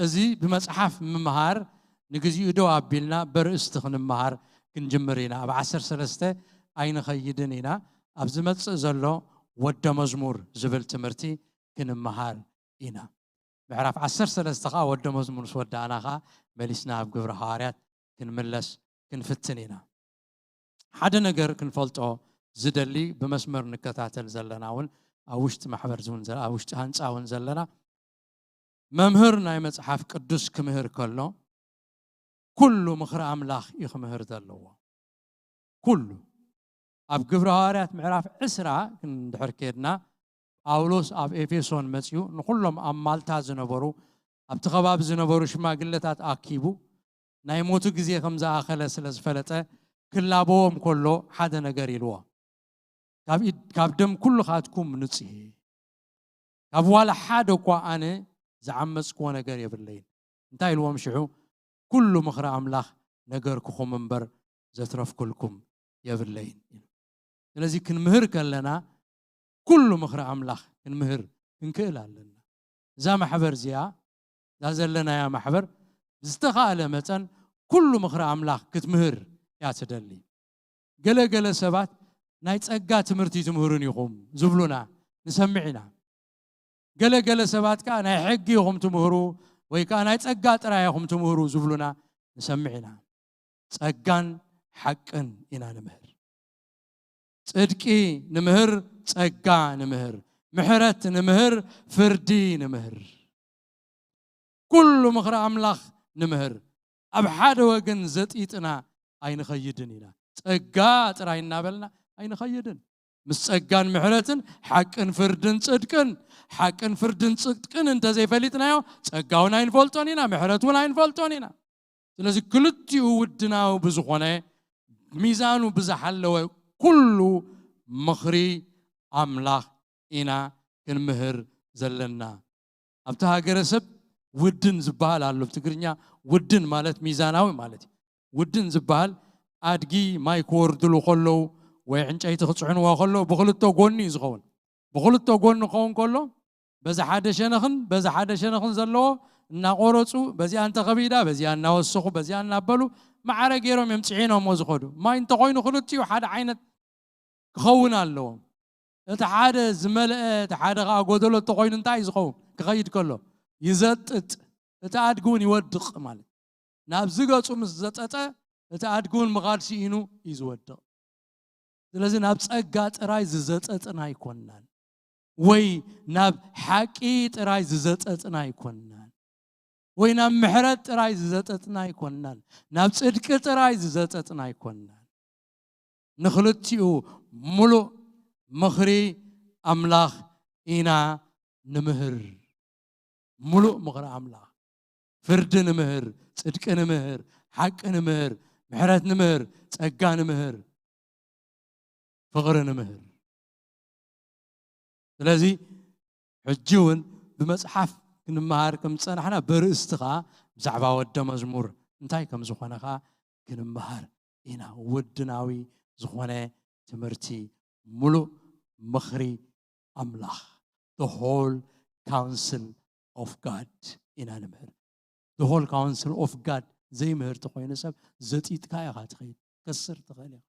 እዚ ብመፅሓፍ ምምሃር ንግዚኡ ደው ኣቢልና በርእስቲ ክንምሃር ክንጅምር ኢና። ኣብ ዓሰርተ ሰለስተ ኣይንኸይድን ኢና። ኣብ ዝመፅእ ዘሎ ወደ መዝሙር ዝብል ትምህርቲ ክንምሃር ኢና። ምዕራፍ ዓሰርተ ሰለስተ ከዓ ወደ መዝሙር ምስ ወዳእና ከዓ መሊስና ኣብ ግብሪ ሃዋርያት ክንምለስ ክንፍትን ኢና። ሓደ ነገር ክንፈልጦ ዝደሊ፣ ብመስመር ንከታተል ዘለና እውን ኣብ ውሽጢ ማሕበር እውን ዘ- ኣብ ውሽጢ ሃንፃ እውን ዘለና መምህር ናይ መፅሓፍ ቅዱስ ክምህር ከሎ ኩሉ ምኽሪ ኣምላኽ እዩ ክምህር ዘለዎ። ኩሉ ኣብ ግብሪ ሃዋርያት ምዕራፍ ዕስራ ክንድሕር ከድና ጳውሎስ ኣብ ኤፌሶን መፅኡ ንኩሎም ኣብ ማልታ ዝነበሩ ኣብቲ ከባቢ ዝነበሩ ሽማግለታት ኣኪቡ ናይ ሞቱ ግዜ ከም ዝኣኸለ ስለ ዝፈለጠ ክላበዎም ከሎ ሓደ ነገር ኢልዎ። ካብ ኢድ- ካብ ደም ኩልኻትኩም ንጽህ፣ ካብ ዋላ ሓደ እኳ ኣነ ዝዓመጽክዎ ነገር የብለይን። እንታይ ኢልዎም ሽዑ? ኩሉ ምኽሪ ኣምላኽ ነገርክኹም እምበር ዘትረፍኩልኩም የብለይን ኢሉ። ስለዚ ክንምህር ከለና ኩሉ ምኽሪ ኣምላኽ ክንምህር ክንክእል ኣለና። እዛ ማሕበር እዚኣ እዛ ዘለናያ ማሕበር ዝተኻእለ መጠን ኩሉ ምኽሪ ኣምላኽ ክትምህር እያ ትደሊ። ገለ ገለ ሰባት ናይ ጸጋ ትምህርቲ ትምህሩን ኢኹም ዝብሉና ንሰምዕ ኢና። ገለ ገለ ሰባት ከኣ ናይ ሕጊ ኢኹም ትምህሩ ወይ ከኣ ናይ ጸጋ ጥራይ ኢኹም ትምህሩ ዝብሉና ንሰምዕ ኢና። ጸጋን ሓቅን ኢና ንምህር። ጽድቂ ንምህር፣ ጸጋ ንምህር፣ ምሕረት ንምህር፣ ፍርዲ ንምህር፣ ኩሉ ምኽሪ ኣምላኽ ንምህር። ኣብ ሓደ ወገን ዘጢጥና ኣይንኸይድን ኢና። ጸጋ ጥራይ እናበልና ኣይንኸይድን። ምስ ጸጋን ምሕረትን ሓቅን ፍርድን ጽድቅን፣ ሓቅን ፍርድን ጽድቅን እንተዘይፈሊጥናዮ ጸጋ እውን ኣይንፈልጦን ኢና፣ ምሕረት እውን ኣይንፈልጦን ኢና። ስለዚ ክልቲኡ ውድናዊ ብዝኾነ ሚዛኑ ብዝሓለወ ኩሉ ምኽሪ ኣምላኽ ኢና ክንምህር ዘለና። ኣብቲ ሃገረሰብ ውድን ዝበሃል ኣሎ። ብትግርኛ ውድን ማለት ሚዛናዊ ማለት እዩ። ውድን ዝበሃል ኣድጊ ማይ ክወርድሉ ከለዉ ወይ ዕንጨይቲ ክፅዕንዎ ከለዉ ብክልተ ጎኒ እዩ ዝኸውን። ብክልተ ጎኒ ክኸውን ከሎ በዚ ሓደ ሸነኽን በዚ ሓደ ሸነኽን ዘለዎ እናቆረፁ፣ በዚኣ እንተኸቢዳ በዚኣ እናወሰኹ፣ በዚኣ እናበሉ ማዕረ ገይሮም እዮም ፅዒኖሞ ዝኸዱ። ማይ እንተኾይኑ ክልቲኡ ሓደ ዓይነት ክኸውን ኣለዎም። እቲ ሓደ ዝመልአ፣ እቲ ሓደ ከዓ ጎደሎ እንተኾይኑ እንታይ እዩ ዝኸውን? ክኸይድ ከሎ ይዘጥጥ፣ እቲ ኣድጊ እውን ይወድቕ ማለት። ናብዚ ገፁ ምስ ዘጠጠ፣ እቲ ኣድጊ እውን ምኻድ ስኢኑ እዩ ዝወድቕ። ስለዚ ናብ ጸጋ ጥራይ ዝዘጠጥና ኣይኮንናን፣ ወይ ናብ ሓቂ ጥራይ ዝዘጠጥና ኣይኮንናን፣ ወይ ናብ ምሕረት ጥራይ ዝዘጠጥና ኣይኮንናን፣ ናብ ጽድቂ ጥራይ ዝዘጠጥና ኣይኮንናን። ንኽልቲኡ ምሉእ ምኽሪ ኣምላኽ ኢና ንምህር። ምሉእ ምኽሪ ኣምላኽ፣ ፍርዲ ንምህር፣ ጽድቂ ንምህር፣ ሓቂ ንምህር፣ ምሕረት ንምህር፣ ጸጋ ንምህር፣ ፍቕሪ ንምህር። ስለዚ ሕጂ እውን ብመጽሓፍ ክንመሃር ከም ዝጸናሕና፣ በርእስቲ ኸኣ ብዛዕባ ወደ መዝሙር እንታይ ከም ዝኾነ ኸኣ ክንመሃር ኢና። ወድናዊ ዝኾነ ትምህርቲ፣ ምሉእ ምኽሪ ኣምላኽ፣ the whole counsel of God ኢና ንምህር። The whole counsel of God ዘይምህር ተኾይኑ ሰብ፣ ዘጢጥካ ኢኻ ትኸይድ፣ ከስር ትኽእል ኢኻ።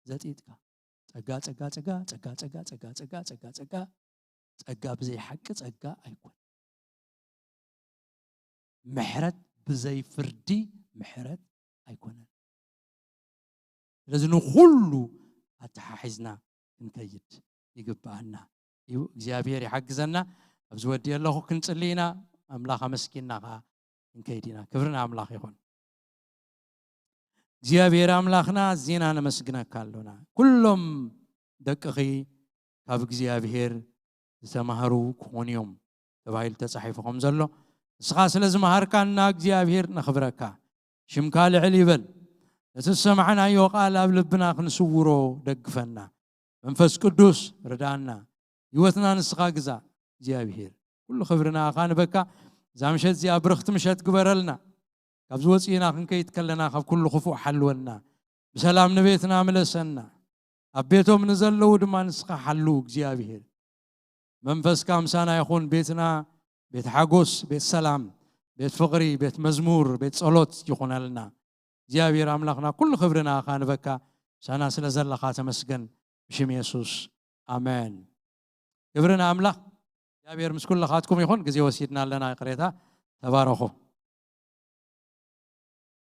ዘጢጥካ ጸጋ ጸጋ ጸጋ ጸጋ ጸጋ ጸጋ ጸጋ ጸጋ ጸጋ ጸጋ፣ ብዘይ ሓቂ ጸጋ ኣይኮን። ምሕረት ብዘይ ፍርዲ ምሕረት ኣይኮነን። ስለዚ ንኹሉ ኣተሓሒዝና ክንከይድ ይግብኣና እዩ። እግዚኣብሔር ይሓግዘና። ኣብዚ ወዲ ኣለኹ ክንጽሊ ኢና። ኣምላኽ ኣመስኪንና ኸዓ ክንከይድ ኢና። ክብሪ ንኣምላኽ ይኹን። እግዚኣብሔር ኣምላኽና፣ ኣዚና ነመስግነካ ኣሎና። ኩሎም ደቅኺ ካብ እግዚኣብሔር ዝተማህሩ ክኾኑ እዮም ተባሂሉ ተጻሒፉ ከም ዘሎ፣ ንስኻ ስለ ዝመሃርካና እግዚኣብሔር ነኽብረካ። ሽምካ ልዕል ይበል። ነቲ ዝሰማዕናዮ ቃል ኣብ ልብና ክንስውሮ ደግፈና። መንፈስ ቅዱስ ርዳና። ህይወትና ንስኻ ግዛእ እግዚኣብሔር። ኩሉ ክብሪ ንኣኻ ንበካ። እዛ ምሸት እዚኣ ብርኽቲ ምሸት ግበረልና። ካብዚ ወፂእና ክንከይድ ከለና ካብ ኩሉ ክፉእ ሓልወና። ብሰላም ንቤትና ምለሰና። ኣብ ቤቶም ንዘለዉ ድማ ንስኻ ሓሉ እግዚኣብሔር። መንፈስካ ምሳና ይኹን። ቤትና ቤት ሓጎስ፣ ቤት ሰላም፣ ቤት ፍቕሪ፣ ቤት መዝሙር፣ ቤት ጸሎት ይኹነልና። እግዚኣብሔር ኣምላኽና ኩሉ ክብሪ ንኣኻ ንበካ። ምሳና ስለ ዘለኻ ተመስገን። ብሽም የሱስ ኣሜን። ክብሪ ንኣምላኽ። እግዚኣብሔር ምስ ኩልኻትኩም ይኹን። ግዜ ወሲድና ኣለና፣ ይቕሬታ። ተባረኹ።